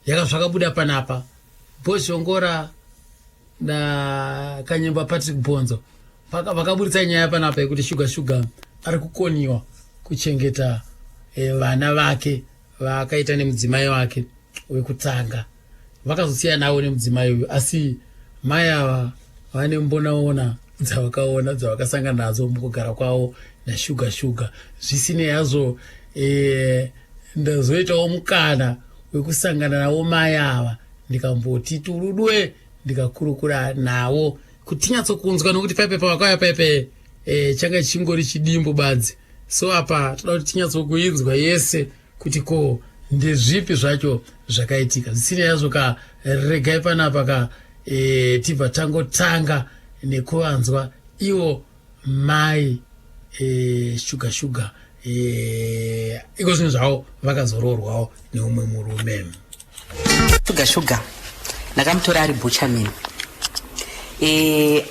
Yakazvakabuda panapa Bhozhongora naKanyemba Patrick Bonzo vakaburitsa nyaya panapa yekuti Sugar Sugar ari kukoniwa kuchengeta vana vake vaakaita nemudzimai wake wekutanga. Vakazosiyana navo nemudzimai uyu, asi mai ava vane mbonaona dzavakaona dzavakasangana nadzo mukugara kwavo naSugar Sugar. Zvisinei hazvo, ndazoitawo mukana wekusangana navo mai ava, ndikamboti turudwe, ndikakurukura navo kuti tinyatsokunzwa, nokuti paipe pavakauya paipe changa chingori chidimbu badzi. So apa toda kuti tinyatsokuinzwa yese kuti ko ndezvipi zvacho zvakaitika. Zvisinei hazvo ka, regai panapa ka tibva tangotanga nekuvanzwa ivo mai Sugar Sugar. Iko zvinhu zvavo vakazoroorwawo neumwe murume. Sugar Sugar ndakamutora ari butcherman.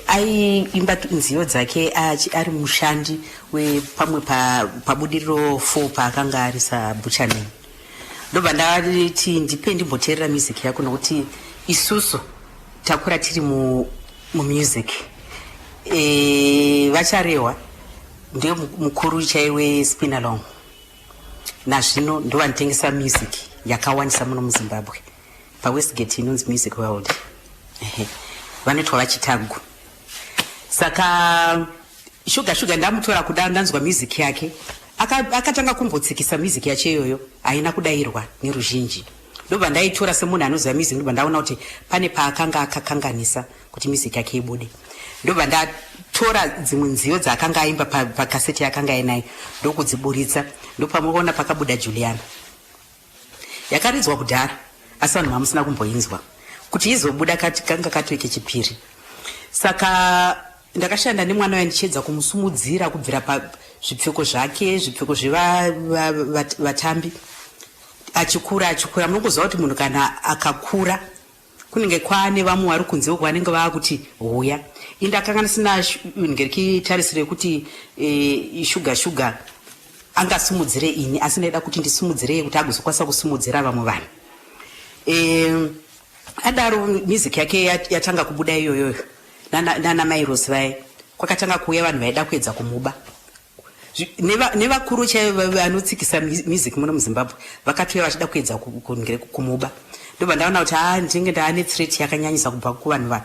Aiimba nziyo dzake ari mushandi wepamwe paBudiriro 4 paakanga ari sabutcherman. Ndobva ndati ndipe ndimboteerera music yako, nokuti isusu takura tiri mumusic. Vacharehwa ndiye mukuru chaiwe Spinalong, nazvino ndovanotengesa music yakawandisa muno muZimbabwe paWestgate, inonzi Music World. Vanoitwa vaChitagu. Saka Sugar Sugar ndamutora kudaro, ndanzwa music yake, akatanga kumbotsikisa music yacho iyoyo, haina kudayirwa neruzhinji. Ndobva ndaitora semunhu anoziva music, ndobva ndaona kuti pane paakanga akakanganisa kuti music yake ibude. Ndobva ndatora dzimwe nziyo dzaakanga aimba pakaseti yaakanga ainayo, ndokudziburitsa. Ndopamuona pakabuda Juliana, yakaridzwa kudhara asi vanhu vamusina kumboinzwa kuti izobuda, kanga katove kechipiri. Saka ndakashanda nemwana uya ndichiedza kumusumudzira kubvira pazvipfeko zvake, zvipfeko zvevatambi, achikura achikura. Munongoziva kuti munhu kana akakura kunenge kwaane vamwe vari kunze uko vanenge vaakuti huya. Indakanga ndisina ngerikitarisiro yekuti Sugar Sugar angasumudzire ini, asi ndaida kuti ndisimudzirei kuti agozokwanisa kusimudzira vamwe vanhu. Adaro music yake yatanga kubuda iyoyoyo nana Mairosi vaye, kwakatanga kuuya vanhu vaida kuedza kumuba. Nevakuru chaivo vanotsikisa music muno muZimbabwe vakatouya vachida kuedza kumuba. Ndobva ndaona kuti ha, ndinenge ndaane threat yakanyanyisa kubva kuvanhu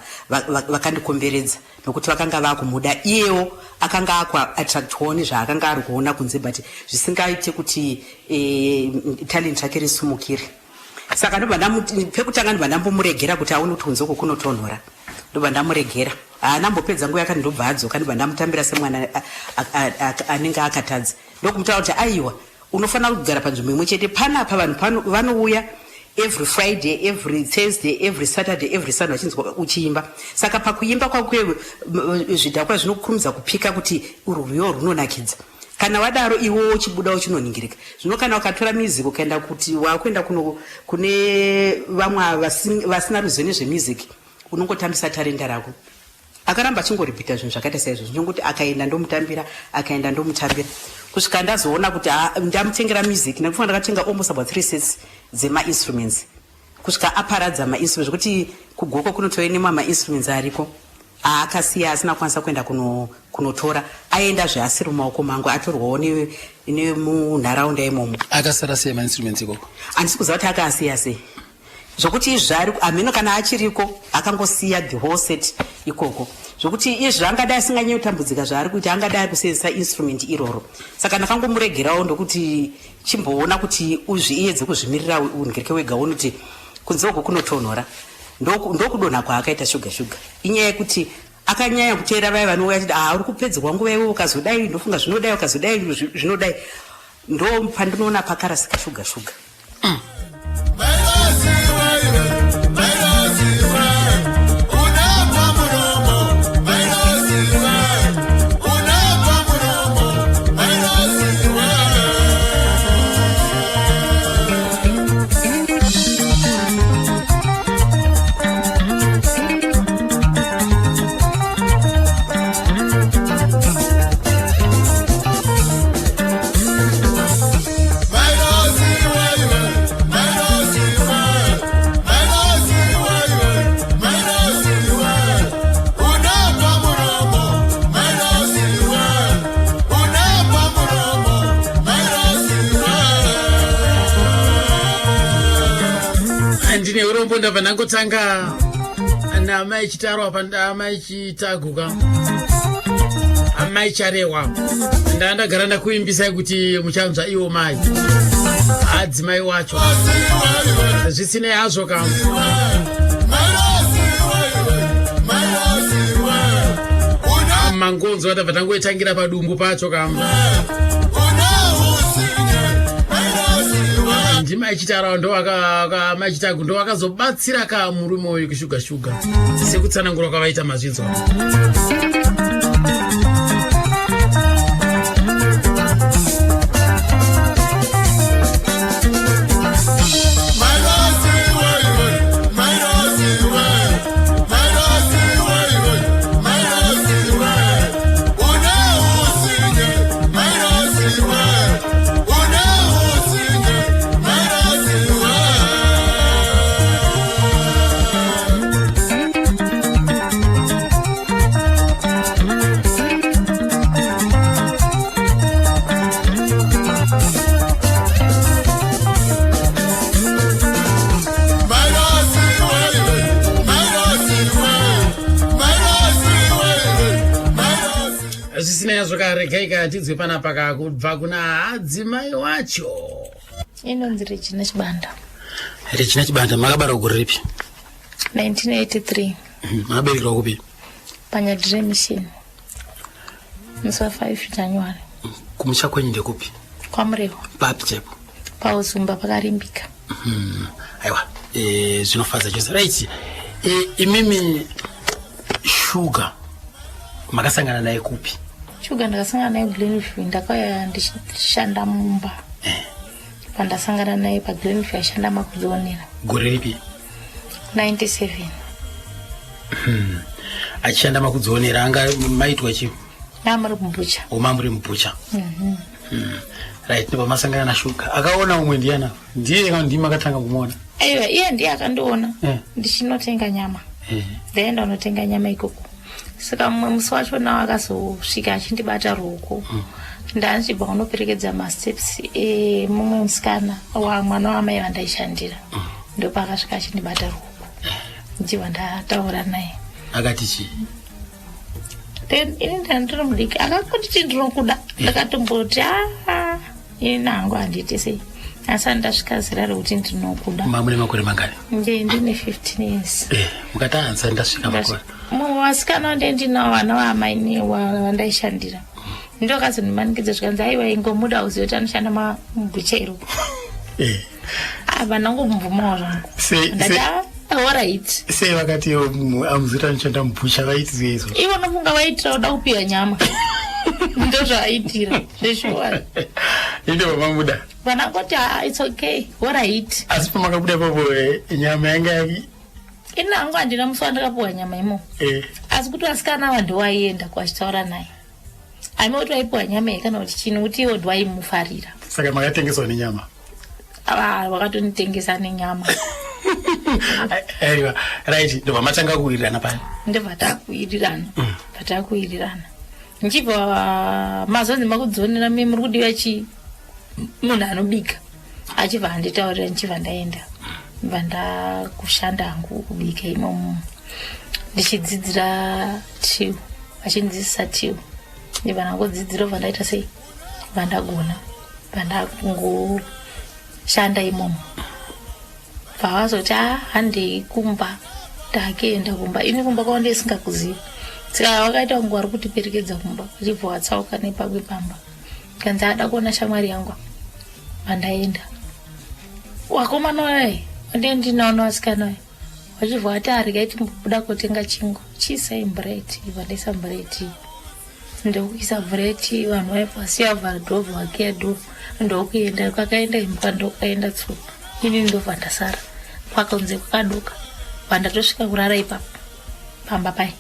vakandikomberedza, nokuti vakanga vakumuda. Iyewo akanga akuattractwawo nezvaakanga ari kuona kunze, but zvisingaite kuti talent rake risumukire. Saka ndobva pekutanga ndobva ndambomuregera kuti aone kuti kunze uko kunotonhora. Ndobva ndamuregera, haana mbopedza nguva yakati, ndobva adzoka. Ndobva ndamutambira semwana anenge akatadza, ndokumutaura kuti aiwa, unofanira kugara panzvimbo imwe chete panapa. Vanhu pano vanouya every Friday, every Thursday, every Saturday, every Sunday vachinzwa uchiimba. Saka pakuimba kwako zvidhakwa zvinokurumidza kupika kuti urwu rwiyo runonakidza. Kana wadaro iwe uchibuda uchinoningirika. Zvino kana ukatora music ukaenda kuti wakuenda kuno kune vamwe vasina ruzivo nezvemusic, unongotambisa tarenda rako. Akaramba achingoripita zvinhu zvakaita saizvozvo, ndinongoti akaenda ndomutambira, akaenda ndomutambira, kusvika ndazoona kuti ndamutengera music. Ndakufunga ndakatenga almost about three sets dzemainstruments, kusvika aparadza mainstruments, zvekuti kugoko kunotove nemamwe mainstruments ariko aakasiya asina kukwanisa kuenda kunotora. Aenda zveasiri mumaoko mangu, atorwawo nemunharaunda imomo. Akasara sei mainstruments ikoko? Handisi kuziva kuti akaasiya sei, zvokuti izvi ari hameno kana achiriko. Akangosiya the whole set ikoko, zvokuti izvi angadai asinganyanyi kutambudzika zvaari kuita, angadai ari kusenzesa instrument iroro. Saka ndakangomuregerawo, ndokuti chimboona kuti uzviedze kuzvimirira, ungereke wega, uone kuti kunze uko kunotonhora. Ndokudonha kwaakaita Sugar Sugar inyaya yekuti akanyanya kuteera vaya vanouya achiti, "Ah, uri kupedzerwa nguva iwe, ukazodai ndofunga zvinodai, ukazodai zvinodai." Ndo pandinoona pakarasika Sugar Sugar. Ndine urombo, ndabva ndangotanga naamai Chitaro apa, amai Chitaguka, amai Charewa. Ndaa ndagara ndakuimbisai kuti muchanzwa iwo mai adzimai wacho. Zvisinei hazvo ka, mangonzwa tabva tangoitangira padumbu pacho ka. Ndimai Chitaro, ndomai Chitagu ndo vakazobatsira ka murume uyu kushuga shuga, sekutsanangura kwavaita, mazvinzwa. Zvisinei hazvo, karegai tinzwe panapa ka kubva kuna adzimai wacho. Inonzi Regina Chibanda. Regina Chibanda, makabarwa gore ripi? 1983. Makaberekerwa kupi? PaNyadire Mission, musi wa5 January. Kumusha kwenyu ndekupi? KwaMurewa. Papi chaipo? Pauzumba, pakarimbika. Aiwa, zvinofadza chose. Right, imimi Shuga makasangana naye kupi? Shuga ndakasangana naye Glenview. Ndakauya ndichishanda mumba, pandasangana naye paGlenview, aishanda makudzionera. Gore ripi? 97. Achishanda makudzionera, anga maitwa chii? Namuri mubhucha. Oma muri mubhucha. Right, ndipo masangana naShuga. Akaona umwe ndiana? Ndiye kana ndimi makatanga kumuona? Aiwa, iye ndiye akandiona. Ndichinotenga nyama. Ndaenda unotenga nyama ikoko, saka mumwe musi wachona akazosvika achindibata ruoko. Ndandichibva kunoperekedza masteps emumwe musikana wa mwana wamai vandaishandira, ndopaakasvika achindibata ruoko, ndichibva ndataura naye. Akati chii? Then ini ndandiri mudiki, akangonditi, "Ndinokuda." Ndakatomboti, "Aa, ini nangu handiiti sei, asi andasvika zera rekuti ndinokuda." Mamune makore mangani? Nde ndine 15 years. Mukati hanzani ndasvika makore. Mumwe vasikana wande ndinawo, vana vamaini vandaishandira, ndo akazondimanikidza, zvikanzi, "Aiwa, ingomuda, uzive kuti anoshanda mubhuchero." Ava ndangomubvumawo zvangu. Ndati, "Alright." Sei vakati amuzivi anoshanda mubhucha? Vaitizve izvo? Ivo nofunga vaitira kuda kupiwa nyama, ndo zvaaitira zveshuwa. Inde vamamuda. Vanangoti, "Ah, it's okay, alright." Asi pamakabuda ipapo, nyama yanga Ini hangu handina musi wandakapiwa nyama imomo. Asi kuti vasikana ava ndowaienda kwachitaura naye, aime kuti vaipiwa nyama iyi kana kuti chini, kuti iwo ndowaimufarira. Saka makatengeswa nenyama? Ava vakatonitengesa nenyama. Aiwa, right, ndobva matanga kuwirirana paya? Ndobva takuwirirana, bva takuwirirana, ndichibva mazonzi makudzionera, mi muri kudiwa chi munhu anobika, achibva anditaurira, ndichibva ndaenda, bva ndakushanda hangu kubika imomo, ndichidzidzira till, vachindidzidzisa till, ndibva ndangodzidzira, bva ndaita sei, bva ndagona, bva ndangoshanda imomo. Bva vazoti, "A, handei kumba." Ndakuenda kumba, ini kumba kwavo ndisingakuzivi, saka vakaita kunge vari kutiperekedza kumba, vachibva vatsauka nepamwe pamba, kanzi ada kuona shamwari yangu. Vandaenda, vakomana vaya ndiye ndinaona vasikana vaya, vachibva vati, "Aregai timbobuda kotenga chingwa, chiisai mvura yetii." Vandaisa mvura yetii, ndokuisa mvura yetii, vanhu vaibva vasiya vhara door, vakiya door, ndokuenda. Kwakaenda imbwa ndokukaenda tsuka, ini ndobva ndasara kwakunze kwakaduka. Vandatosvika kurara ipapo pamba pai.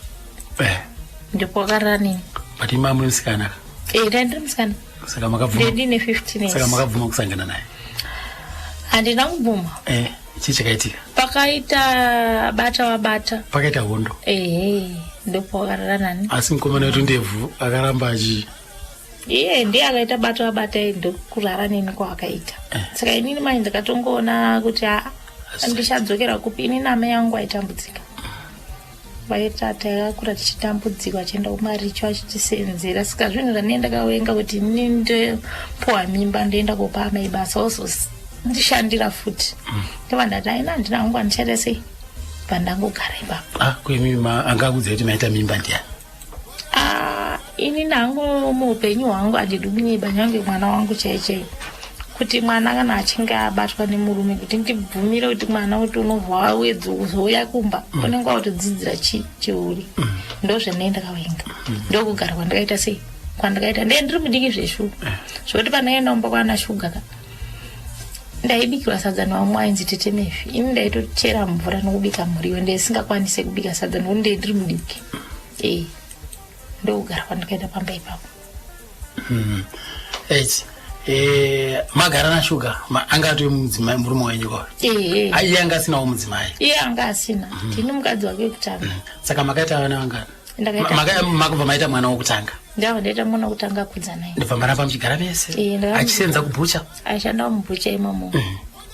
Ndipo wakarara nini. But imi muri musikana ka? Eh, ndandiri musikana. Saka makabvuma? Ndine 15 years. Saka makabvuma kusangana naye? Handina kubvuma. Chii chakaitika? Pakaita bata wabata. Pakaita hondo? Ehe, ndipo wakarara nani. Asi mukomana wetu ndebvu akaramba achi Iye ndiye akaita bata wabata, ndokurara neni kwaakaita. Saka inini manje ndakatongoona kuti aa. Ndichadzokera kupi ini namai yangu aitambudzika vaita takakura tichitambudzika vachienda kumaricho achitisenzera saka zvinhu zvandinenge ndakawenga kuti ini ndopuwa mimba ndoenda kopa amai basa ozondishandira futi ndobva ndati aina handina hangu handichaita sei bva ndangogara ipapo. Ah, kuimi anga akuudzai kuti maita mimba ndiani? Ah, ini nangu muupenyu hwangu handidi kunyeba nyange mwana wangu chai chai kuti mwana kana achinge abatwa nemurume kuti ndibvumire kuti mwana kuti unobva wawedzouya kumba unenge wakutodzidzira chihuri. Ndozvendai ndakawenga, ndokugara kwandakaita sei kwandakaita ndee ndiri mudiki zveshuwa zvokuti pandaenda kumba kwana shuga ka ndaibikirwa sadza nevamwe ainzi tete Mefi. Ini ndaitochera mvura nokubika muriwo, ndisingakwanise kubika sadza nokuti ndee ndiri mudiki. Ee, ndokugara kwandakaita pamba ipapo. Eti magara nashuga anga atove mudzimai murume wenyu kwa? Ehe. Iye anga asinawo mudzimai? Iye anga asina, ndini mukadzi wake wekutanga. Saka makaita vana vangani? Ndakaita Makubva maita mwana wokutanga? Ndabva ndaita mwana wekutanga Kudzanai. Ndobva maramba muchigara mese? Eh, Achisenza kubhucha? Aishanda mubhucha imomo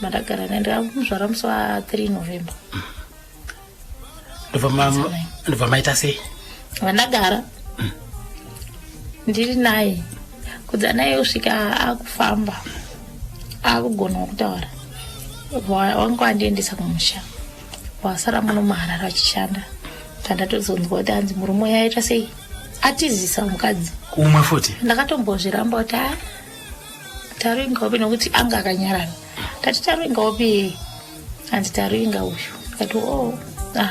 mandagara naye. Ndakamuzvara musi wa3 November. Ndobva ndobva maita sei? Vandagara ndiri naye Kudzanai kusvika akufamba akugonawo kutaura. Wanga wandiendesa kumusha, wasara muno muHarare achishanda. Pandatozonzwa kuti hanzi murume uyu aita sei atizisa mukadzi umwe futi. Ndakatombozviramba kuti a Taruinga upi, nokuti anga akanyarara. Ndati Taruinga upi? Hanzi Taruinga uyu. Ndikati o ah.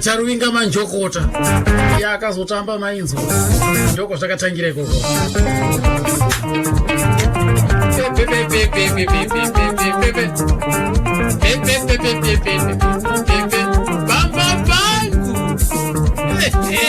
Charuvinga Manjokota iye akazotamba mainzwa ndoko zvakatangira ikoko. Pepe, pepe, pepe, pepe, pepe, pepe, pepe, pepe, pepe, pamba pangu. Ehe.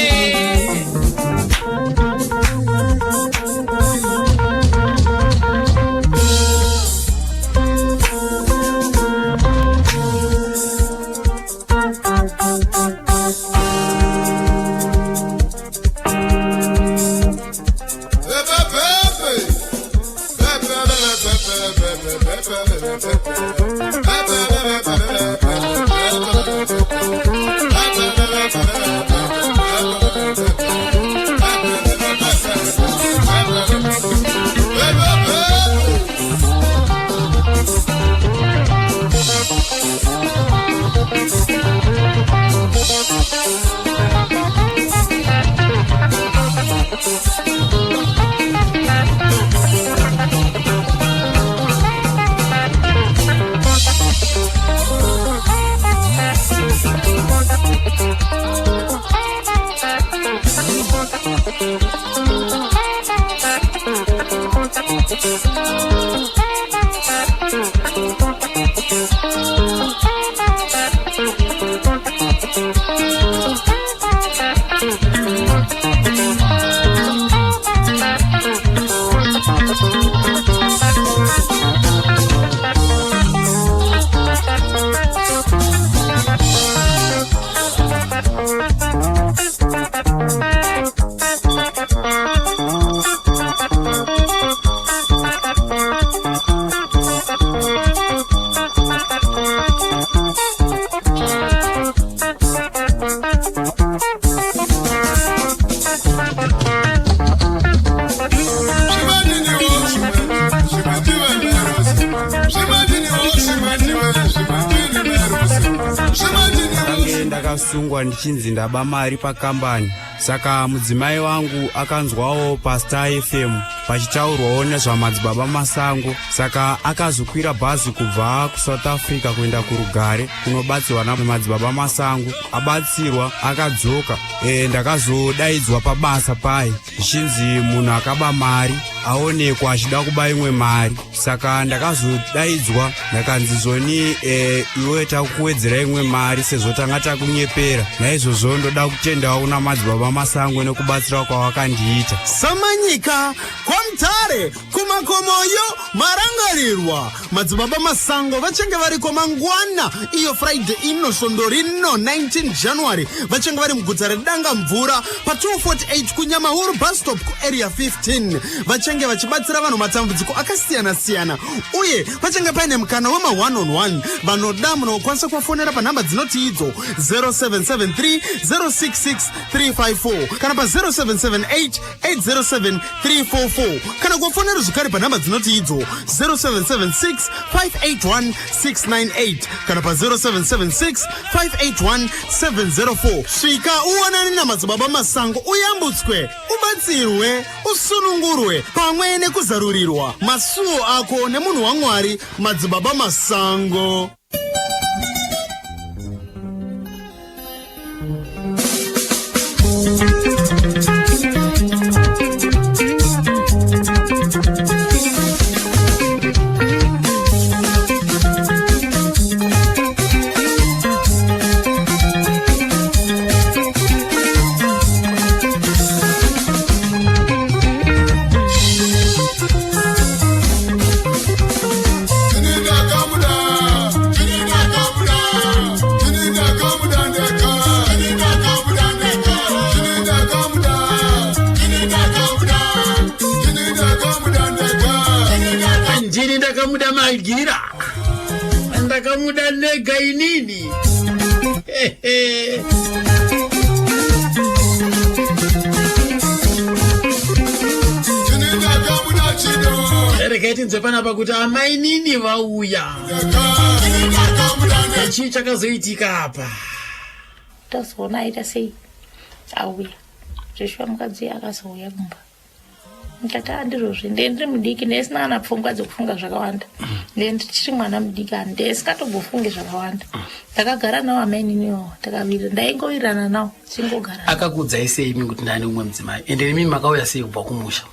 Ndange ndakasungwa ndichinzi ndaba mari pakambani. Saka mudzimai wangu akanzwawo paStar FM pachitaurwawo nezvamadzibaba Masango, saka akazokwira bhazi kubva kuSouth Africa kuenda kuRugare kunobatsirwa namadzibaba Masango. Abatsirwa akadzoka. Ndakazodaidzwa pabasa paye zvichinzi munhu akaba mari aonekwa achida kuba imwe mari. Saka ndakazodaidzwa ndakanzi zvoni iwe takuwedzera imwe mari sezvo tanga takunyepera. Naizvozvo ndoda kutendawo kuna madzibaba Masango nekubatsira kwavakandiita. Samanyika kwaMutare kumakomoyo marangarirwa madzibaba Masango vachange variko mangwana iyo Friday ino svondo rino 19 January. Vachange vari muguta reDanga Mvura pa248 kuNyamahuru bus stop kuArea 15. Vachange vachibatsira vanhu matambudziko akasiyana-siyana uye pachange paine mukana wema1 on 1. Vanoda munokwanisa kuvafonera panhamba dzinoti idzo 0773 066 354 kana pa 0778 807 344 kana kuvafonera zvekare panhamba dzinoti idzo 0776 581 698 kana pa 0776 581 704. Svika uwanane namadzibaba Masango, uyambutswe, ubatsirwe, usunungurwe pamwe nekuzarurirwa masuo ako nemunhu waMwari madzibaba Masango. Ndini ndakamuda Magira, ndakamuda ndega inini. Hehe. Regai tinzwe panapa kuti amainini vauya, chii chakazoitika apa? Tazoona aita sei auya zveshuwa, mukadzi akazouya kumba. Ndikati andizvozvi, ndee ndiri mudiki, ndee kana pfungwa dzekufunga zvakawanda, ndee ndichiri mwana mudiki, handee singatombofungi zvakawanda. Ndakagara nawo amaininiwo, takawirira, ndaingowirirana nawo, chingogara. Akakuudzai sei imi kuti ndane umwe mudzimai? Ende imi makauya sei kubva kumusha?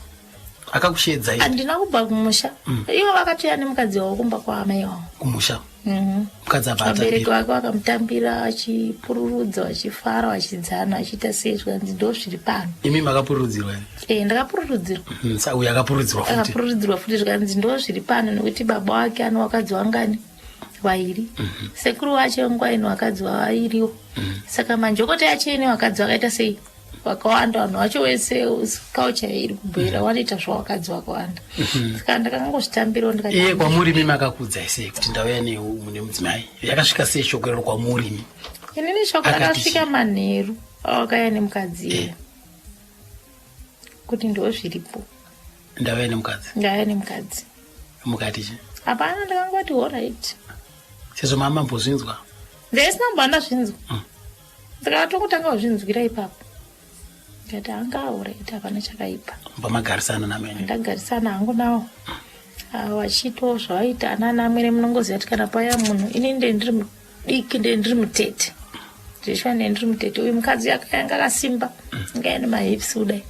Akakushedzai? Handina kubva kumusha. Ivo vakatouya nemukadzi wavo kumba kwaamai vangu. Kumusha? Mukadzi abva Vabereki atambira? vake vakamutambira vachipururudza, vachifara, vachidzana, vachiita sei, zvikanzi ndo zviri pano. Imi makapururudzirwa here? E, ndakapururudzirwa. Uyu akapururudzirwa futi? Akapururudzirwa futi, zvikanzi ndo zviri pano nekuti baba wake ano vakadzi wangani? Vairi. Sekuru wacho nguva ino vakadzi vavairiwo. Saka manjokota yacho ine vakadzi vakaita sei? Vakawanda. Vanhu vacho wese culture iri kubhera vanoita zvavakadzi vakawanda. Saka ndakangozvitambirawo ndikati Iye kwamuri imi makakuudzai sei kuti ndauya mune mudzimai? Yakasvika sei shoko iroro kwamuri imi? Inini shoko Akati rakasvika chii? Manheru awakauya nemukadzi iye kuti ndo zviripo. Ndauya nemukadzi. Ndauya nemukadzi. Mukati chi? Hapana, ndakangoti alright. Sezvo mama mbozvinzwa? Ndesina kumba ndazvinzwa, ndakatongotanga kuzvinzwira ipapo. Ndikati anga alright, hapana chakaipa. Pamagarisana namene? Ndagarisana hangu nawo. Ah, vachiitawo zvavaita anana amwene. Munongoziva kuti kana paya munhu, ini nde ndiri mudiki, nde ndiri mutete zveshuwa, nde ndiri mutete. Uyu mukadzi akanga akasimba, inga ine mahips kudai,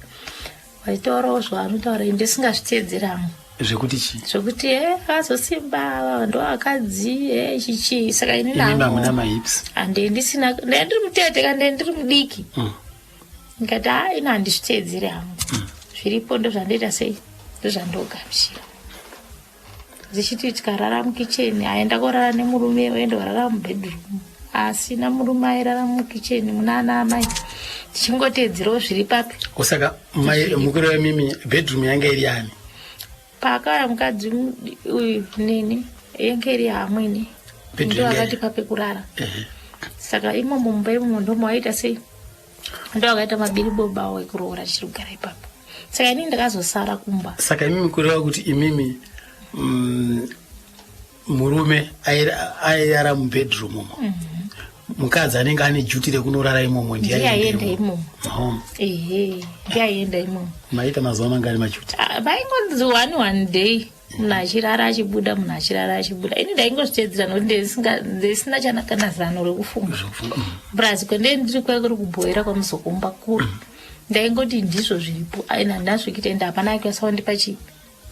vachitaurawo zvaanotaura, ini ndisingazviteedzeri hangu. Zvekuti chii? Zvokuti e akazosimba, ndo akadzi e chichii. Saka ini Imi hamuna mahips? Hande ndisina, nde ndiri mutete ka, nde ndiri mudiki. Ndikati ha, ino handizviteedzeri hangu, zviripo ndozvandoita sei, ndozvandogamuchira. Dzichiti tikarara mukicheni, aenda korara nemurume, oenda korara mubedroom asina murume, airara mukicheni muna ana amai, tichingoteedzerawo zviri papi. Saka mai mukuru wemimi, bedroom yanga iri yani? Paakauya mukadzi uyu nini, yenge iri yaamwene. Bedroom Ndo yanga akati pape kurara. Saka imomo mumba imomo ndomo waita sei, ndo akaita mabiriboba awo ekuroora, tichiri kugara ipapo. Saka inini ndakazosara kumba. Saka imimi kureva kuti imimi murume airara mubedroom umo? Mukadzi anenge ane juti rekunorara imomo ndiye aienda imomo. Home. Ehe, ndiye aienda imomo. Maita mazuva mangani majuti? Ah, vaingonzi one one day munhu achirara achibuda, munhu achirara achibuda. Ini ndaingozviteedzera nokuti ndisina chana kana zano rekufunga. Zvekufunga. Plus kwendee ndiri kwai kuri kubhoera kwamuzokumba kuri. Ndaingoti ndizvo zviripo. Aina handina ende hapana aikwanisa kundipa chi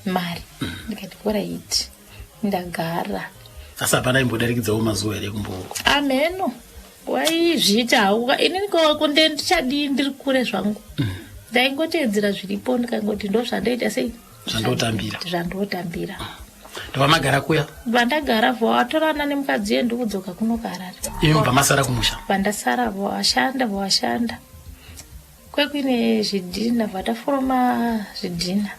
mari. Ndikati alright. Ndagara. Asi hapana imbodarikidzawo mazuva here kumbo? Ameno. Waizviita hawo. Inini ko ndichadii ndiri kure zvangu. Ndaingoteedzera zviripo ndikangoti ndo zvandoita sei? Zvandotambira. Zvandotambira. Ndopamagara kuya? Vandagara vatorana nemukadzi uye ndikudzoka kuno kuHarare. Imi mubva masara kumusha? Vandasara vashanda vashanda. Kwekuine zvidhina vataforoma zvidhina.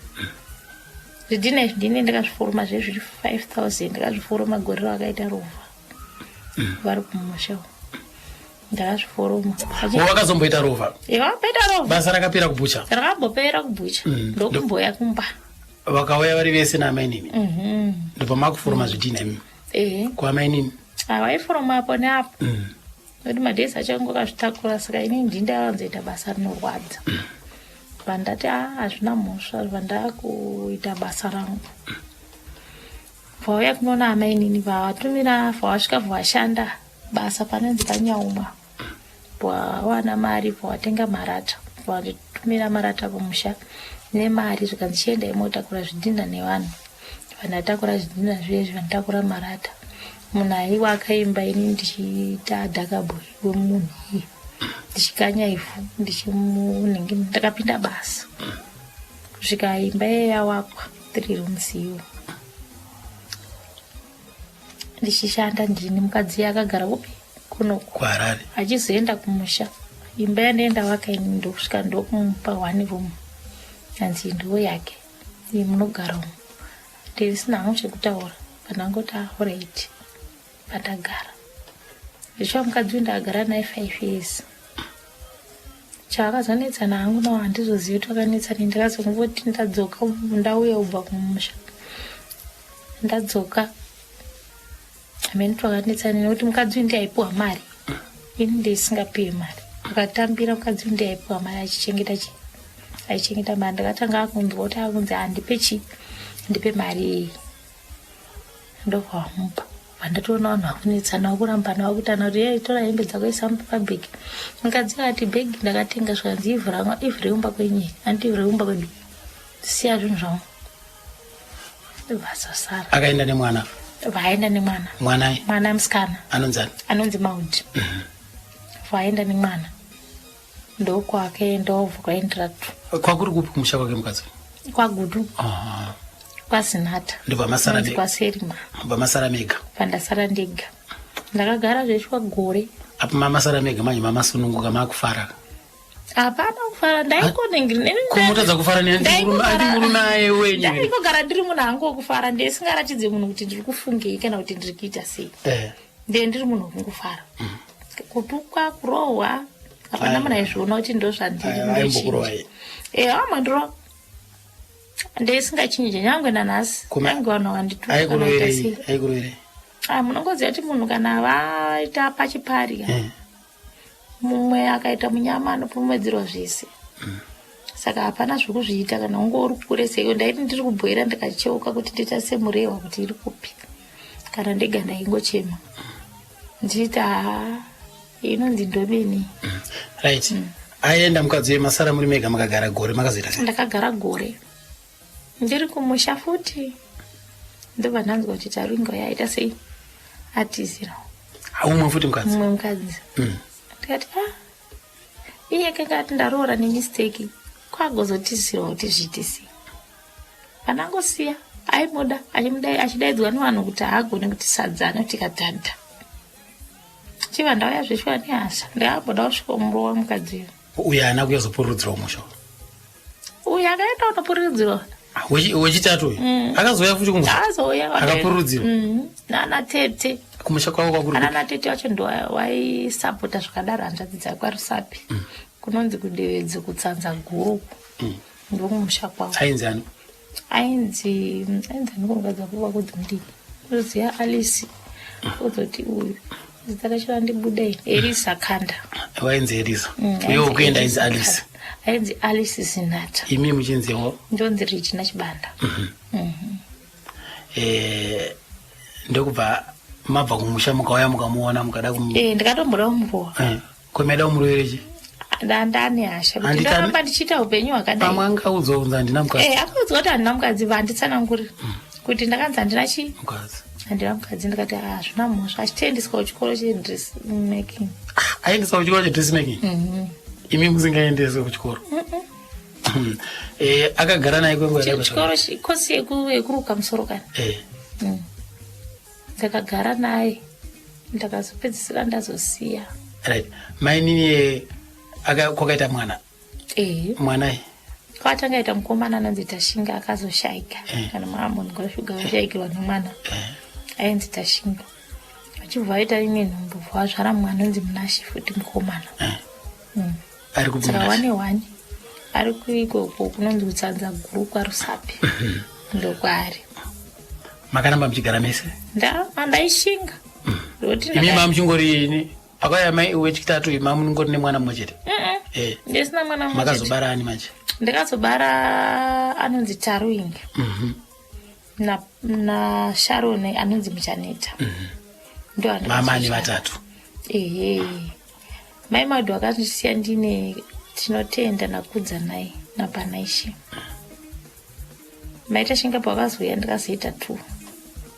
Zvidhina izvi ndini ndakazviforoma zvezviri 5000 ndakazviforoma gore ravakaita rovha. Vari kumusha. Ndakazviforoma. Wo vakazomboita rovha? Vakaita rovha. Basa rakapera kubhucha? Rakambopera kubhucha. Ndokumboya kumba. Vakauya vari vese naamainini? Ndopamakuforoma zvidhina imi? Ehe. Kuamainini? Vaiforoma apo neapo. Nokuti madhesi acho angu akazvitakura saka inini ndini ndaiwanzoita basa rinorwadza. Vandati hazvina mhosva vandakuita basa rangu. Vauya kunoona amainini vavatumira vavasvika vavashanda basa panonzi panyaumwa. Vawana mari vawatenga marata vanditumira marata kumusha nemari zvikanzi chiendai motakura zvidhina nevanhu. Vandatakura zvidhina zviye vanditakura marata. Munhu aiwa akaimba ini ndichiita dhakabhoyi wemunhu iye. Ndichikanya ivhu ndichimunhingi ndakapinda basa. Kusvika imba iye yawakwa 3 rooms iyo. Ndichishanda ndini mukadzi akagara kupi kunoku. KuHarare. Achizoenda kumusha. Imba yandaenda waka ini ndokusvika ndokumupa 1 room. Hanzi ndiwo yake. Iyi munogara umu. Ndisina hangu chekutaura. Pandangoti alright. Pandagara. Zvichiva mukadzi uyu ndakagara naye 5 years. Chaakazonetsana hangu nawo handizozivi kuti vakanetsana. Ndakazongoti ndadzoka ndauya kubva kumusha. Ndadzoka. Hameno twakanetsana nekuti mukadzi uyu ndiye aipiwa mari. Ini ndisingapiwi mari. Akatambira mukadzi uyu ndiye aipiwa mari achichengeta chi. Achichengeta mari. Ndakatanga akunzwa kuti akunzi handipe chi. Ndipe mari iyi. Ndobva wamupa. Vandatoona vanhu vakunetsana vakurambana vakuitana kuti yei tora hembe dzako isa pabhegi. Mukadzi akati bhegi ndakatenga zvikanzi ivhu rangu ivhu rekumba kwenyu iri handiti ivhu rekumba kwedu. Siya zvinhu zvangu. Vasasara. Akaenda nemwana? Vaenda nemwana. Mwana? Mwana musikana. Anonzi ani? Anonzi Maud. Vaenda nemwana. Ndokwakaenda obva kwaendera tu. Kwakuri kupi kumusha kwake mukadzi? KwaGudu. KwaZinata. Ndobva masara mega. KwaSerima. Ndobva masara mega. Pandasara ndega. Ndakagara zveshuwa gore. Apo mamasara mega manje mamasununguka makufara. Hapana kufara ndaikonengiri. Kumutadza kufara neandimurume aye wenyu. Ndaingogara ndiri munhu hangu wekufara ndisingaratidze munhu kuti ndiri kufungei kana kuti ndiri kuita sei. Ndiye ndiri munhu wekungofara. Kutukwa, kurohwa, hapana munhu aizviona kuti ndo zvandiri. Aimbokurohwai? Amandirova. Ndisingachinji nyangwe nanhasi. Nyangwe vanhu vakandituka kana kuita sei. Aikuroverei? Munongoziva kuti munhu kana vaita pachipari mumwe akaita munyama anopomedzerwa zvese. Saka hapana zvekuzviita kana unge uri kure sei. Ndaiti ndiri kubhoera ndikacheuka kuti ndiita semurehwa kuti iri kupi. Kana ndega ndaingochema. Ndichiti haa inonzi ndomene. Right. Aenda mukadzi uye masara muri mega makagara gore makazoita sei? Ndakagara gore. Ndiri kumusha futi. Ndobva ndanzwa kuti Taringa yaita sei? Atizira. Umwe futi mukadzi? Mumwe mukadzi. Ndikati iye kanga ati ndaroora nemistake kwagozotizirwa kuti zviite sei. Pandangosiya aimuda achidaidzwa nevanhu kuti haagone kuti sadza anoti kadhadha. Chiva ndauya zveshuwa nehasha ndakamboda kusvika murowa mukadzi uyu. Uyu haana kuyazopururudzirwa kumusha? Uyu akaenda kunopururudzirwa. Wechitatu uyu? Akazouya futi kumusha? Akazouya. Akapururudzirwa? Nana tete. Kumusha kwavo kwakuri? Nana tete wacho ndo waisapota zvakadaro hanzvadzi dzake kwaRusapi. Kunonzi kudevedze kutsanza guru. Ndokumusha kwavo. Ainzi ani? Ainzi ani kumukadzi wako kwakudzi mudiki. Unoziya Alice. Uzoti uyu. Zita racho randibuda iri. Elisa Kanda. Wainzi Elisa. Uye ukuenda ainzi Alice. Ainzi Alice Zinata. Imi muchinziwo? Ndonzi Regina Chibanda. Eh, ndokubva mabva kumusha mukauya mukamuona mukada kum Eh, ndikatomboda kumurowa. Eh, ko maida kumurovera chi? Ndandane hasha kuti Handiti ane- ndoramba ndichiita upenyu hwakadai. Pamwe angaudzwa kunzi handina mukadzi. Eh, akaudzwa kuti handina mukadzi vanditsanangurira kuti ndakanzi handina chii? Mukadzi. Handina mukadzi ndikati ah, hazvina mhosva achitoendeswa kuchikoro chedress making. Ah, aendeswa kuchikoro chedress making? Imi musingaendeswe kuchikoro? Eh, akagara naye kwenguva yakareba Chikoro kosi yekuruka musoro kani. Eh. Ndakagara naye ndakazopedzisira ndazosiya. Right. Mainini kwakaita mwana. Eh. Mwana Kwatanga ita mukomana anonzi Tashinga akazoshaika. Eh. Kana maamunhu washuga washaikirwa nemwana. Eh. Ainzi Tashinga. Achibva aita imwe nhumbu vazvara mwana anonzi Munashe futi mukomana. Eh. Ari kupi Saka Munashe? wane wani ari kuikoko kunonzi kutsanza guru kwaRusape. Ndokwaari. Makaramba muchigara mese? Ndaishinga. Ndoti Imi mamuchingori ini pakauya mai wechitatu imi mamunongori nemwana mumwe chete. Eh. Ndisina mwana mumwe chete. Makazobara ani manje? Ndakazobara anonzi Taruinga. Na Sharon anonzi Muchaneta. Ndo andakazozvara. Mama ani vatatu. Ehe. Mai Madu akandisiya ndine Tinotenda naKudzanai naPanaishe. Mai Tashinga pavakazouya ndikazoita 2.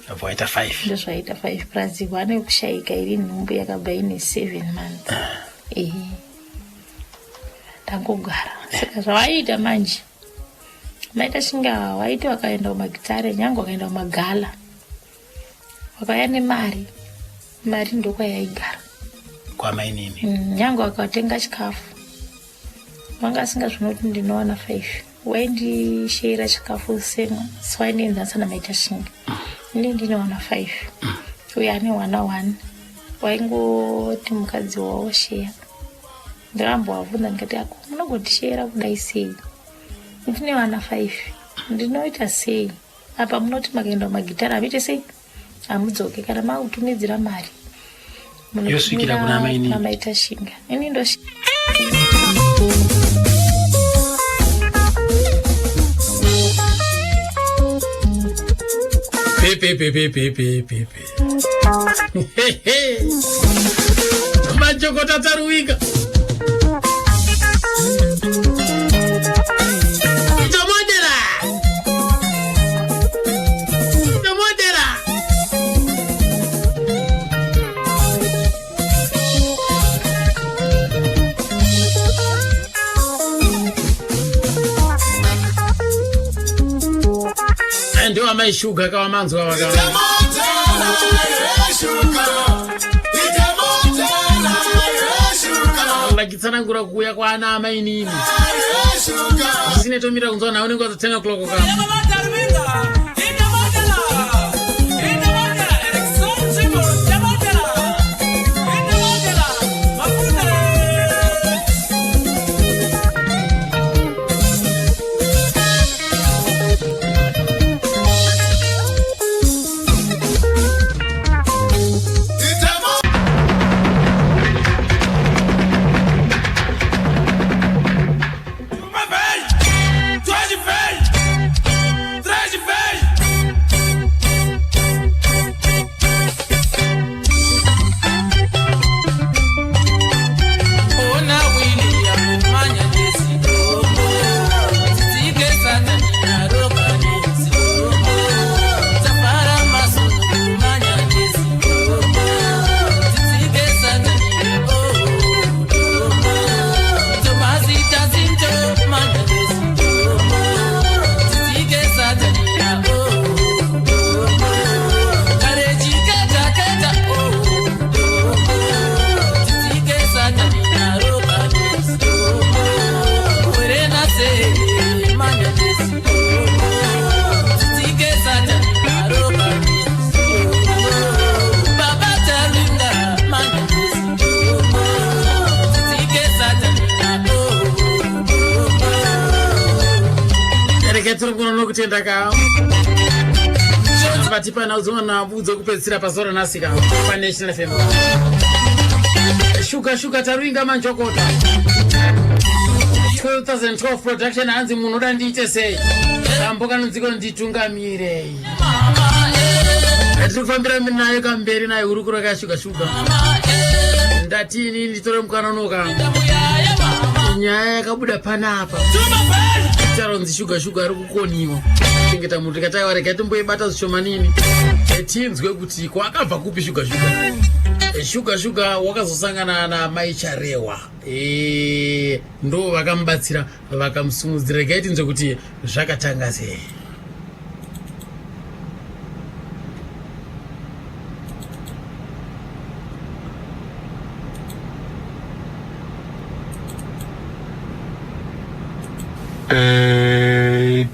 Abva waita 5. Ndozvaita 5 plus 1 yekushaika iri nhumbu yakabva ine 7 months. Ehe. Ndangogara. Saka zvavaiita manje. Mai Tashinga vaiti vakaenda kumagitare nyange vakaenda kumagala. Vakauya nemari. Mari ndokwayaigara. Kwamainini. Nyange vakatenga chikafu. Vanga asingazvino kuti ndinowana 5. Waindisheyera chikafu semwa. So waindienzanisa naMai Tashinga. Ini ndinowana 5. Uye ane wana 1. Waingoti mukadzi wavo sheya. Ndakambovabvunza ndikati ako munogondisheyera kudai sei? Ndine vana 5. Ndinoita sei? Apa munoti makaenda kumagitara hamuite sei? Hamudzoke kana makutumidzira mari. Yosvikira kuna amainini. Kuna Mai Tashinga. Ini ndo Pepe pepe pepe pepe. Majokota taruwika. Tomodera. Tomodera. Ndiwo amai shuga kawamanzwa vaka. Vachitsanangura kuuya kwaana amainini. Zvisine tomira kunzwa nhau nenguva dza 10 o'clock ka. Nokutenda ka vatipa nhau dzimwe nhau dzekupedzisira pazuva ranhasi ka paNational FM. Shuga Shuga Taruinga Manjokota 2012 production hanzi munoda ndiite sei kambo kanonziko nditungamirei tiri kufambira nayo kamberi nayo hurukuro kashuga shuga ndati ini nditore mukana unoka nyaya yakabuda panapa taronzi shuga shuga ari kukoniwa chengeta munhu tikati aiwa regai timboibata zvishomanini eh, tinzwe kuti ko akabva kupi shuga shuga eh, shuga shuga wakazosangana namai charewa eh, ndo vakamubatsira vakamusumudzira regai tinzwe kuti zvakatanga sei Eh,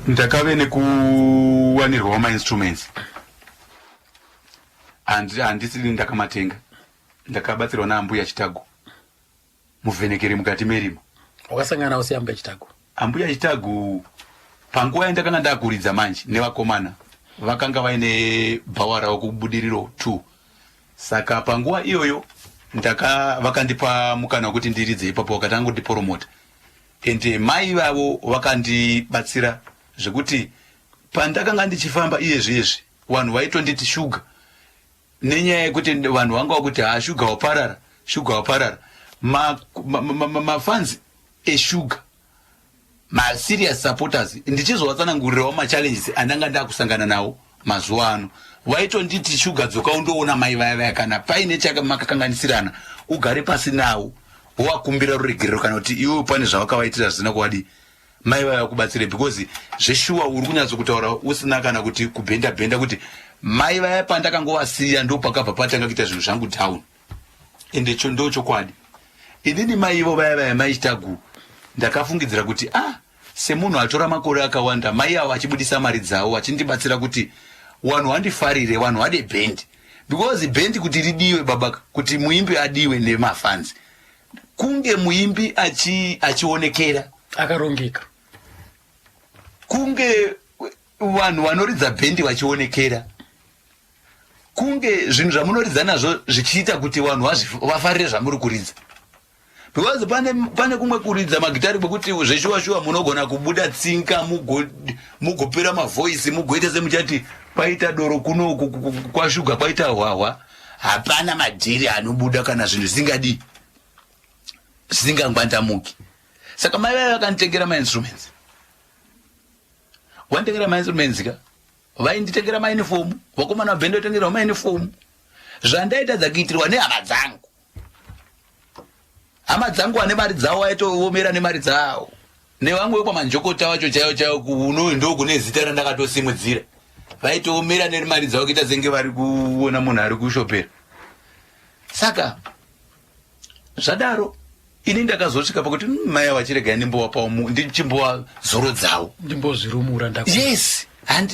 ndakave nekuwanirwawo mainstruments handisiri ndakamatenga ndakabatsirwa naambuya chitagu muvhenekeri mukati merima wakasangana nawo seambuya chitagu ambuya chitagu panguva yandakanga ndakuridza manje nevakomana vakanga vaine bhawa ravo kubudiriro 2 saka panguva iyoyo ndaka vakandipa mukana wekuti ndiridze ipapo vakatanga kundiporomota and mai vavo vakandibatsira zvekuti pandakanga ndichifamba iyezvi izvi vanhu vaitonditi shuga nenyaya yekuti vanhu vanga vakuti ha shuga waparara shuga waparara mafans eshuga maserious supporters ndichizovatsanangurirawo machallenges andanga ndakusangana nawo mazuva ano vaitonditi shuga dzoka undoona mai vaya vaya kana paine chamakakanganisirana ugare pasi nawo wovakumbira ruregerero kana kuti iwe pane zvavakavaitira zvisina kuvadii mai vaya vakubatsire because zveshuwa uri kunyatso kutaura usina kana kuti kubhenda bhenda kuti mai vaya pandakangovasiya ndo pakabva patanga kuita zvinhu zvangu down ende cho ndo chokwadi inini mai ivo vaya vaya mai chitagu ndakafungidzira kuti ah semunhu atora makore akawanda mai avo vachibudisa mari dzavo vachindibatsira kuti vanhu vandifarire vanhu vade bhendi because bhendi kuti ridiwe baba kuti muimbi adiwe nemafanzi kunge muimbi achionekera akarongeka kunge vanhu vanoridza bhendi vachionekera kunge zvinhu zvamunoridza nazvo zvichiita kuti vanhu vafarire zvamuri kuridza because pane, pane kumwe kuridza magitari kwekuti zveshuwa shuwa munogona kubuda tsinga mugopera mavoisi mugoita semuchati kwaita doro kuno kwashuga kwaita hwahwa hapana madhiri anobuda kana zvinhu zvisingadii zvisingangwandamuki saka mai vaiva vakanditengera mainstruments wanditengera mainstruments ka vainditengera maunifomu vakomana vabhende vatengerwa maunifomu zvandaitadza kuitirwa nehama dzangu hama dzangu vane mari dzavo vaitoomera nemari dzavo nevamwe vekwamanjokota vacho chaivo chaivo kuno ndo kune zita randakatosimudzira vaitoomera nemari dzavo kuita senge vari kuona munhu ari kushopera saka zvadaro ini ndakazosvika pakuti hmm, mai ava chiregai ndimbowapawo ndichimbowazorodzawo ndimbozvirumura yes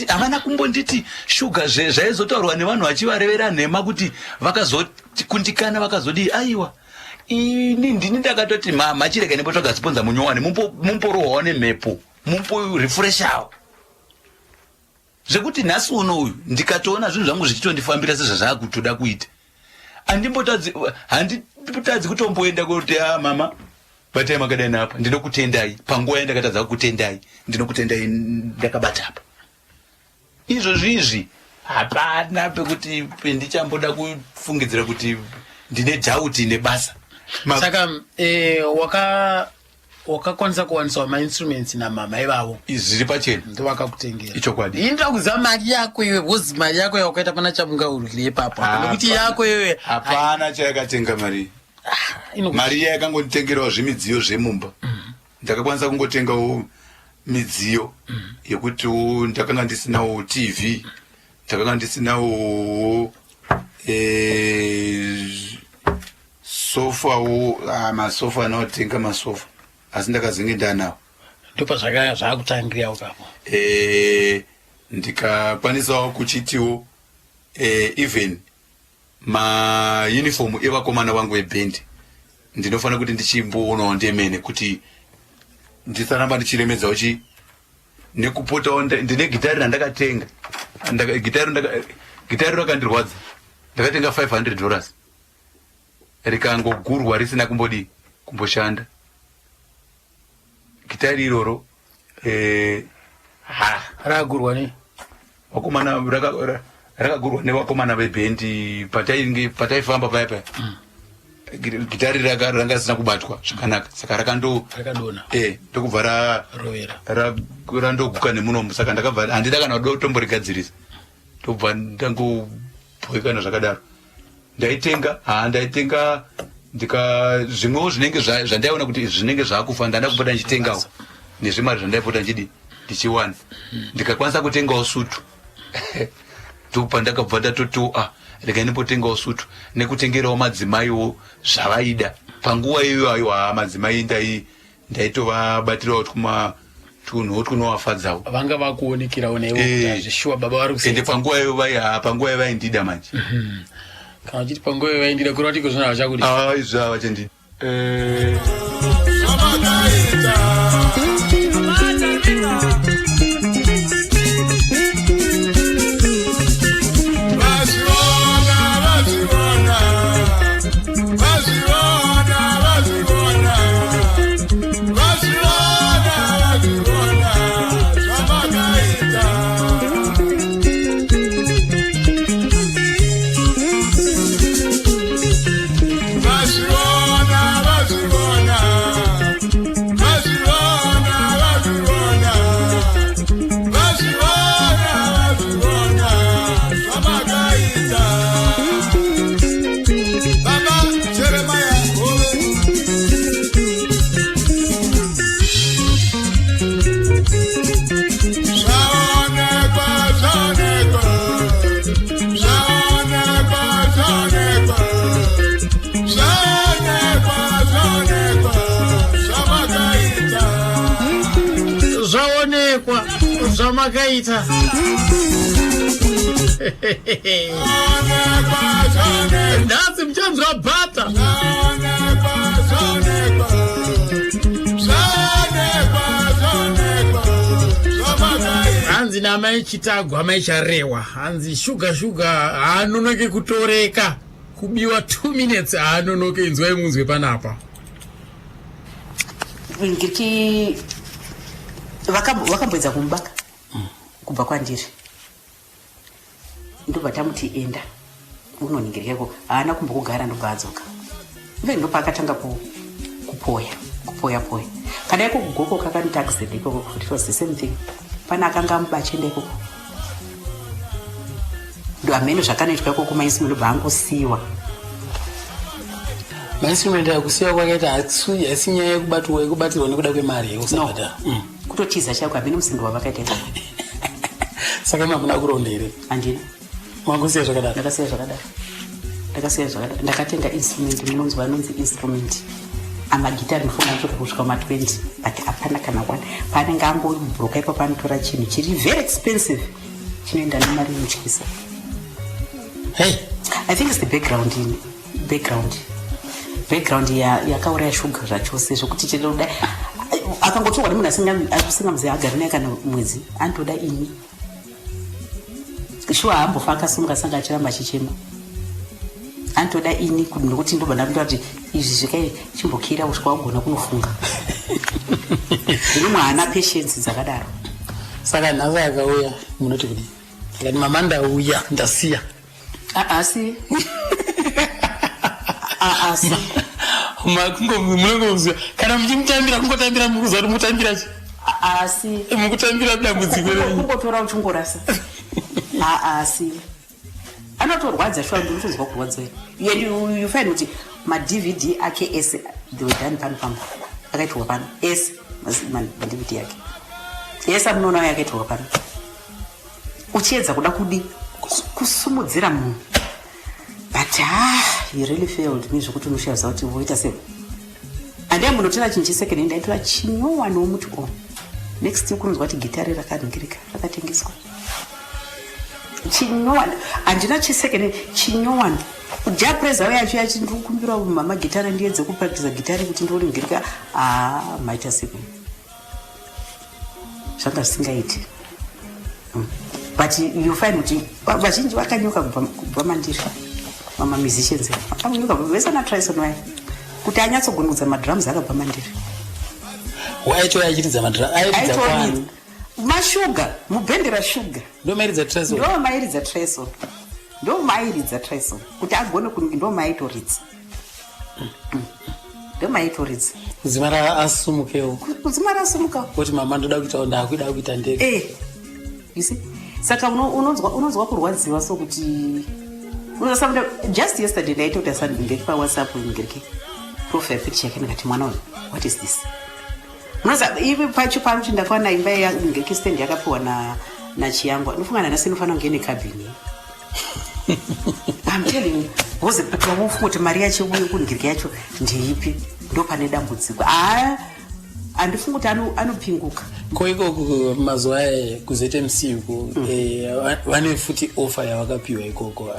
havana kumbonditi shuga zvaizotaurwa nevanhu vachivarevera nhema kuti vakazokundikana vakazodii aiwa ini ndini ndakatoti mama chirega ndimbotsvaga siponza munyowani mumborohwawo nemhepo mumborefreshawo zvekuti nhasi uno uyu ndikatoona zvinhu zvangu zvichitondifambira sezvazvakutoda kuita andimbotadzi handitadzi kutomboenda kuti a ah, mama batai makadai napa ndinokutendai panguva yandakatadza kukutendai ndinokutendai ndakabata apa izvozvi izvi hapana pekuti ndichamboda kufungidzira kuti ndine dhauti nebasa saka eh, waka wakakwanisa kuwaniswa mainstruments namama ivavo zviri pachena ndovakakutengera ichokwadi ini ndoda kuziva mari yako iwe bcause mari yako yawakaita pana chamungaurukire ipapo nekuti yako iwe hapana chayakatenga mari ah, mari iya yakangonditengerawo zvimidziyo zvemumba mm. ndakakwanisa kungotengawo midziyo mm. yekutiwo ndakanga ndisinawo tv ndakanga ndisinawo eh, sofa wo ah, masofa anotenga masofa asi ndakazenge ndanawo ndopazvakaya zvakutangira ukapo eh, ndikakwanisawo kuchitiwo eh, even mauniform evakomana vangu vebhendi ndinofanira kuti ndichimboonawo ndemene kuti ndisaramba ndichiremedzawo chi nekupotawo ndine gitari randakatenga gitari rakandirwadza ndakatenga 500 dollars Rikangogurwa risina kumbodii kumboshanda gitari iroro. Ha, Ragurwa ne Vakomana, rakagurwa nevakomana vebhendi patainge pataifamba paya paya. Gitari ranga risina kubatwa zvakanaka, saka rakando Rakadona. Ndokubva Rovera. Randoguka nemunomu. Saka ndakabva handida kana kutomborigadzirisa, ndobva ndangobhoekana zvakadaro. Ndaitenga, ha, ndaitenga ndika zvimwewo zvinenge zvandaiona kuti izvi zvinenge zvakufa, ndanda kupota ndichitengawo nezvimari zvandaipota ndichidi ndichiwana. Ndikakwanisa kutengawo sutu, ndopandakabva ndatoti, ah, regai ndimbotengawo sutu nekutengerawo madzimaiwo zvavaida panguva iyoyo. Aiwa, madzimai ndaitovabatirawo twuma tunhu twunovafadzawo. Vanga vakuonekerawo naivo kuti hazvishuwa baba vari Ende kusenza. Panguva iyo vai ha, panguva iyo vaindida manje. Kana uchiti panguva iyo vaindida, kureva kuti iko zvino havachakudi? Ah, izvi havachandidi. Vazviona, vazviona, vazviona, vazviona, vazviona, vazviona zvamakaita. Vazviona, vazviona, vazviona, vazviona, vazviona, vazviona zvamakaita. Baba Jeremiah Hove. Zvaonekwa, zvaonekwa, zvaonekwa, zvaonekwa, zvaonekwa, zvaonekwa zvamakaita. Zvaonekwa zvamakaita. Zvaonekwa, zvaonekwa. Nhasi muchanzwa bhata. Zvaonekwa, zvaonekwa, zvaonekwa, zvaonekwa zvamakaita. Hanzi namai Chitagwa, amai Charewa, hanzi shuga shuga haanonoke kutoreka, kubiwa 2 minutes haanonoke. Inzwai munzwe panapa. Ngiriki vakamboedza kumubaka kubva kwandiri, ndobva tamuti enda unoningirika iko. Haana kumbokugara, ndobva adzoka. Even ndopaakatanga kupoya kupoya poya. Kana iko kugoko kakanoita accident ikoko futi, it was the same thing. Pane akanga amubachienda ikoko, ndo hameno zvakanoitwa ikoko. Maisimo ndobva angosiyiwa. Mainstrument akusiya kwakaita haisi nyaya yekubatwa, yekubatirwa nekuda kwemari yekusabhadhara? No. Kutotiza chaiko, hameno musindo wavakaita ikoko. Saka imi hamuna kuronda here? Handina. Mangosiya zvakadaro? Ndakasiya zvakadaro, ndakasiya zvakadaro. Ndakatenga instrument, munonzwa anonzi instrument amagitari, ndifunga anotoka kusvika ma20, but hapana kana one. Paanenge angobroka ipapo, anotora chinhu chiri very expensive, chinoenda nemari inotyisa. Hey. I think it's the background, in background yakauraya shuga zvachose, zvokuti chinoda akangotorwa nemunhu asingamuzivi, agari naye kana mwedzi, anotoda ini. Shuwa, haambofa akasimuka, sanga achiramba achichema. Anotoda ini nokuti ndobva ndamutora kuti izvi zvikai, chimbokira kusvika wagona kunofunga. Zvino haana patience dzakadaro. Saka nhasi akauya munoti kudii? Akati, "Mama, ndauya, ndasiya." Asi asi Munongoziva kana muchimutambira, kungotambira, mukuziva kuti mukutambira chi Asi mukutambira dambudziko renyu. Kungotora uchingorasa. Asi anotorwadza shuwa, ndinotonzwa kurwadza. And you find kuti maDVD ake ese, they were done pano pamba, akaitirwa pano ese. MaDVD ake ese amunoona yakaitirwa pano. Uchiedza kuda kudi kusumudzira munhu, but ah, he really failed me, zvokuti unoshaza kuti voita sei. Handai munotora chinhu chesecond hand, ndaitora chinyowaniwo muti o next week unonzwa kuti gitari rakaningirika, rakatengeswa chinyowani. Handina chesecond hand, chinyowani. Jah Prayzah yacho yachi, "Ndiri kukumbira mama gitari, ndiedze kupractisa gitari kuti ndioningirika." Ah, maita sei, zvanga zvisingaiti. But you find kuti vazhinji vakanyoka kubva mandiri. Mamamusicians akamunyuka vese naTryson vaya, kuti anyatsogunudza madrums akabva mandiri. Waitouya achiridza madra, airidza kwani? Mashuga, mubhende raShuga. Ndomairidza Tryson? Ndo mairidza Tryson, ndo mairidza Tryson kuti agone kunge, ndo maitoridza, ndo maitoridza. Kudzimara asumukewo. Kudzimara asumuka. Kuti mama, ndoda kuitawo, ndakuida kuita ndege. You see, saka unonzwa kurwadziwa, so kuti unonzwa. Just yesterday ndaitota something paWhatsApp, ngeke profile picture yake, ndikati, "Mwana uyu, what is this?" Munoza ivi pacho panuti ndakawana imba ngeke stand yakapiwa naChiyangwa, ndofunga nanhasi inofanira kunge ine cabin. I'm telling you, because wamufunga kuti mari yacho yekungirika yacho ndeipi, ndo pane dambudziko. Haa, handifungi kuti anopinguka. Ko ikoko mazuva aya kuZMC uko, vane futi offer yavakapiwa ikoko,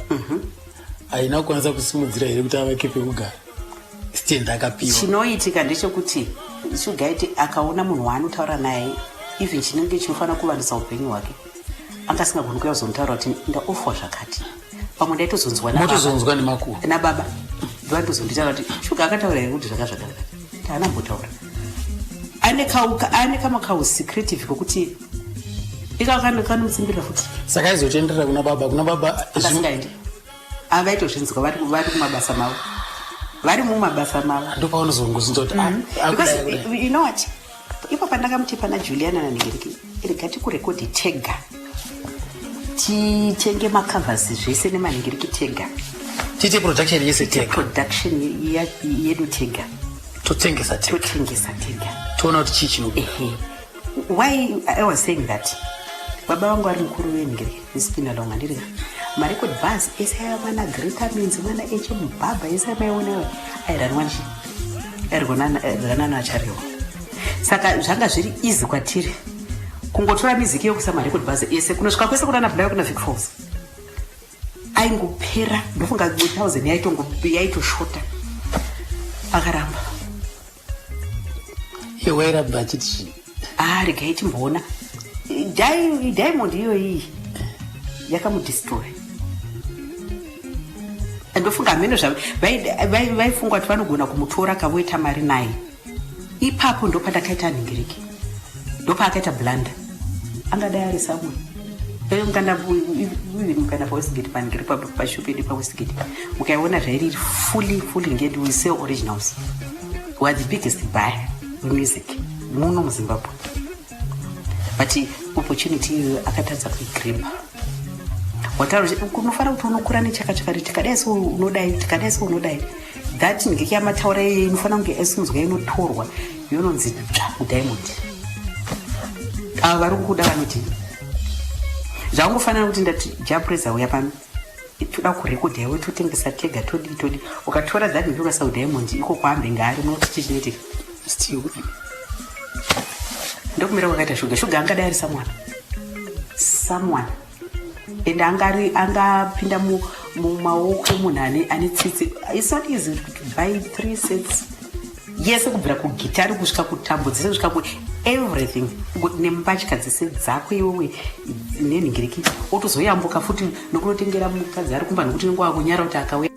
haina kukwanisa kusimudzira here kuti avake pekugara, stand akapiwa? Chinoitika ndechekuti Shugaiti akaona munhu waanotaura naye, even chinenge chinofanira kuvandisa upenyu hwake, anga asingagoni kuuya kuzomutaura kuti ndaofferwa zvakati. Pamwe ndaitozonzwa nababa. Motozonzwa nemakuru. Nababa ndovanotozonditaura kuti Shuga akataura here kuti zvaka zvakati. Haanambotaura. Ane kamwe kausecretive kokuti ikakanomutsimbirira futi. Saka aizotenderera kuna baba, kuna baba? Asingaendi. Avaitozvinzwa vari kumabasa mavo, vari mumabasa mavo. Ndopaunozongozvinzwa kuti Because akudai, kudai. you know what, ipo pandakamuti pana Juliana naNingeriki, rega tikurekodhi tega, titenge macovers zvese nemaningiriki tega. Tiite production yese tega. Production yedu tega. Totengesa tega. Totengesa tega. Toona kuti chii chinobuda. Ehe. Why I was saying that, baba vangu vari mukuru veningiriki veSpinalong, handirika marecord bars ese aya, mana Greater Means, mana HM Baba, ese amaiona airanwa chi airwanana naCharewa. Saka zvanga zviri easy kwatiri kungotora miziki yokuisa marecord bars ese kunosvika kwese kunana Bulawayo, kuna Vic Falls, aingopera. Ndofunga 1000 yaitoshota. Akaramba. Iye wairamba achiti chii? Ah, regai timboona. Diamond iyoyi yakamudestroy. Ndofunga hameno vaifunga kuti vanogona kumutora kavoita mari naye. Ipapo ndopandakaita nhingiriki, ndopaakaita blunder. Angadai ari samwe mukanda, even mukaenda paWestgate, panhingiri pashop yedu paWestgate, mukaiona zvairi fully fully nged. We sell originals. We are the biggest buyer wemusic muno muZimbabwe, but opportunity iyoyo akatadza kuigrabba. Wataura unofanira kuti unokura nechakachakati, tikadai so unodai, tikadai so unodai. That ngeke yamataura iyoyo inofanira kunge yaisimudzwa, inotorwa yononzi dzva kudiamond. Ava vari kukuda vanoti zvangofanira kuti ndati Jah Prayzah, uya pano, toda kurekodha iwe, totengesa tega, todii todii. Ukatora that ngeke ukasa kudiamond iko kwaambe ngaari, munoti chii chinoitika? Still. Ndokumira kwakaita Shuga. Shuga angadai ari someone, someone, and angari angapinda mumaoko emunhu ane tsitsi. It's not easy to buy three sets yese, kubvira kugitari kusvika kutambo dzese, kusvika ku everything, nembatya dzese dzako iwewe nenhingiriki, otozoyambuka futi nokunotengera mukadzi ari kumba, nokuti nenguva akunyara kuti akauya.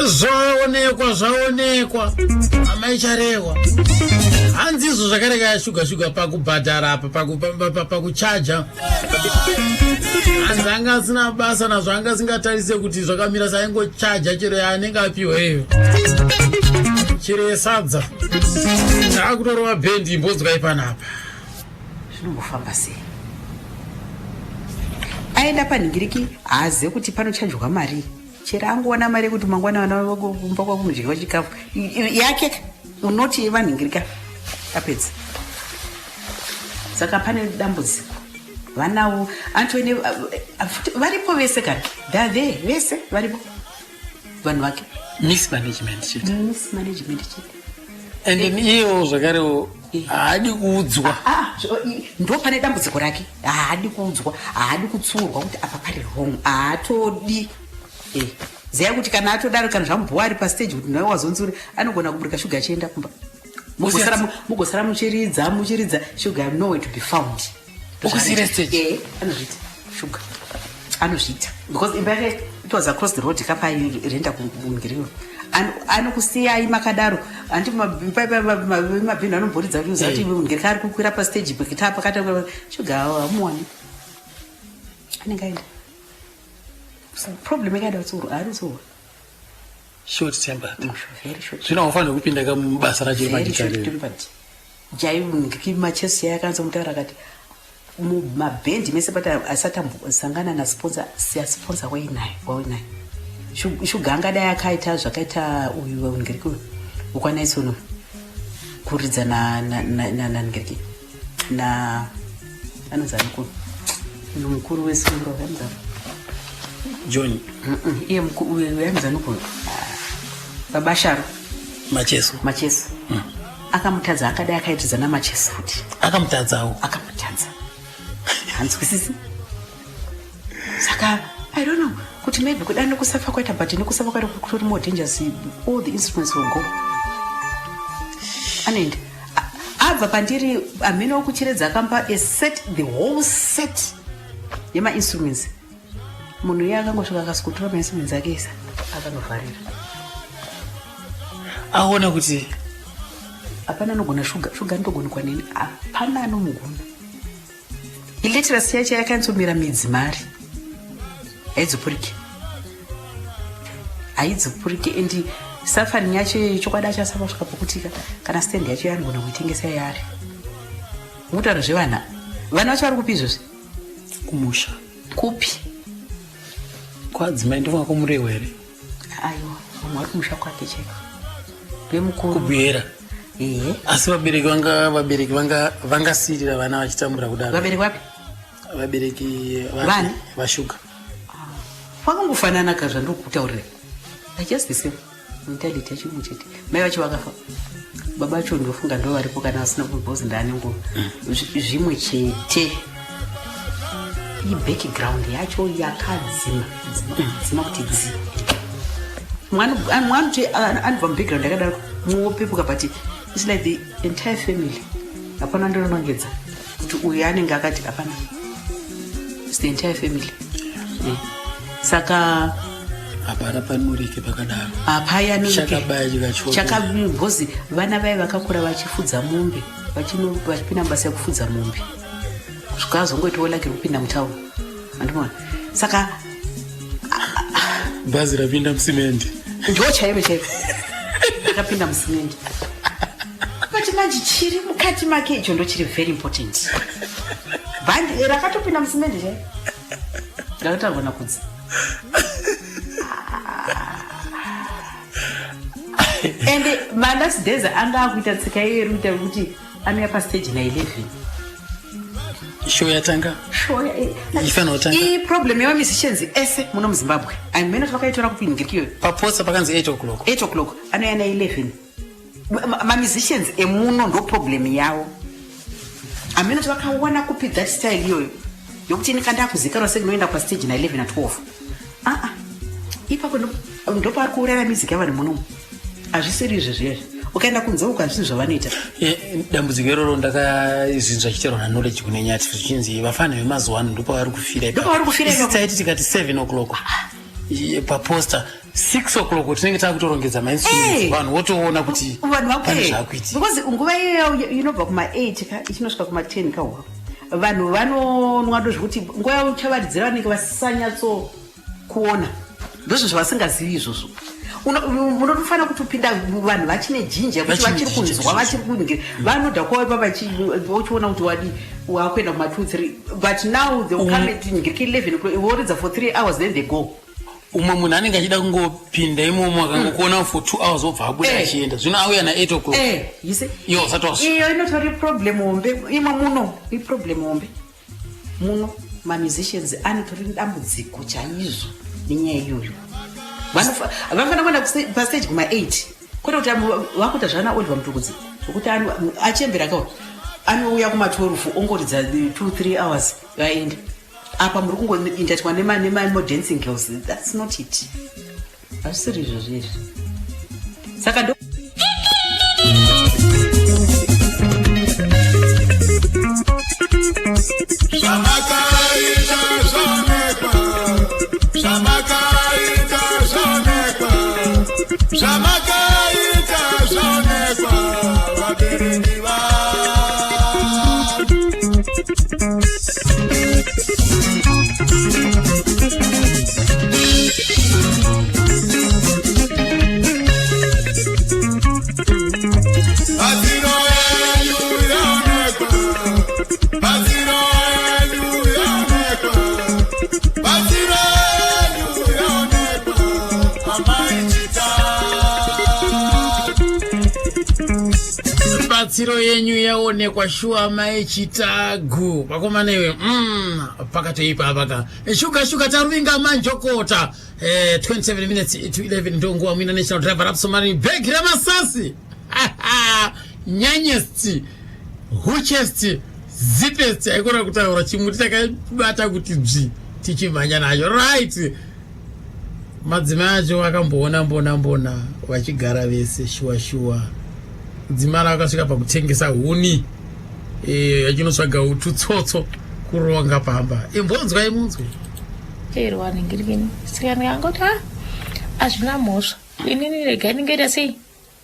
Zvaonekwa, zvaonekwa, amai Charehwa. Hanzi izvo zvakareka Shuga, Shuga pakubhadhara apa, pakuchaja, hanzi anga asina basa nazvo, anga asingatarise kuti zvakamira saingochaja chero yaanenge apiwa iyo, chero yesadza. Taakutorova bhendi, imbonzwai panapa. Zvinombofamba sei? Aenda panhingiriki, haazive kuti panochajwa mari. Chero angowana mari yekuti mangwana vana kumba kwako mudyiwa chikafu yake, unoti vanhingirika apedza. Saka pane dambudziko vanawo antone varipo vese kana they are there vese varipo vanhu vake. Mismanagement chete. Mismanagement chete. And then iyewo zvakarewo haadi kuudzwa. Ah, ah, ndo pane dambudziko rake. Haadi kuudzwa, haadi kutsuurwa kuti apa pari wrong, haatodi. Ziya kuti kana atodaro, kana zvamubhowa ari pastage kuti nawe wazonzuri, anogona kuburika shuga achienda kumba. Mugosara muchiridza muchiridza, shuga nowhere to be found. Ukusiyira stage? Anozviita shuga, anozviita because imba yake it was across the road kapairenda kungiriyo. Anokusiyai makadaro. Handi mabhindu anomboridza kuti uzati ngirika ari kukwira pastage pekita pakati, shuga hamuwani, anenge aenda. Problem yakaida kutsurwa, haari kutsurwa. Short tempered. Very short. Zvino haufaniri kupinda kamubasa racho Very short remagitare. tempered. Jai Macheso yakanza mutaura akati mumabhendi mese pati asati ambosangana nasponsor, siyasponsor wainayo wainayo. Shuga angadai akaita zvakaita uyu ngiriki uyu ukwanaisono kuridza nangiriki na anonzi ani kuno, uyu mukuru wesungura anonzi ani? John. Iye mukuru uyu anonzi ani kuno, Baba Sharo. Macheso. Macheso akamutadza. Akadai akaitidza naMacheso futi. Akamutadzawo. Akamutadza, hanzwisisi. Saka I don't know kuti maybe kuda nekusafa kwaita, but nekusafa kwaita kutori more dangerous. All the instruments will go, anoenda. Abva pandiri hamene wekuchiredza akampa a set, the whole set yemainstruments. Munhu iye akangosvika akasikutora mainstruments ake esa akanovharira. Aona kuti hapana anogona shuga. Shuga anotogonekwa neni, hapana anomugona. Illiteracy yacho yakanyatsomira midzi mari, haidzopuriki, haidzopuriki. And suffering yacho, chokwadi achasava kusvika pokutika kana stand yacho yaanogona kuitengesa yaari mutauro zvevana. Vana vacho vari kupi izvozvi? Kumusha. Kupi? Kwadzimai, ndofunga kumurewa here? Aiwa, vamwe vari kumusha kwake chaiko, vemukuru. Kubwera. Ehe. Asi vabereki vanga vabereki vanga vangasiyirira vana vachitambura kudaro? Vabereki vapi? Vabereki vake. Vani? Vashuga. Vakangofanana ka zvandokutaurira. They're just the same mentality yacho imwe chete. Mai vacho vakafa, baba vacho ndofunga ndo varipo kana vasina kubhozi ndaane nguva. Zvimwe chete, ibackground yacho yakadzima dzima dzima kuti dzi. Mwana kuti anobva mubackground yakadaro muwopepuka, but it's like the entire family, hapana ndinonongedza kuti uyu anenge akati, hapana. It's the entire family. Saka hapana panurike pakadaro. Hapayanurike. Chakabaya chikatyoka. Chakabhozi vana vai vakakura vachifudza mombe, vachipinda mubasa yekufudza mombe kusvika azongoitawo laki rekupinda mutauni, andimona. Saka Bhazi rapinda musimendi. Ndo chairo chairo akapinda musimendi, but manje chiri mukati make icho ndo chiri very important. Bhandi rakatopinda musimendi chai ndakataurwa nakudzi. And malast days anga akuita tsika iye iri kuita kuti anouya pastage na11. Show yatanga. Ifanira kutanga. Iproblem yemamusicians ese muno muZimbabwe, amene kuti vakaitora kupingiriki iyoyo. Paposta pakanzi 8 o'clock. 8 o'clock, anouya na11. Mamusicians emuno ndo problem yavo. Hamene kuti vakawana kupi that style iyoyo yokuti ini kandakuzikanwa sekunoenda pastage na11 na12. Aa, ipapo ndopaari kuuraya music yavanhu munomu. Hazvisiri izvo zviyazvi, ukaenda kunze uko hazvisi zvavanoita. Dambudziko iroro ndakazvinzwa chitaurwa naKnowledge kune Nyati, zvichinzi vafana vemazuva ano ndopavari kufira ipapo. Ndopavari kufira Isi ipapo. Taiti tikati 7 o'clock paposter, 6 o'clock tinenge takutorongedza mainstruments. Vanhu votoona kuti vanhu pane vape zvaakuitika. Because nguva iyoyo inobva kuma8 ka ichinosvika kuma10 kahwa, vanhu vanonwa ndo zvekuti nguva yavo uchavaridzira vanenge vasanyatso kuona, ndozvo zvavasingazivi izvozvo. Unotofanira kutopinda vanhu vachine jinja kuti vachiri kunzwa vachiri kunge vanoda kwaipa vachiona kuti wadi wakuenda kuma 2 3, but now they will come at ngirike 11, voridza for 3 hours, then they go. Umwe munhu anenge achida kungopinda imomo, akangokuona for 2 hours, obva abuda achienda. Zvino auya na8 o'clock. You see? Iwo usati wasvika. Iyo inotori problem hombe imo muno, iproblem hombe muno. Mamusicians anotori dambudziko chaizvo nenyaya iyoyo. Vanofanira kuenda pastage kuma8, kwete kuti vakuita zvana Oliver Mutukudzi, zvokuti achembera kawa, anouya kuma12, ongoridza 2 3 hours, vaenda. Apa muri kungoindatwa nemadancing girls. That's not it, hazvisiri izvo zvezvi. Saka ndo Zvamakaita zvaonekwa, zvamakaita zvaonekwa, zvamakaita zvaonekwa, vabereki vangu. Batsiro yenyu yaonekwa, batsiro yenyu yaonekwa, batsiro yenyu yaonekwa, amai Chitagu. Batsiro yenyu yaonekwa shuwa, mai Chitagu. Vakomana iwe, pakatoipa apaka. Shuga shuga, taruvinga manjokota. 27 minutes to 11 ndonguva muina national driver Rapsomani, bhegi ramasasi, nyanyest huchest zipest, aikona kutaura chimuti takabata kuti dzvi tichimhanya nacho. Right, madzimai acho akamboona mbona mbona vachigara vese shuwa shuwa. Dzimara akasvika pakutengesa huni, achinotsvaga ututsotso kuronga pamba. Imbonzwai munzwe. Teerwa ningirikini, saka ndikangoti, ha, hazvina mhosva, inini regai ndingoita sei,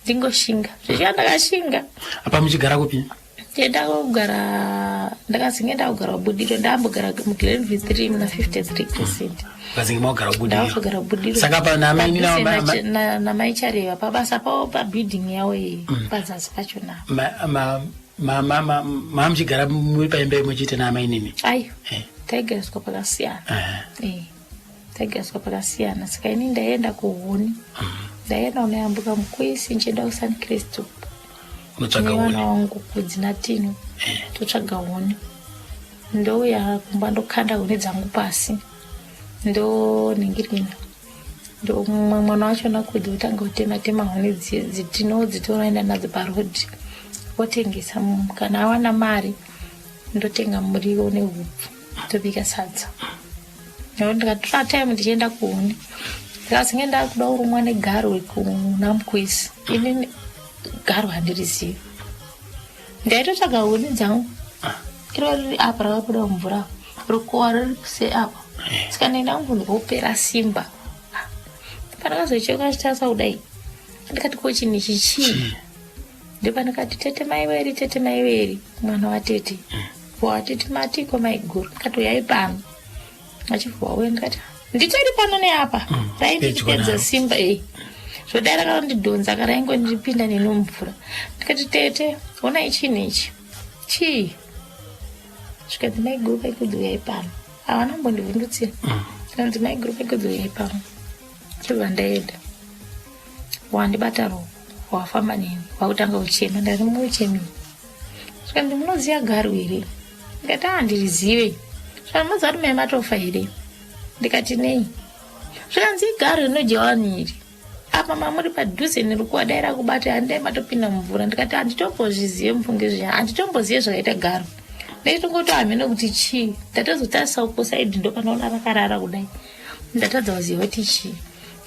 ndingoshinga. Zvichiva ndakashinga. Apa muchigara kupi? Ndenda kugara, ndakazinge ndakugara kuBudiriro. Ndambogara muGlenview 3 muna 53 Crescent. Kazinge maugara kuBudiriro? Ndakugara kuBudiriro. Saka pa namai Padhuze namai Chareva, pabasa pavo, pabuilding yavo iyi, pazasi pachona. Mamuchigara muri paimba imwe chete naamainini? Ayo, taigariswa pakasiyana. Taigariswa pakasiyana. Saka ini ndaienda kuhuni, ndaienda kunoyambuka Mukwisi nchienda kuSan Cristo unotsvaga nevana huni wangu Kudzi naTino. Totsvaga huni, ndouya kumba, ndokanda huni dzangu pasi, ndoningirina, ndo mumwe mwana wachona Kudzi otanga kutema tema huni dzitinodzitora, nadzo parodhi, otengesa. Kana awana mari, ndotenga muriwo nehupfu, tobika sadza. Nekuti ndikatora time ndichienda kuhuni, ndikazinge ndakuda kurumwa negarwe kuna Mukwisi. Inini garwe handirizivi, ndaitotsvaga huni dzangu. Iro riri apa, rakabuda mumvura, rukowa ruri kuse apa. Saka ndindangunzwa kupera simba. Pandakazocheuka chitarisa kudai, ndikati, ko chinhu ichi chii? Ndopandikati, "Tete maiveri, tete maiveri, mwana watete watete." Matiko maiguru? Ndikati, "Uyai pano." Achibva wauya, ndikati, "Nditori pano neapa." Raindipedza Pedyo. Simba ei zvodai rakandidhonza, karaingondipinda neni mumvura. Ndikati, "Tete, onai chinhu ichi, chii?" Zvikanzi, "Maiguru vaikudzi, uyai pano." Havana kumbondivhundutsira. Zvikanzi, "Maiguru vaikudzi, uyai pano." Chibva ndaenda, wandibata ruoko, wafamba neni, wakutanga kuchema. Ndati, "Muchemei?" Zvikanzi, "Munoziva garwe here?" Ndikati, "Handirizive." Zvikanzi, "Munoziva kuti mai matofa here?" Ndikati, "Nei?" Zvikanzi, "Igarwe rinodya vanhu iri. Apa mamuri padhuze nerukuwa, dai rakubata, handidai matopinda mumvura." Ndikati, "Handitombozvizive mufunge zviya, handitombozive zvakaita garwe. Ndaitongoto hamene kuti chii. Ndatozotarisa uko side, ndopanoona rakarara kudai, ndatadza kuziva kuti chii."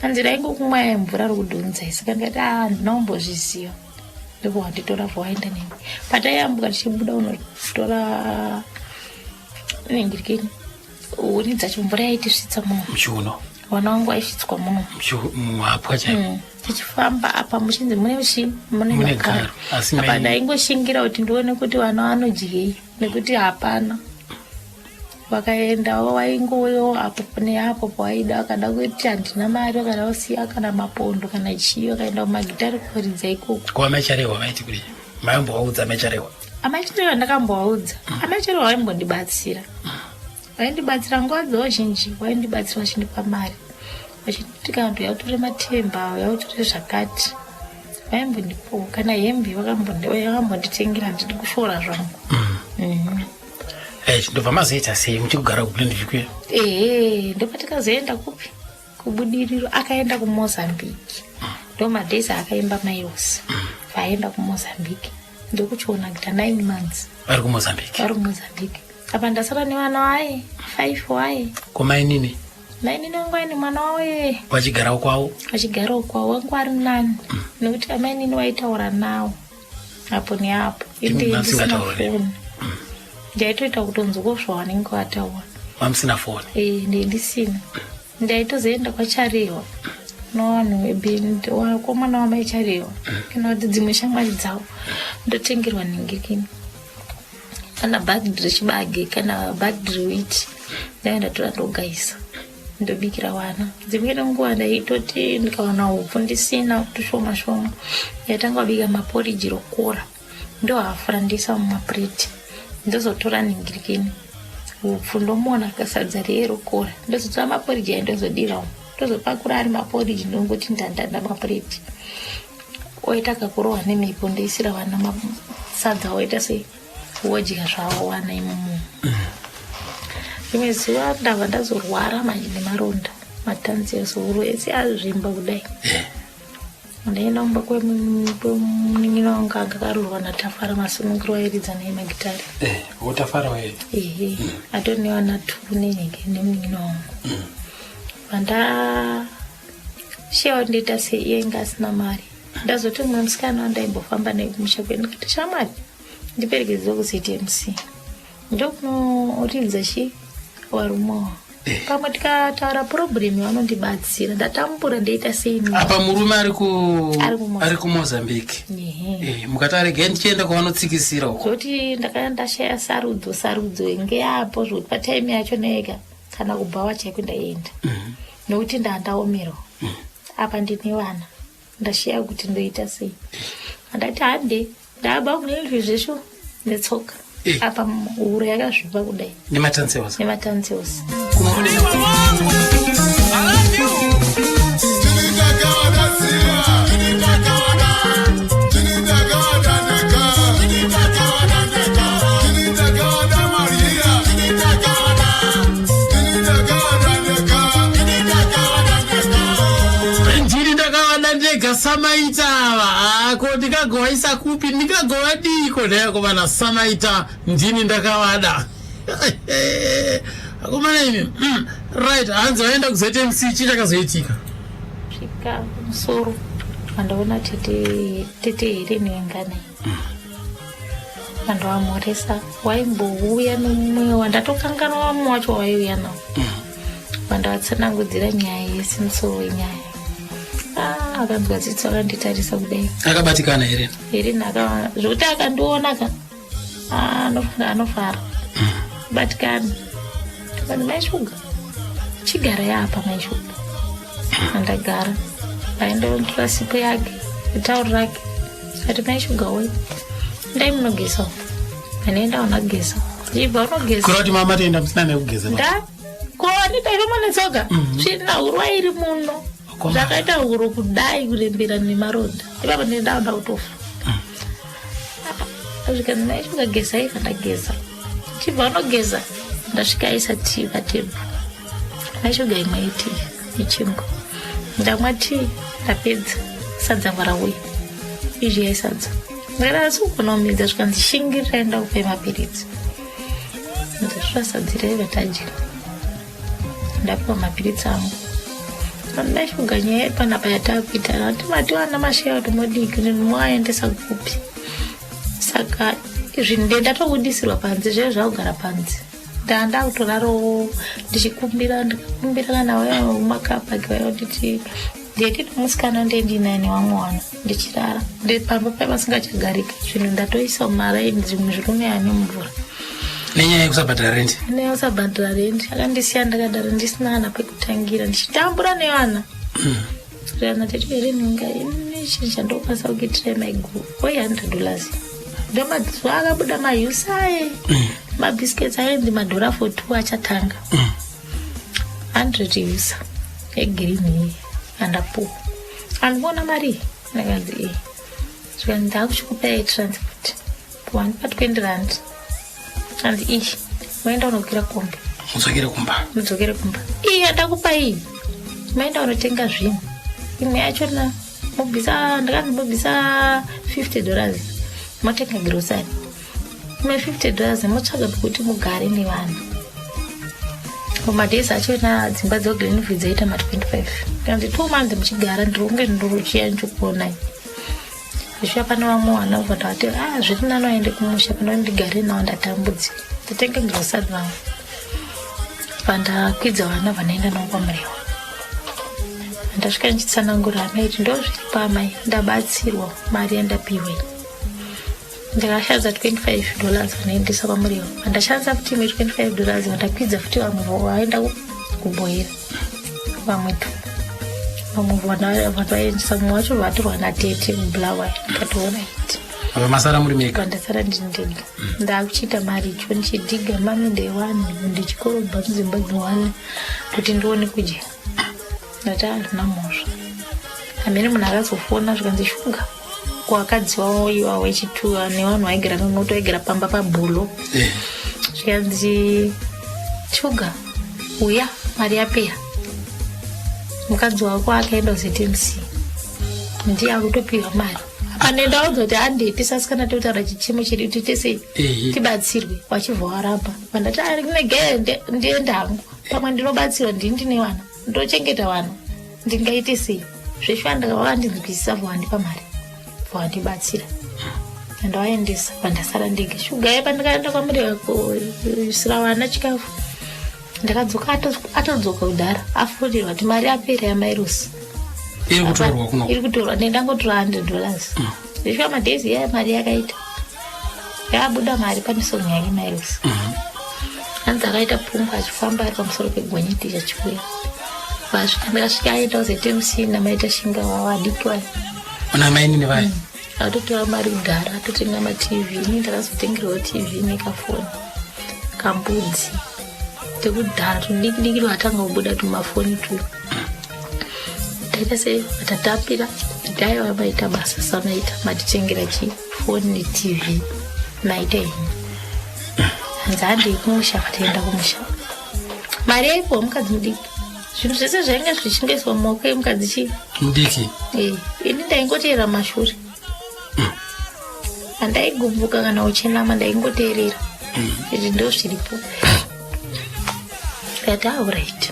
Hanzi, "Raingokumwaya mvura rokudhonzai." Saka ndikati, "A, handina kumbozviziva." Ndipo wanditora, waenda neni. Patayambuka tichibuda unotora ningirikini huni dzacho, mvura yaitisvitsa muno Muchiuno? Vana vangu vaisvitswa muno. Muhapwa chaipo? Tichifamba apa muchinzi mune chi mune Mune magaro. garo, asi Apa ndaingoshingira kuti ndione kuti vana vanodyei, nekuti hapana. Vakaenda waingoyo apo neapo pawaida, vakada kuti handina mari, vakada kusiya kana mapondo kana chii, vakaenda kumagitari kuridza ikoko. Ko amai Charehwa vaiti kudii? Maimbovaudza amai Charehwa? Amai Charehwa ndakambovaudza. Amai Charehwa vaimbondibatsira. Vaindibatsira nguva dzavo zhinji, vaindibatsira vachindipa mari. Vachinditi kana kuti yautore matemba, yautore zvakati. Vaimbondipawo kana hembe vakambonditengera, handidi kushora zvangu. Right, ndobva mazoita sei muchikugara kuGlen View? Ehe, ndopatikazoenda kupi? Kubudiriro. Akaenda kuMozambique. Ndo madays akaimba Mairos. Vaenda kuMozambique. Ndokuchiona kuita 9 months. Vari kuMozambique. Vari kuMozambique. Apa ndasara nevana waye, 5 waye. Ko mainini? Mainini wangu aine mwana waye. Vachigarawo kwavo? Vachigarawo kwavo, wangu ari nani. Nekuti amainini waitaura nawo. Apo neapo. Imi Inde ndisina mamusingatauri. foni. Ndaitoita kutonzwa zvavanenge vataura. Mamusina foni. Eh, ndisina. Ndaitozoenda kwaCharewa. Nowanhu maybe wakomana wamai Charewa. Kana kuti dzimwe shamwari dzavo. Ndotengerwa nhingikini. Kana bhagi rechibage, kana bhagi rewheat. Ndaienda ndatora ndogaisa. Ndobikira vana. Dzimweni nguva ndaitoti ndikawana upfu ndisina tushoma shoma. Ndaitanga kubika maporiji rokora. Ndohafura ndoisa mumapureti. Ndozotora nhingirikini. Upfu ndomona kasadza riye rokora. Ndozotora maporiji aya ndozodira umu. Ndozopakura ari maporiji ndongoti ndandanda mapureti. Oita kakurohwa nemhepo ndoisira vana sadza oita sei wodya zvavo vana imomo. Rimwe zuva ndabva ndazorwara manje nemaronda matanzi huro ese azvimba kudai. Ndaenda kumba kwemunin'ina wangu anga akarorwa naTafara Masununguro wairidza naye magitare. Wotafara waye. Ehe, atori nevana two nenhenge nemunin'ina wangu. Vandashewa ndoita sei iye inga asina mari. Ndazoti mumwe musikana wandaimbofamba naye kumusha kwedu ndikati shamwari ndiperekedze kuZMC. Ndokunoridza chi warumowa. Pamwe tikataura problem vanondibatsira. Ndatambura ndoita sei mimi? Apa murume ari ku Ari kuMozambique. ari kuMozambique. Ehe. Mukati aregai ndichienda kwavanotsikisira uko. Zvoti ndakanga ndashaya sarudzo, sarudzo inge yapo zvekuti pataimi yacho nega kana kubhawa chaiko ndaienda. Nokuti ndandaomerwa. Apa ndine vana. Ndashaya kuti ndoita sei. Ndati hande ndabva kune zvesho netsoka. Apa huro yakazvimba kudai. Nematanseos. Nematanseos. Ndini ndakavada ndega Samaita ava. Ko ndikagovaisa kupi? Ndikagovadiko nhai akomana Samaita ndini ndakavada. Akomana imi. Right, hanzi vaenda kuZMC chii chakazoitika? Svika musoro vandaona tete tete here nevengana. Vanhu vamhoresa waimbouya nomumwe wandatokanganwa vamwe wacho waiuya nawo. Vandavatsanangudzira nyaya yese musoro wenyaya. Akanzwa tsitsi akanditarisa kudai. Akabatikana here? Here naka zvekuti akandiona ka anofara. Batikana. Vanhu mai Shuga. Chigara apa mai Shuga. Andagara. Vaendotora sipo yake, tauro rake. Ati mai Shuga we. Ndai munogeza. Anoenda unogeza. Ibva unogeza. Kureva kuti mama toenda musina nekugeza. Nda koni taifamba netsoka. Tsvina hurwa iri muno. Zvakaita huro kudai kurembera nemaronda. Ipapo ndindaona kutofa. Zvikanzi mai Shuga geza iva ndageza. Chibva unogeza. Ndasvika aisa tii patebhu. Mai Shuga imwe tii nechingwa. Ndamwa tii ndapedza. Sadza rauya. Izvi yaisadza. Ndakati asi kugona kumedza zvikanzi shingirira enda kupe mapiritsi. Ndasvika sadza raiva tadya. Ndapiwa mapiritsi angu. Mai Shuga nyaya yepanapa yatakuita ati matiwana masheya kuti modiki moaendesa kupi. Saka izvi ndatobudisirwa panze zvaiva zvakugara panze. Ndakutorarawo ndichikumbira ndikakumbira kana vaya vemumakapaki vaya nditi ndiyetini musikana ndendinaye nevamwe vana ndichirara. Pamba paiva pasingachagariki zvinhu ndatoisa mumaraini zvimwe zviri kunaya nemvura. Nenyaya yekusabhadhara rendi? Nenyaya yekusabhadhara rendi. Akandisiya ndakadaro ndisina kana pekutangira ndichitambura nevana. Riana tete here ninga ini chinhu chandokwanisa kukuitirai maiguru oi 100 dollars. Ndomazuva akabuda mahusaye mabiscuits aenzi madhora for two achatanga. 100 usa egreen iyi andapuwa. Andikuona mari iyi ndakanzi iyi. Zvikanzi ndakuchikupai transport. Wandipa 20 rand. Hanzi iyi maenda unokwira kombi. Mudzokere kumba. Mudzokere kumba. Iyi yandakupa iyi. Maenda unotenga zvinhu. Imwe yachona mobvisa ndakanzi mobvisa 50 dollars motenga grocery. Imwe 50 dollars motsvaga pekuti mugare nevanhu. Madays achona dzimba dzeGlenview dzaita ma 25. Kanzi 2 months muchigara ndironge ndorochiya ndichikuonai. Zvichiva pane vamwe vana vobva ndavati ah zviri nani vaende kumusha pane kuti ndigare navo ndatambudzika. Ndatenga grocery navo. Pandakwidza vana vanoenda navo kwaMurewa. Ndasvika ndichitsanangura amai kuti ndozviripo amai ndabatsirwa mari yandapiwa iyi. Ndakashandisa 25 dollars vanoendesa kwaMurewa. Pandashandisa futi imwe 25 dollars vandakwidza futi vamwe vaenda kuBohera. Vamwe tu. Vamwe vana vaendesa mumwe wacho vatorwa natete kuBulawayo. Ndikatoona iti. Apa masara muri mega? Pandasara ndini ndega. Ndakuchiita mari icho ndichidhiga mamende evanhu ndichikorobha mudzimba dzevanhu kuti ndione kudya. Ndati handina mhosva. Hamene munhu akazofona zvikanzi shuga kuakadzi wavo iwawo echitu nevanhu vaigara nonoto vaigara pamba pabhulo. Zvikanzi shuga uya mari yapera. Mukadzi wako akaenda kuZMC ndiye akutopiwa mari. Apa ndaudza kuti handei tisasikana totaura chichemo chedu tiite sei tibatsirwe wachibva waramba. Pandati ndinege ndiende hangu pamwe ndinobatsirwa ndini ndine vana ndochengeta vana ndingaite sei zveshuwa ndakavandinzwisisa vandipa mari vandibatsira ndavaendesa pandasara ndega shuga ye pandakaenda kwamureva kuisira vana chikafu ndakadzoka atodzoka kudhara afonirwa kuti mari yapera yamairosi iri kutorwa kuno iri kutorwa ndangotora 100 dollars zveshuwa madays iya mari yakaita yakabuda mari pane song yake mairosi hanzi akaita pfungwa achifamba ari pamusoro pegonyeti achiuya vasvika ndakasvika aenda kuZMC namaita shinga wavadiki vaya namainini vaya atotora mari kudhara atotenga matv ini ndakazotengerwawo tv nekafoni kambudzi tekudhara tudiki diki twatanga kubuda tumafoni tu taita sei vatatapira kuti aiwa maita basa samaita matitengera chi foni netv maita henyu hanzi handei kumusha vataenda kumusha mari yaipiwa mukadzi mudiki zvinhu zvese zvainge zvichingoiswa mumaoko emukadzi chii mudiki ini ndaingoteerera mashure handaigumbuka kana uchenama ndaingoteerera izvi ndo zviripo ndikati alright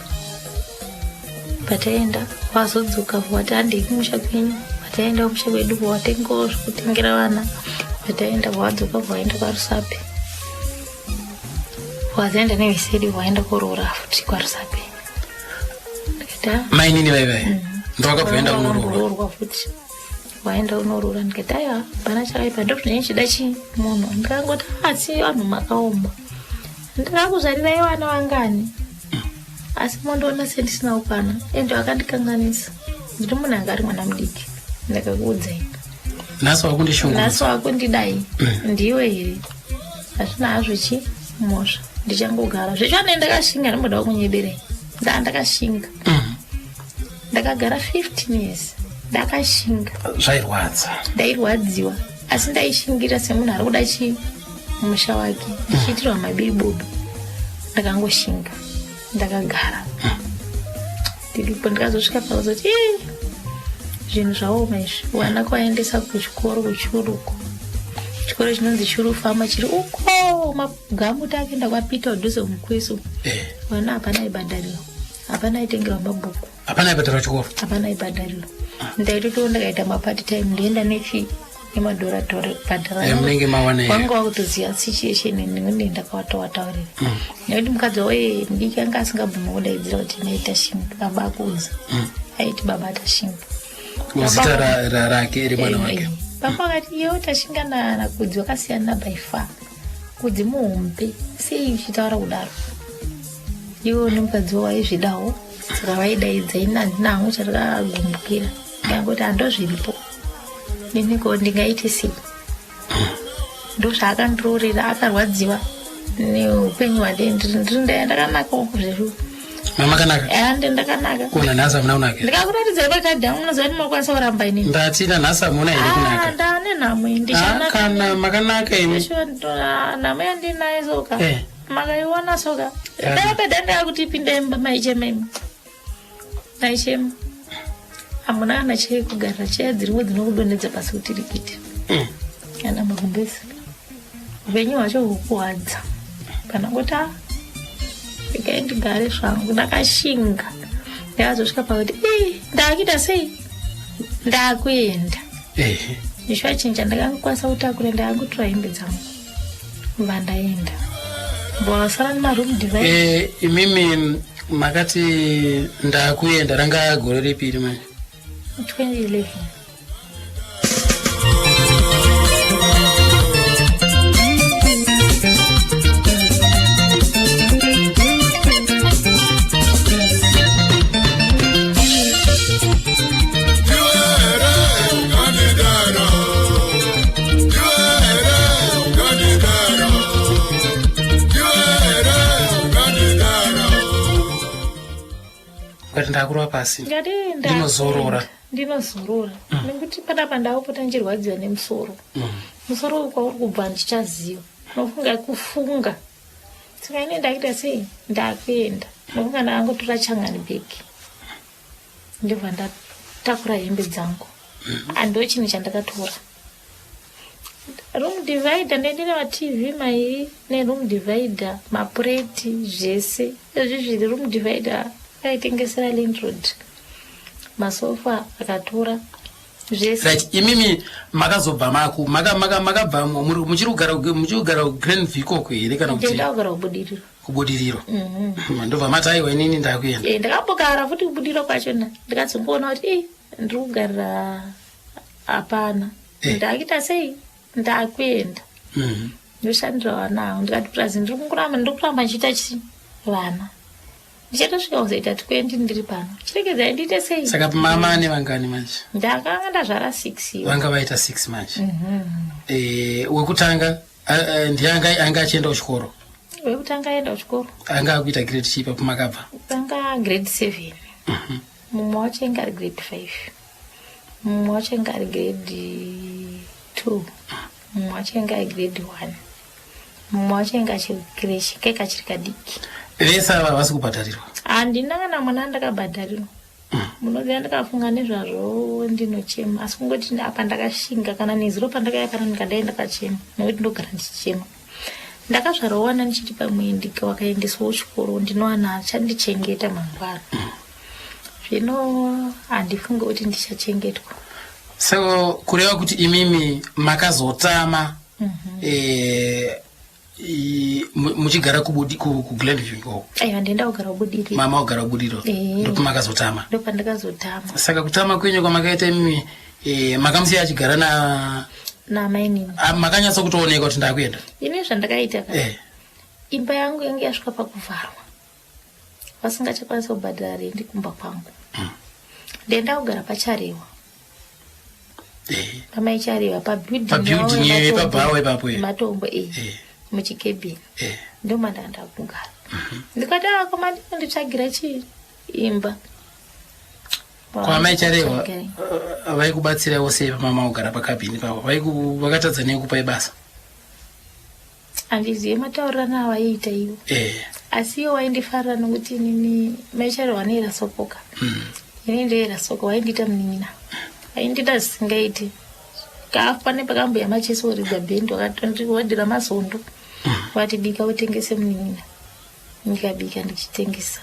pataenda wazodzoka wati handei kumusha kwenyu pataenda kumusha kwedu watengawo zvekutengera vana pataenda wadzoka waenda kwarusape wazoenda neveseri waenda koroora futi kwarusape ndikati ah mainini vaivai ndovakabva vaenda kunoroorwa futi waenda unoroora ndikati aiwa hapana chakaipa ndozvinenge chida chii munhu ndikangoti asi vanhu makaoma ndakakuzvarirai vana vangani asi mondiona sendisina kukwana ende vakandikanganisa ndiri munhu anga ari mwana mudiki ndakakuudzai nhasi wakundishungurudza nhasi wakundidai ndiwe here hazvina hazvo chi mhosva ndichangogara zvechane ndakashinga ndimboda kunyeberei ndaa ndakashinga ndakagara 15 years ndakashinga zvairwadza ndairwadziwa asi ndaishingira semunhu ari kuda chi musha wake ndichiitirwa mabibobi ndakangoshinga ndakagara ndiripo ndikazosvika pakuzoti ii zvinhu zvaoma izvi vana kuvaendesa kuchikoro kuchuruko chikoro chinonzi churu fama chiri uko magamu takuenda kwapeter udhuze mukwisu vana hapana aibhadharirwa hapana aitengerwa mabhuku hapana aibhadharwa chikoro hapana aibhadharirwa ndaitotiwo ndakaita mapart time ndienda nechi nemadhora dhora kubhadhara Munenge mawana here? wanga wakutoziva situation nekuti ndakawatowataurira nekuti mukadzi waye mudiki anga asingabvumi kudaidzira kuti maita shinga baba akuudza aiti baba atashinga zita rake remwana wake Baba akati iwe tashinga nakudzi wakasiyana by far. Kudzi muhombe sei uchitaura kudaro? Iwo nemukadzi waizvidawo saka vaidaidza ini handina hangu chandakagumbukira ndangoti handozviripo iniko ndingaite sei ndozvaakandiroorera akarwadziwa neupenyu hwandiri ndiri ndaya ndakanakawo zvedu mamakanaka ande ndakanaka kuona nhasi hamuna kunaka ndikakuratidzai pakadhi angu munoziva kuti munokwanisa kuramba inini ndati nanhasi hamuna here kunaka ah, ndane nhamo ah, ndichanaka kana makanaka imi nhamo yandinayo soka eh. makaiona soka ndakapedha ndakuti pindai mumba maichema imi maichema hamuna kana chei kugarira cheya dzirimo dzinokudonhedza pasi kuti rikiti mm. kana magumbezi upenyu hwacho hukuwadza kana kuti a ah, regai ndigare zvangu ndakashinga ndakazosvika pakuti ii ndakuita sei ndakuenda ndichinja ndakangokwanisa kutakura ndakangotora hembe dzangu kubva ndaenda mbosara nemaroom divide eh, imimi makati ndakuenda ranga gore ripi iri manje 2011 Ukati ndakurova pasi ndinozorora ndinozorora mm. nekuti panapa ndakupota ndichirwadziwa nemusoro mm. musoro uyu kwauri kubva ndichaziva unofunga kufunga saka ine ndakuita sei ndakuenda nofunga ndakangotora changani bhegi ndobva ndatakura hembe dzangu ando chinhu chandakatora room divider ndendine matv mairi neroom divider mapureti zvese izvi zviri room divider aitengesera landroad masofa akatora zvese right imimi makazobva maku makabva muchiri kugara muchiri kugara grand vikoko here kana kuti ndakugara kubudiriro kubudiriro mhm. ndobva mati aiwa inini ndakuenda eh, ndakambogara futi kubudiriro kwachona ndikazongoona kuti i ndiri kugarira hapana eh. ndakuita sei ndakuenda mhm. ndoshandira vana avo ndikati purazi ndiri kungoramba ndiri kuramba ndichiita chi vana ndichatosvika kuzoita 20 ndiri pano chiregedzai ndiite sei saka mama ane vangani manje ndakanga ndazvara six vanga vaita six manje mhm. eh, wekutanga ndiye anga anga achienda kuchikoro wekutanga aenda kuchikoro anga akuita grade chii papo makabva anga grade seven mhm. mumwe wacho ainge ari grade five mumwe wacho ainge ari grade two mumwe wacho ainge ari grade one mumwe wacho ainge achiri creche kai kachiri kadiki vese ava havasi kubhadharirwa handina kana mwana andakabhadharirwa munoziva ndikafunga nezvazvo ndinochema asi kungoti apa ndakashinga kana nezuro pandakaya pano ndikadai ndakachema nekuti ndogara ndichichema ndakazvarawo wana ndichiti pamwe wakaendeswawo chikoro ndinowana achandichengeta mangwana zvino handifunge kuti ndichachengetwa so kureva kuti imimi makazotama mm -hmm. eh, muchigara kuglenview ikoko aiwa ndienda kugara kubudiriro mama kugara kubudiriro eh. ndopamakazotama ndopandakazotama saka kutama kwenyu kwamakaita imimi eh, makamusiya achigara na namainini ah, makanyatsa kutooneka kuti ndakuenda ini zvandakaita ka eh. imba yangu yange yasvika pakuvharwa vasingachakwanisa kubhadhara rendi kumba kwangu mm. ndenda kugara pacharewa eh. pamai charewa pabuildingmatombo e eh. muchikebhini eh. ndomandanda kugara mhm. ndikati akoma ah, ndinonditsvagira chii imba kwamai charewa vaikubatsirawo sei pamama kugara pakabhini pavo vakatadza nei kupai basa handizive mataurirano awaiita iwo eh. asi iwo waindifarira nokuti inini maicharo vanoera sokoka mm. ini ndoera soko waindiita munin'ina waindiita zvisingaiti kafu pane pakambuya macheso uridza bhendi wadira mazondo mm. watibika utengese munin'ina ndikabika ndichitengesa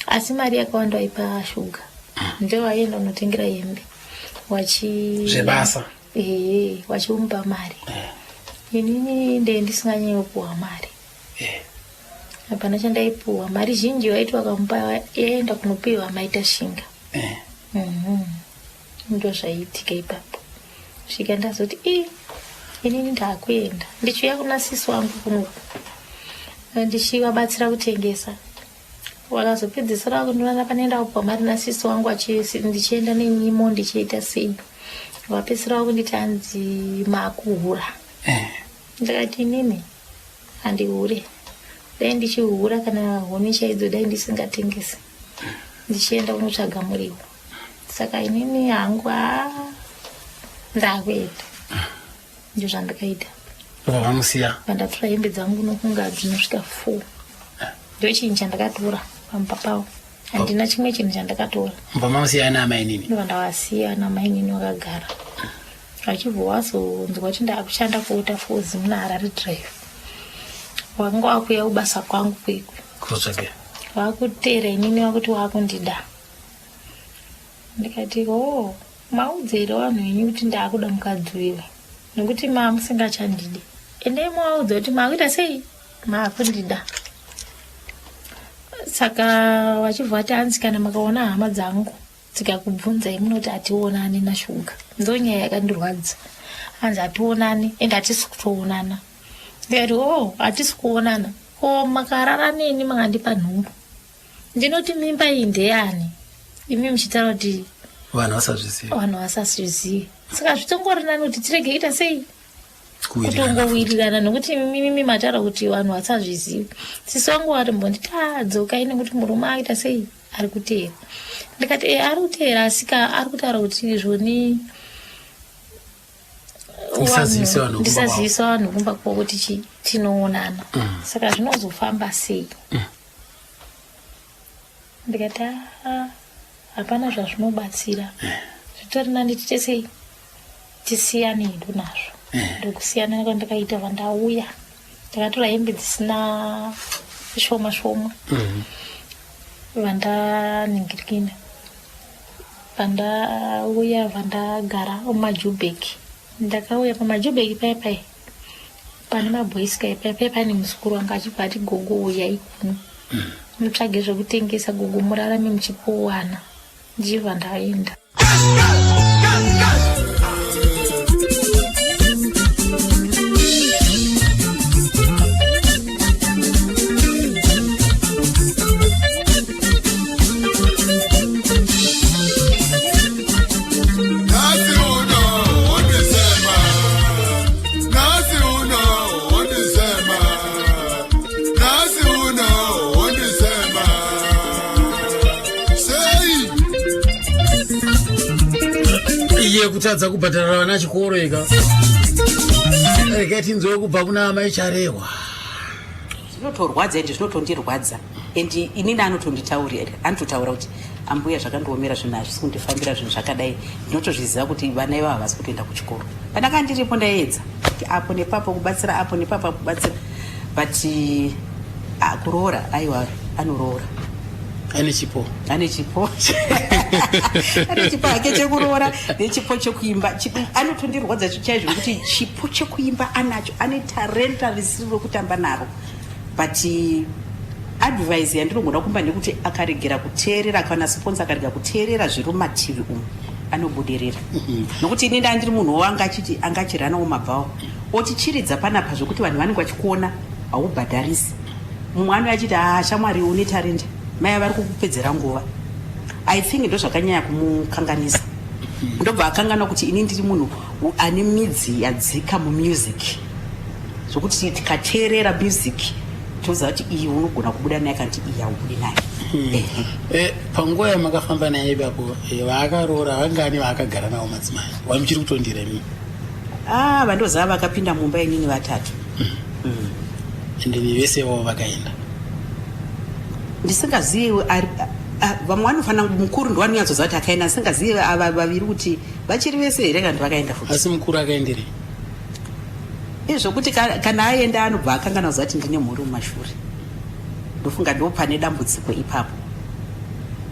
asi mari yakawanda waipa shuga mm. ndio waienda unotengera hembe wachi zvebasa ehe wachimupa mari eh. inini ndee ndisinganyanyi kupuwa mari eh. hapana chandaipuwa mari zhinji waiti wakamupa yaenda kunopiwa maita shinga eh. mhm. ndo zvaiitika ipapo svika ndazoti i Inini ndakuenda ndichiuya kuna sisi wangu kunoku ndichivabatsira kutengesa. Vakazopedzisira vakundiona pane ndakupiwa mari nasisi wangu ndichienda nenyimo ndichiita sei. Vapedzisira vakunditi hanzi makuhura. Ndakati inini handihure, dai ndichihura kana huni chaidzo dai ndisingatengesi ndichienda kunotsvaga muriwo. Saka inini hangu haa ndakuenda, ndizvo zvandakaita. Ndobva vamusiya. Vandatora hembe dzangu nokunga dzinosvika 4, ndo chinhu chandakatora pamba pavo, handina chimwe chinhu chandakatora. Mubva mamusiya naamainini? Ndobva ndavasiya namainini vakagara vachibva wazonzwa kuti ndakushanda kuWaterfalls muna Harare Drive. Wanga wakuya kubasa kwangu kwekwe kuzotsvagera vakuteera inini vakuti wakundida. Ndikati o maudze here vanhu venyu kuti ndaakuda mukadzi wewe, nekuti maa musingachandidi, endai muvaudze kuti maakuita sei, maakundida. Saka vachibva vati hanzi kana makaona hama dzangu dzikakubvunzai munoti hationani naShuga. Ndo nyaya yakandirwadza, hanzi hationani ende hatisi kutoonana. Ndikati o hatisi kuonana, ko makarara neni makandipa nhumbu, ndinoti mimba iyi ndeyani imi muchitaura kuti vanhu vasazviziva? Vanhu vasazvizive. Saka zvitongori nani kuti tirege ita sei kuwirirana. Kutongowirirana, nokuti mimi mataura kuti vanhu vasazvizive. Sisi wangu varimbonditi adzokai nekuti murume aita sei, ari kuteera. Ndikati e ari kuteera, asika ari kutaura kuti zvoni Ndisazivise vanhu kumba kwavo. Ndisazivisa vanhu kumba kwavo kuti tinoonana. Saka zvinozofamba sei? Ndikati "Ah, hapana zvazvinobatsira, zvitori nani tiite sei, tisiyane hedu nazvo." Ndokusiyana kwandakaita. Vandauya ndakatora hembe dzisina shoma shoma, vandaningirikina, vandauya, vandagara mumaJubheki. Ndakauya pamaJubheki paya paya pane mabhoisi paya paya pane muzukuru wanga achibva ati, "Gogo, uyai kuno mutsvage zvekutengesa, gogo, murarame muchipowana." Ndichibva ndaenda. Nhasi uno wondisema, nhasi uno wondisema, nhasi uno wondisema sei? Iye kutadza kubhadharira vana chikoro ika. Regai tinzwe kubva kuna amai Charehwa. Zvinotorwadza ende zvinotondirwadza, and inini anotonditaurira, anototaura kuti ambuya zvakandiomera, zvinhu hazvisi kundifambira, zvinhu zvakadai. Ndinotozviziva kuti vana ivavo havasi kutoenda kuchikoro. Pandanga ndiripo ndaiedza kuti apo nepapo kubatsira, apo nepapo kubatsira, but kuroora aiwa, anoroora. Ane chipo. Ane chipo, ane chipo hake chekuroora nechipo chekuimba. Anotondirwadza chaizvo nekuti chipo chekuimba anacho, ane tarenta risiri rokutamba naro, but advice yandinogona kumba ndekuti akaregera kuteerera, kana sponsor akarega kuteerera zviri mumativi umu, anobudirira. Nokuti ini ndandiri munhu wanga achiti anga achiranawo mabhawa, oti chiridza panapa zvokuti vanhu vanenge vachikuona, haubhadharisi. Mumwe anouya achiti, "Ha, shamwari, une tarenda, mai vari kukupedzera nguva." I think ndo zvakanyanya kumukanganisa. Ndobva akanganwa kuti ini ndiri munhu ane midzi yadzika mumusic, zvokuti tikateerera music toziva kuti iyi unogona kubuda naye kana kuti iyi haubudi naye. Ehe. Panguva yamakafamba naye ipapo, vaakaroora vangani vaakagara navo madzimai wamuchiri kutondira imi? Ah, vandoziva vakapinda mumba inini vatatu. Ende vese vavo vakaenda? Ndisingazivi vamwe vanofanira, mukuru ndovanonyatsoziva kuti akaenda. Ndisingazivi ava vaviri kuti vachiri vese here kana kuti vakaenda futi. Asi mukuru akaenderei? Izvokuti kana aenda anobva akangana kuziva kuti ndine mhuri mumashure. Ndofunga ndo pane dambudziko ipapo.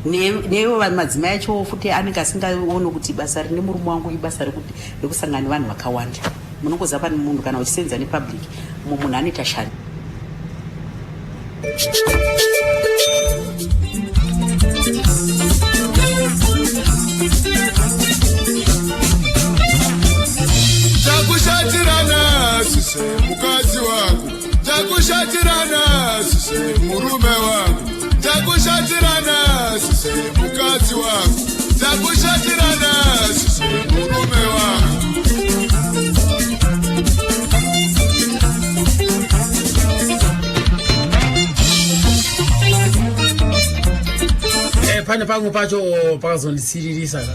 Nevo madzimai acho futi anenge asingaoni kuti basa rine murume wangu ibasa rekusangana nevanhu vakawanda. Munongoziva pane munhu kana uchisenza nepublic, mumwe munhu anoita shani. Takushatirana. semukadzi wangu, takushatira nhasi semurume wangu. Eh, pane pamwe pacho pakazondisiririsa ka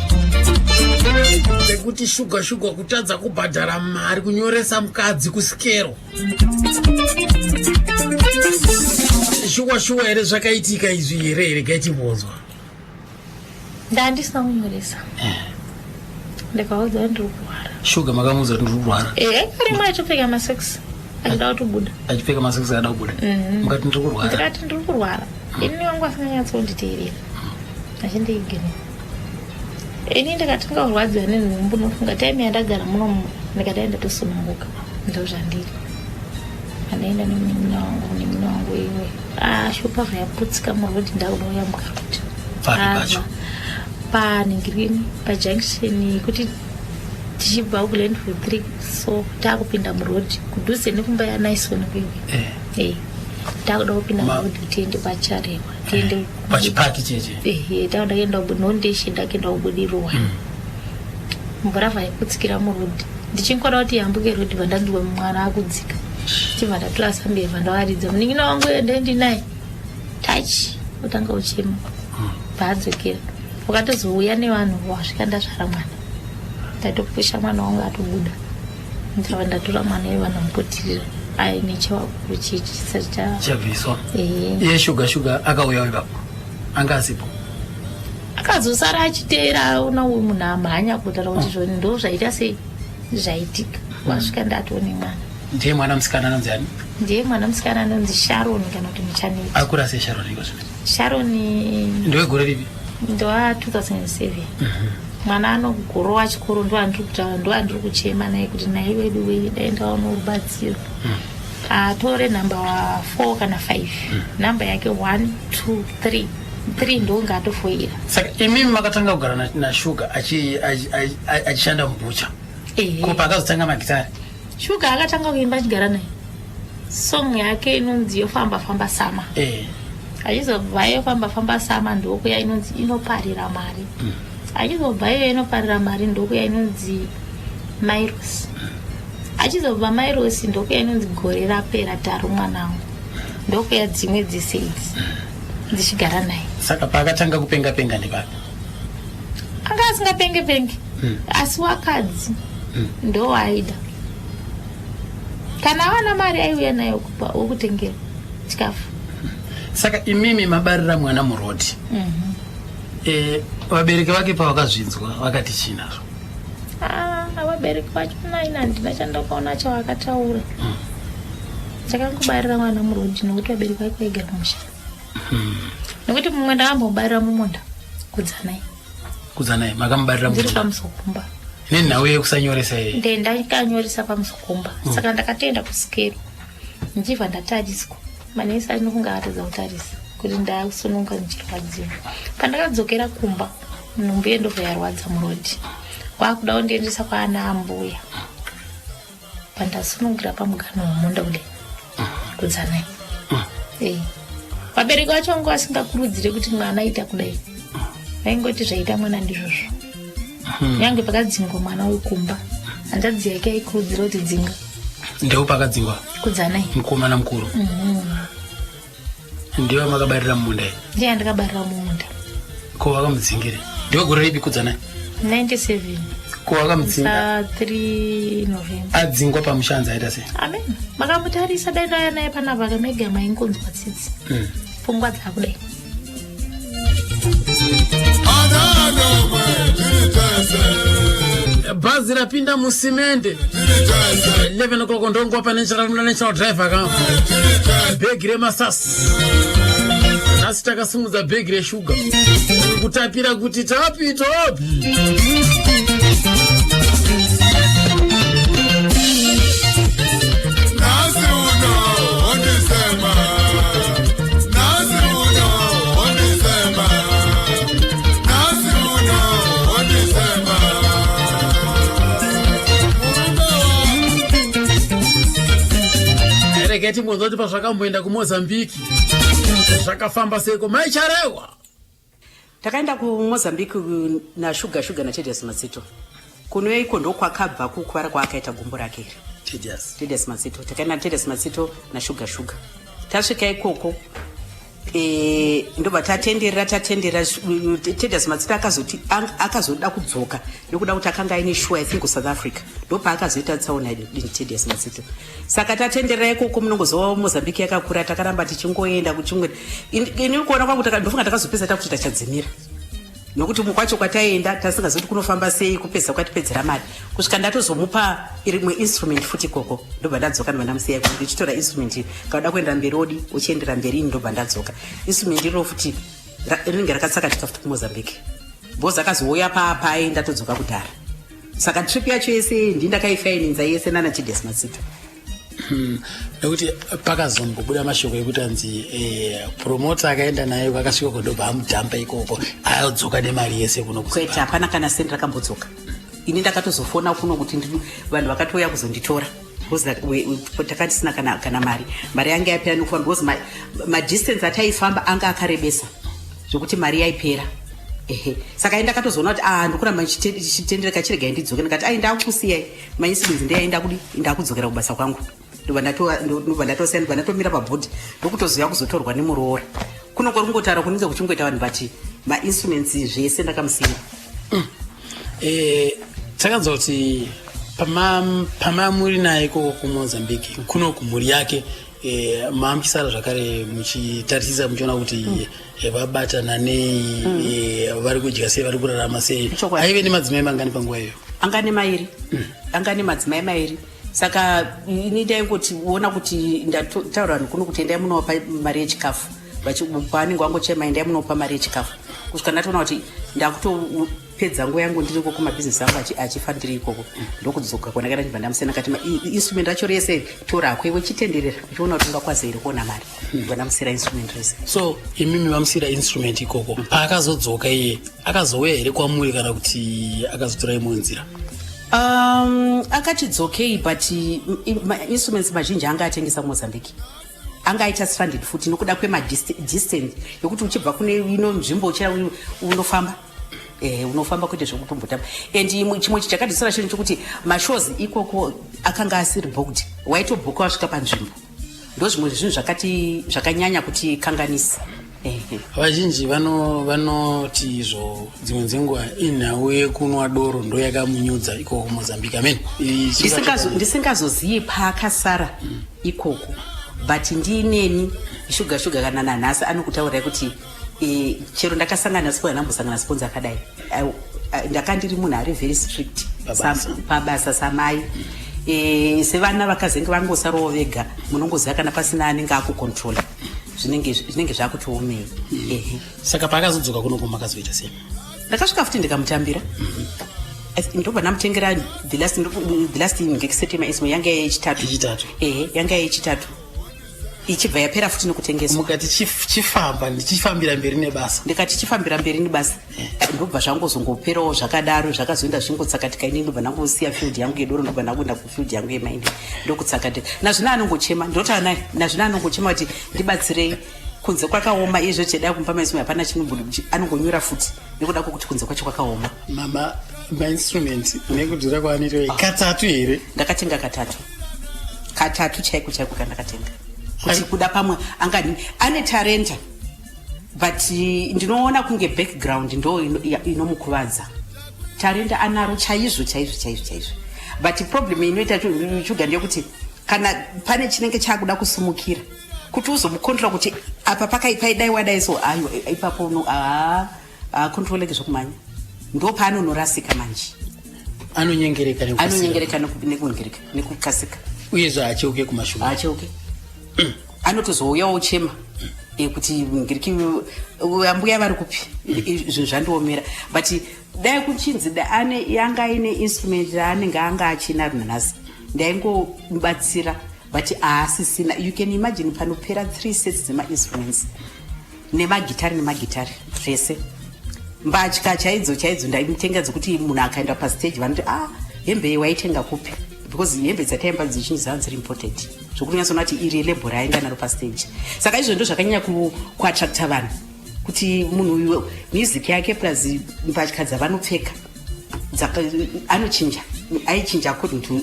pekuti shuga shuga kutadza kubhadhara mari kunyoresa mukadzi kusikero shuwa shuwa here zvakaitika izvi here here gaitimbonzwa Ndandisina kunyoresa. Ndikaudza kuti ndiri kurwara. Shuga makamuudza kuti ndiri kurwara? Eh, arimo achipfeka masocks achida kutobuda. Achipfeka masocks akada kubuda. Mukati ndiri kurwara. Ndikati ndiri kurwara. Ini wangu asinganyatsonditeerera. Achindiignore. Ini ndikatanga kurwadziwa nenhumbu nofunga time yandagara muno ndikadai ndatosununguka. Ndozvandiri. Andaenda nemunin'ina wangu, munin'ina wangu iwe. Ah, shupa zvayaputsika muroad ndakuda kuyambuka road. Papi pacho? Panhingirini pajunction yekuti tichibva kuGlenview 3 so takupinda muroad kudhuze nekumba yaNison kuiwe. Eh. Eh. Takuda kupinda Ma- muroad kuti tiende kwaCharewa. Tiende Pachipaki cheche. Ehe, takuda kuenda nondeshe ndakuenda kubudirwa. Mvura vhaikutsikira muroad. Ndichingoda kuti yambuke road vandanzwa mwana akudzika. Chibva ndatora sambe vandawaridza. Munin'ina wangu ende ndinaye. Touch utanga uchema. Paadzokera. Wakatozouya nevanhu wasvika ndazvara mwana. Ndatopusha mwana wangu atobuda. Ndabva ndatora mwana iye vanamuputirira. Aine chewakuru chichi chisati cha Chabviswa. Ehe. Iye shuga shuga akauya ipapo. Anga asipo. Akazosara achiteera aona uyu munhu amhanya kutaura kuti zvoni ndo zvaita sei zvaitika wasvika ndatone mwana. Ndiye mwana musikana anonzi ani? Ndiye mwana musikana anonzi Sharon kana kuti Muchaneti. Akura sei Sharon iko zvino? Sharon Ndewegore ripi? Ndowa 2007. Mwana anogorowa chikoro ndoandiri kutaura ndoandiri kuchema naye kuti naye wedu wei dai ndaona rubatsiro. Atore namba 4 kana 5. Namba yake 1 2 3. 3 ndonga atofoira. Saka imimi makatanga kugara naShuga achishanda mubhucha. Ehe. Ko paakazotanga magitare? Shuga akatanga kuimba achigara naye. Song yake inonzi yofamba famba sama. Achizobva yofamba famba sama ndokuya inonzi inoparira mari. Achizobva iyo inoparira mari ndokuya inonzi Mairosi. Achizobva Mairosi ndokuya inonzi gore rapera taru mwanangu. Ndokuya dzimwe dzese idzi dzichigara naye. Saka paakatanga kupenga penga ndepapi? Anga asingapenge penge. Asi wakadzi ndowaida. Kana awana mari aiuya nayo kupa wokutengera chikafu. Saka imimi mabarira mwana murodhi. Vabereki vake pavakazvinzwa vakati chii nazvo? Ah, vabereki vacho naina handina chandakaona chavakataura. Chakangobarira mwana murodhi nokuti vabereki vake vaigara mumusha. Nokuti mumwe ndakambobarira mumunda kudzanai. Kudzanai makamubarira Ndiri mumunda. pamusokumba. Nenhau yekusanyoresa iyi. Nde ndakanyoresa pamusokumba. Saka ndakatoenda kusikero. Ndichibva ndatariswa. Manesi anofunga atadza kutarisa kuti ndasununga ndichirwadziwa. Pandakadzokera kumba nhumbu yendobva yarwadza murodhi. Wakuda kundiendesa kwaana ambuya. Pandasunungira pamugano wemunda kudai. Kudzanai. Vabereki vacho vanga vasingakurudzire kuti mwana aita kudai. Vaingoti zvaita mwana ndizvozvo. Nyange pakadzingwa mwana wekumba. Hanzvadzi yake aikurudzira kuti dzinga. Ndeu pakadzingwa Kudzanai. mukomana mukuru. Ndiwe makabarira mumunda iyi. Ndiye andakabarira mumunda. Ko vakamudzingire. Ndiwe gore ripi Kudzanai? 97. Ko vakamudzinga. 3 November. Adzingwa pamushanzi aita sei? Amen. Makamutarisa dai ndauya naye panapa akamega maingonzwa tsitsi. Pfungwa dzakudai. Bhazi rapinda musimende 11 o'clock ndonguva pane national driver ka bhegi remasasi. Nhasi takasimudza bhegi reshuga kutapira kuti tapi tapi. Nhasi uno wondisema, nhasi uno wondisema, nhasi uno wondisema. Murume wangu. Regai timbonzwa kuti pazvakamboenda kuMozambique zvakafamba seiko maicharewa. Takaenda kuMozambique naShuga Shuga naTedious Matsito. Kuno iko ndokwakabva kukuvara kwaakaita gumbo rake iri. Tedious. Tedious Matsito. Takaenda naTedious Matsito naShuga Shuga. Tasvika ikoko e, ndobva tatenderera tatenderera. Tedious Matsito akazoti akazoda kudzoka nekuda kuti akanga aine shuwa, I think, kuSouth Africa. Ndopaakazoita tsaona Tedious Matsito. Saka tatenderera ikoko, munongozova Mozambique yakakura, takaramba tichingoenda kuchimwe. Ini kuona kwangu ndofunga takazopedza takuti tachadzimira, nokuti kwacho kwataienda tasingazoti kunofamba sei. Kupedza kwatipedzera mari kusvika ndatozomupa rimwe instrument futi ikoko. Ndobva ndadzoka, ndobva ndamusiya ikoko, ndichitora instrument. Kauda kuenda mberi odi uchiendera mberi, ini ndobva ndadzoka. Instrument iro futi rinenge rakatsakatika futi kuMozambique because akazouya paapai ndatodzoka kudhara. Saka trip yacho yese ndindakaifainenza yese nana Tedious Matsito. Nekuti pakazombobuda mashoko ekuti anzi promoter akaenda naye, akasvika kundobva amudhampa ikoko, adzoka nemari yese kuno. Kwete, hapana kana sendi rakambodzoka. Ini ndakatozofona kuno kuti vanhu vakatouya kuzonditora because takanga tisina kana mari. Mari yanga yapera nekufamba because madistance ataifamba anga akarebesa zvokuti mari yaipera. Ehe, saka ai ndakatozoona kuti ah, ndikuramba ndichitendereka, chiregai ndidzoke. Ndikati ai, ndakusiyai mainstruments, ndeyai kudi ndakudzokera kubasa kwangu. Ndobva ndatosiya, ndobva ndatomira pabhodhi, ndokutozoya kuzotorwa nemuroora kuno. Kuri kungotaura kunenge kuchingoita vanhu, but mainstruments zvese ndakamusiya. Takanzwa kuti pamamuri naye ikoko kuMozambique kuno kumhuri yake, mamuchisara zvakare muchitarisisa, muchiona kuti vabatana nei, vari kudya sei, vari kurarama sei. Chokwadi. Aive nemadzimai mangani panguva iyoyo? Anga nemairi, anga nemadzimai mairi. Saka ini ndaingoti ona kuti ndataura vanhu kuno kuti endai munopa mari yechikafu. Paanenge wangochema, endai munopa mari yechikafu, kusvika ndatoona kuti ndakutopedza nguva yangu ndiri ikoko, mabhizinesi angu achifa ndiri ikoko. Ndokudzoka kwandakaita, ndibva ndamusena kati instrument racho rese torako iwe, chitenderera uchiona kuti ungakwaza here kuona mari. Ndibva ndamusiyira instrument rese. So imimi vamusiyira instrument ikoko, paakazodzoka iye akazouya here kwamuri kana kuti akazotora imwe nzira? Akati dzokei, but mainstruments mazhinji anga atengesa kuMozambique, anga aita stranded futi nokuda kwemadistance yokuti uchibva kune ino nzvimbo uchira unofamba, unofamba kuite zvekutombotamba. And chimwe chakadisira chinhu chokuti mashows ikoko akanga asiri booked, waitobhuka wasvika panzvimbo. Ndo zvimwe zvezvinhu zvakati zvakanyanya kuti kanganisa. Ehe. Vazhinji vanoti izvo dzimwe dzenguva inhau yekunwa doro ndo yakamunyudza ikoko kuMozambique, amen. Ndisingazozivi paakasara ikoko, but ndiineni Shuga Shuga kana nanhasi anokutaurirai kuti chero ndakasangana sponsor, ndambosangana sponsor akadai. Ndakandiri munhu ari very strict. Pabasa. Pabasa samai, sevana vakazenge vangosarawo vega, munongoziva kana pasina anenge akucontrola, zvinenge zvakutoomei. Ehe. Saka paakazodzoka kunoko makazoita sei? Ndakasvika futi ndikamutambira. Ndobva ndamutengera the last ngekiseti yemaismo yanga yechitatu. Yechitatu. Ehe, yanga yechitatu ichibva yapera futi nokutengeswa. Mukati chifamba, ndichifambira mberi nebasa. Ndikati chifambira mberi nebasa. Ndobva zvangozongoperawo zvakadaro, zvakazoenda zvingotsakatika. Ini ndobva ndangosiya field yangu yedoro, ndobva ndakuenda kufield yangu yemaini, ndokutsakatika. Nazvino anongochema, ndinotaura naye nazvino anongochema kuti ndibatsirei, kunze kwakaoma. Izvo cheda kumupa maismo, hapana chinomboda, anongonyura futi nekuda kwokuti kunze kwacho kwakaoma. Mama, mainstrument nekudhura kwaanoita, katatu here? Ndakatenga katatu, katatu chaiko chaiko kandakatenga, kuti kuda pamwe angani ane tarenta, but ndinoona kunge background ndo inomukuvadza. Tarenta anaro chaizvo chaizvo chaizvo chaizvo, but problem inoita Shuga ndeyekuti kana pane chinenge chakuda kusumukira, kuti uzomucontrola kuti apa pakai wadai, so ayo ipapo haacontroleki zvokumhanya, ndo paanonorasika manje. Anonyengereka nekukasira. Anonyengereka nekungereka nekukasika. Uyezve haacheuke kumashure. Haacheuke, anotozouyawo chema kuti ngiriki ambuya vari kupi, zvinhu zvandiomera. But dai kuchinzi ane yanga aine instrument raanenge anga achina nanhasi, ndaingomubatsira, but haasisina. You can imagine, panopera three sets dzemainstruments nemagitari zvese, mbatya chaidzo chaidzo ndaimutenga dzekuti munhu akaenda pastage vanoti, "Ah, hembe iyi waitenga kupi?" Because hembe dzataimba dzizhinji dzava dziri imported, zvokuti unyatsona kuti iri label raaenda naro pastage. Saka izvo ndo zvakanyanya kuattracta vanhu. Kuti munhu uyu music yake plus mbatya dzavanopfeka anochinja, aichinja according to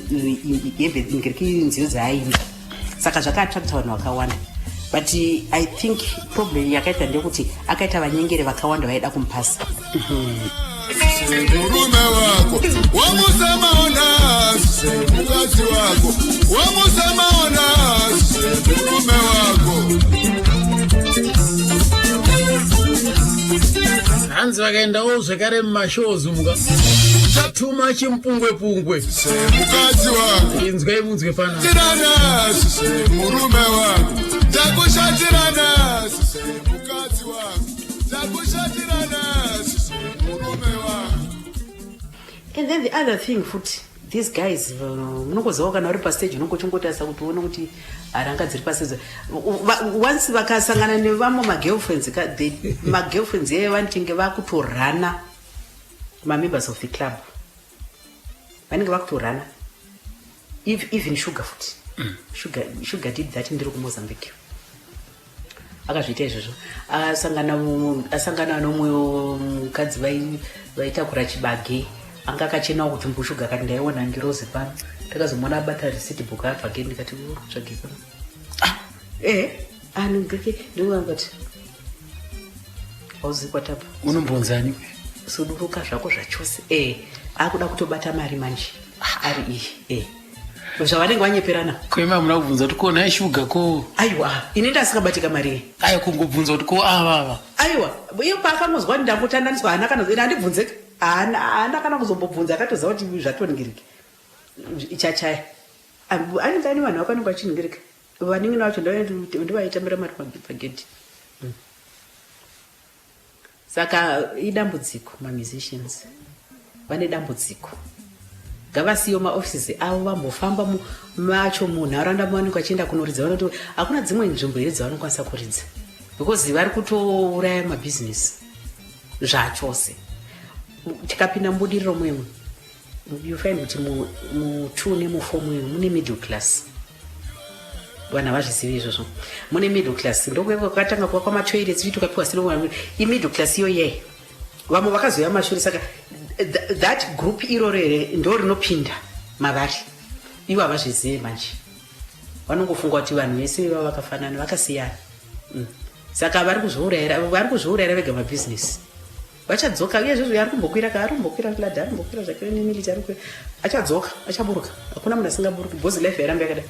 hembe ngiriki nziyo dzaaimba, saka zvakaattracta vanhu vakawanda. But I think problem yakaita ndeyekuti akaita vanyengeri vakawanda vaida kumupasa. Murume wako wamusemaona, mukadzi wako wamusemaona, murume wako. Hanzi vakaendawo zvekare mumashows muka tuma chimupungwe pungwe. Mukadzi wako. Inzwai munzwe pana. Tiranasi murume wako, takushatiranasi mukadzi wako, takushatiranasi murume wako. And then the other thing futi, these guys, munongozivawo kana uri pastage unongochongotarisa kuti uone kuti haranga dziri pastage. Once vakasangana nevamwe magirlfriends, magirlfriends yeye vanotenge vakutorana mamembers of the club, vanenge vakutorana. Even Sugar futi. Sugar did that. Ndiri kuMozambique akazviita izvozvo, asangana nomwe mukadzi vaitakura chibage, anga akachenawo kuti mbushuga, akati, "Ndaiona ngirozi pano." Takazomuona abata receipt book abvage. Ndikati, "Uri kutsvage pano?" "Ah, anongeke ndingangati hauzivi kwatabva." Unombonzani? Suduruka zvako zvachose. Akuda kutobata mari manje ari iyi, zvavanenge vanyeperana. Koima muna kubvunza kuti ko nhai Shuga, ko? Aiwa, ini ndasingabatika mari iyi. Aya, kungobvunza kuti ko avava? Aiwa, iye paakanozwa kuti ndangotandaniswa, haana kana, ini handibvunzeka, haana kana kuzombobvunza. Akatoziva kuti zvatoningirika chachaya. Anenge ane vanhu vako anenge achiningirika, vanin'ina vacho ndovaitambira mari pagedhi. Saka idambudziko, mamusicians vane dambudziko. Ngavasiyewo maoffices avo, vambofamba macho munharaunda mavanenge vachienda kunoridza. Vanoti hakuna dzimwe nzvimbo here dzavanokwanisa kuridza? Because vari kutouraya mabhizinesi zvachose. Tikapinda muBudiriro muimwe, you find kuti mu2 nemu4 muimwe mune middle class. Vanhu havazvizivi izvozvo, mune middle class. Ndokwakatanga kuva kwamatoilets viti ukapiwa sino imiddle class iyo yeye, vamwe vakazoya mashure. Saka that group iroro here ndo rinopinda mavari. Ivo havazvizivi manje, vanongofunga kuti vanhu vese vava vakafanana, vakasiyana. Saka vari kuzviurayira vega mabhizinesi. Vachadzoka uye izvozvo ari kumbokwira ka, ari kumbokwira ladder, ari kumbokwira zvake nemiliti, ari kukwira, achadzoka, achaburuka. Hakuna munhu asingaburuki because life yairamba yakadai.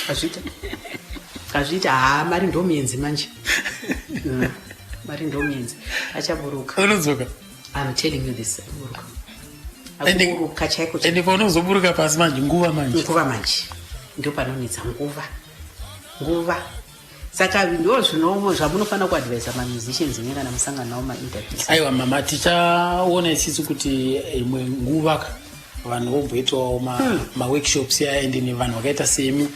Hazviita, hazviita. Haa, mari ndomuenzi manje. Mari ndomuenzi, achaburuka. Unodzoka. I'm telling you this, aburuka. Akuburuka chaiko chaiko. Ende paunozoburuka pasi manje, nguva manje. Nguva manje ndo panonetsa, nguva, nguva. Saka ndo zvino zvamunofanira kuadvisa mamusicians ne kana musangana nawo mainterviews. Aiwa mama, tichaona isisi kuti imwe nguva ka vanhu vomboitawo maworkshops aya, ende nevanhu vakaita semi,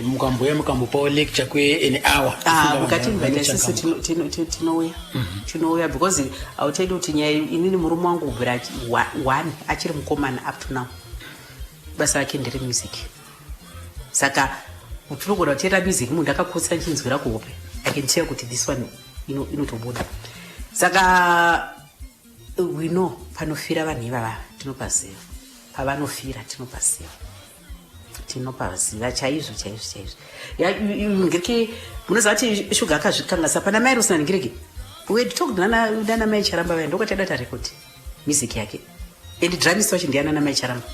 mukamboya mukambopawo lecture kwe an hour. Ah, Vanhu mukatinvita isusu vanochangamuka. tinouya, tinouya, because hautedi kuti nyaya inini murume wangu kubvira one achiri mukomana up to now basa rake ndere music. Saka tinogona kuteera music munhu ndakakotsa nchinzwira kuhope, I can tell kuti this one inotobuda. Saka we know panofira vanhu ivava, tinopaziva pavanofira, tinopaziva, tinopaziva chaizvo chaizvo chaizvo. Ngiriki munoziva kuti Shuga akazvikangasa pana mai Rosina. Ngiriki we had talked nana mai Charamba vaya, ndokataida tarekodi music yake, and drummist wacho ndiana namai Charamba.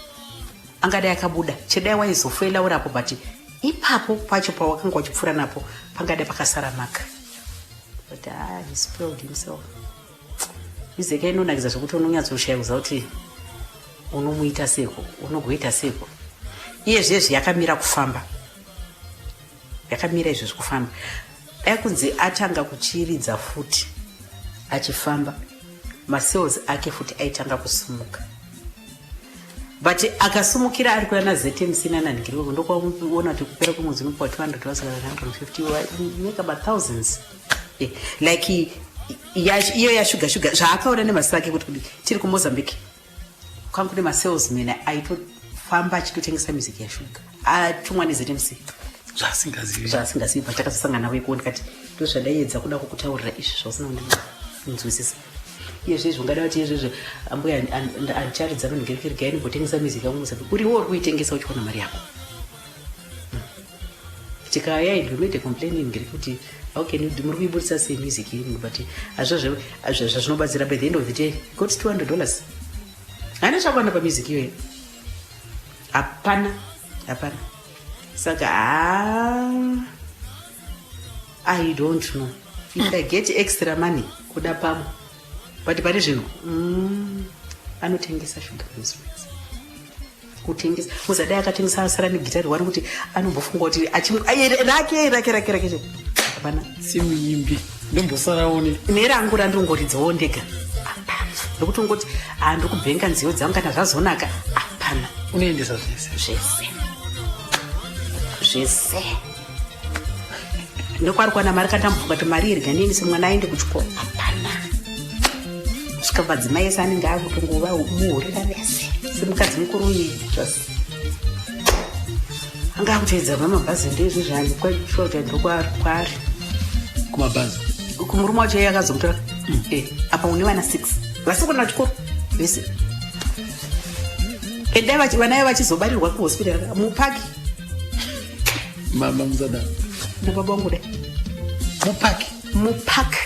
Angadai akabuda chedai waizofoila urapo, but ipapo pacho pawakanga uchipfuura napo pangadai pakasara maka. But ah, he spoiled himself. Music inonakidza zvekuti unonyatsoshaya kuziva kuti unomuita seko, unogoita seko. Iye zvezvi yakamira kufamba, yakamira izvezvi kufamba. Dai kunzi atanga kuchiridza futi achifamba, masales ake futi aitanga kusumuka. But akasumukira ari kuya naZMC nananhingiriko, ndokwaona kuti kupera kwemwedzi unopiwa $200 kana 150, make about thousands. Like iyo yaShuga, Shuga zvaakaona nemazisa ake kuti tiri kuMozambique kwanga kune masalesman aitofamba achitotengesa music yaShuga atumwa neZMC. Zvaasingazivi. Zvaasingazivi. Patakazosangana navo iko, ndikati, "Ndozvandaiedza kuda kukutaurira izvi zvausina kundii." kunzwisisa. Iye zvezvi ungada kuti izvezvi ambuya andicharidza vanhu ngerekerega indimbotengesa music yangu muZambia. Uriwo uri kuitengesa uchiwana mari yako. Tikaya and we made a complaining ngekuti how can you do muri kuiburitsa sei music yenyu but hazvo zvazvinobatsira by the end of the day got 200 dollars. Haina chakwana pamusic iyoyo. Hapana, hapana. Saka haa I don't know if I get extra money kuda pamwe but pari zvino anotengesa sugar instruments kutengesa muzadai akatengesa asara negitari wani kuti anombofunga kuti rake rake rake rake hapana simuimbi ndombosarawo ne nerangu randingoridzawo ndega hapana ndokuti ungoti handiri kubhenga nziyo dzangu kana zvazonaka hapana unoendesa zvese zvese zvese ndokwari kuwana mari kandambofunga kuti mari irya nini semwana aende kuchikoro hapana kusvika madzimai ese anenge akutongova muhurira vese semukadzi mukuru uyu zvose anga akuteedza vamabhazi ndeizvo zvaandikwaishuwa kuti ndokwaari kumabhazi kumurume wacho iye akazomutora apa une vana 6 vasikona chikoro vese endai vana ivo vachizobarirwa kuhospital mupaki mama musadaro nababa wangu dai mupaki mupaki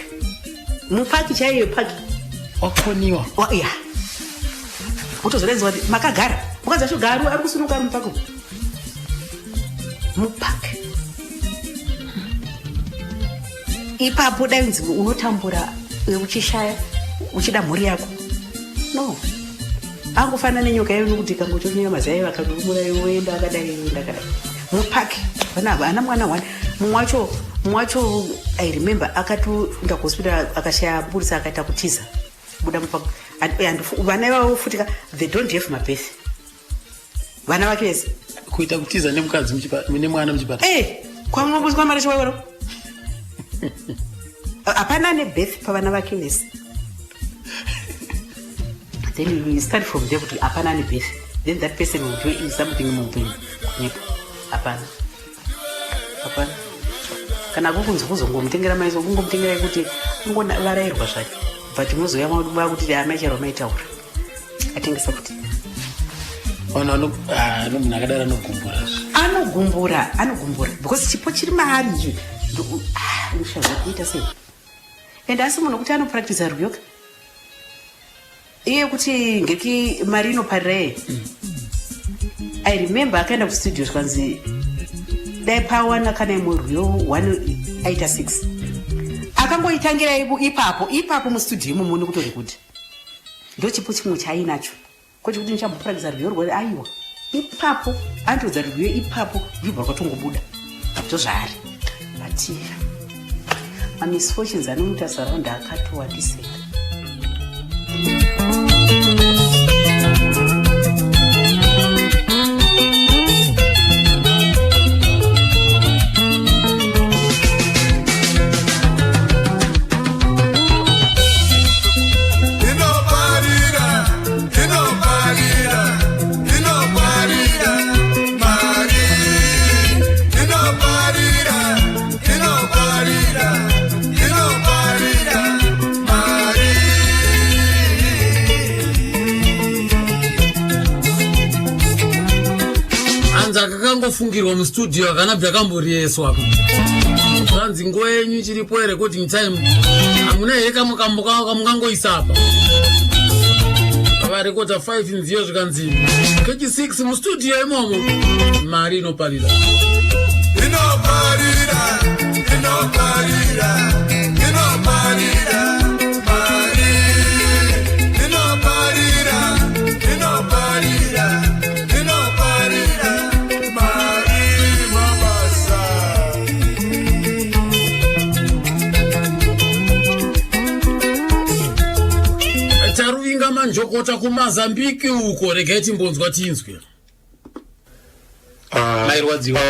mupaki chaiyo paki wakoniwa ya utozorenziwa kuti makagara mukadzi wacho garu ari kusunuka ari mupaki mupaki ipapo dai unzi unotambura uchishaya uchida mhuri yako no angofanana nenyoka iyo nokuti ikangochonyera mazai vakadurumura yoenda akadai yoenda akadai mupaki vana ava ana mwana one mumwe wacho mumwe wacho I remember akatoenda kuhospital akashaya mupurisa akaita kutiza buda mupaki vana ivavo futi ka they don't have mabirth vana vake vese kuita kutiza nemukadzi nemwana muchipatara kwamwe mari chiwairo hapana nebirth pavana vake vese then you start from there kuti hapana nebirth then that person will do something muupenyu kunyepa hapana hapana kana kukunzi kuzongomutengera maiso kungomutengera kuti ungovarairwa zvake but muzouya vakuti amai chero maitaura atengesa kuti vanhu munhu akadaro anogumbura anogumbura anogumbura because chipo chiri maari ichi unoshaya kuita sei and asi munhu kuti anopractisa rwiyoka iye kuti ngeki mari inoparira iye I remember akaenda kustudio zvikanzi dai pawana kana imwe rwiyo one aita 6 akangoitangira ipapo ipapo mustudio imomo nekutorekudha ndo chipo chimwe chaainacho kwete kuti ndichambopractisa rwiyo rwari aiwa ipapo anotoudza rwiyo ipapo rwibva rwatongobuda ndozvaari but mamisfortunes anomuita surround akatowandiseka Inoparira, inoparira, inoparira, mari. Inoparira, inoparira, inoparira, mari. Hanzi akakangofungirwa mustudio hakana bvakamboreswa zvanzi nguva yenyu ichiripo yerecording time hamuna here kamwe kambo kamungangoisa apa varekota 5 nziyo zvikanzi kechi 6 mustudio imomo mari inoparira Inoparira, inoparira, inoparira, mari. Inoparira, inoparira, inoparira, mari mabasa. Taruvinga Manjokota kuMazambiki uko regai timbonzwa tinzwe mairwadziwa.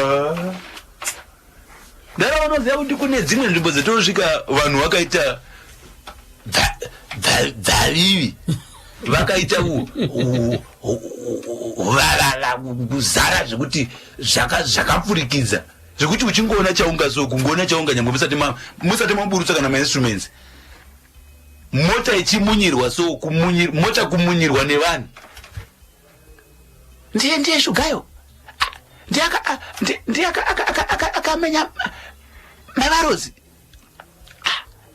Dara vanoziva kuti kune dzimwe nzvimbo dzatosvika vanhu vakaita dzavivi vakaita valala kuzara zvekuti zvakapfurikidza zvekuti uchingoona chaunga so kungoona chaunga nyangwe musati maburutsa kana mainstruments. Mota ichimunyirwa so kumunyir, mota kumunyirwa nevanhu. Ndiye ndiye shugayo. Ndiye aka ndiye akamenya mai varozi.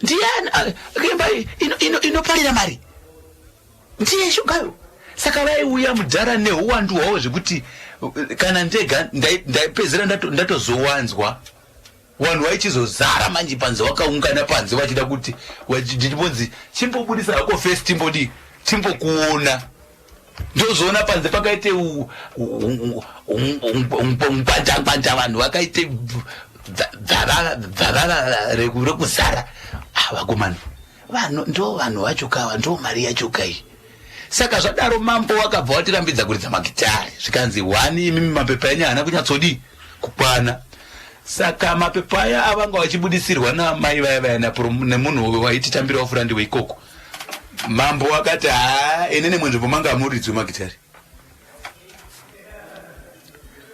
Ndiye akaimba inoparira mari. Ndiye shugayo. Saka vaiuya mudhara nehuwandu hwavo zvekuti kana ndega ndaipedzera ndatozowanzwa. Vanhu vaichizozara manje panze vakaungana panze vachida kuti ndichimbonzi chimbobudisa hako face timbodii timbokuona. Ndozoona panze pakaite ngwanja ngwanja vanhu vakaite bvarara rekuzara. Ah, vakomana vanhu ndo vanhu vacho kava ndo mari yacho kai. Saka zvadaro mambo wakabva watirambidza kuridza magitare zvikanzi hwani imimi mapepa enyu haana kunyatsodii kukwana. Saka mapepa aya avanga vachibudisirwa namai vaya vaya nemunhu waititambirawo furandi weikoko. Mambo wakati haa ene nemwe nzvimbo manga hamuridzwi magitare.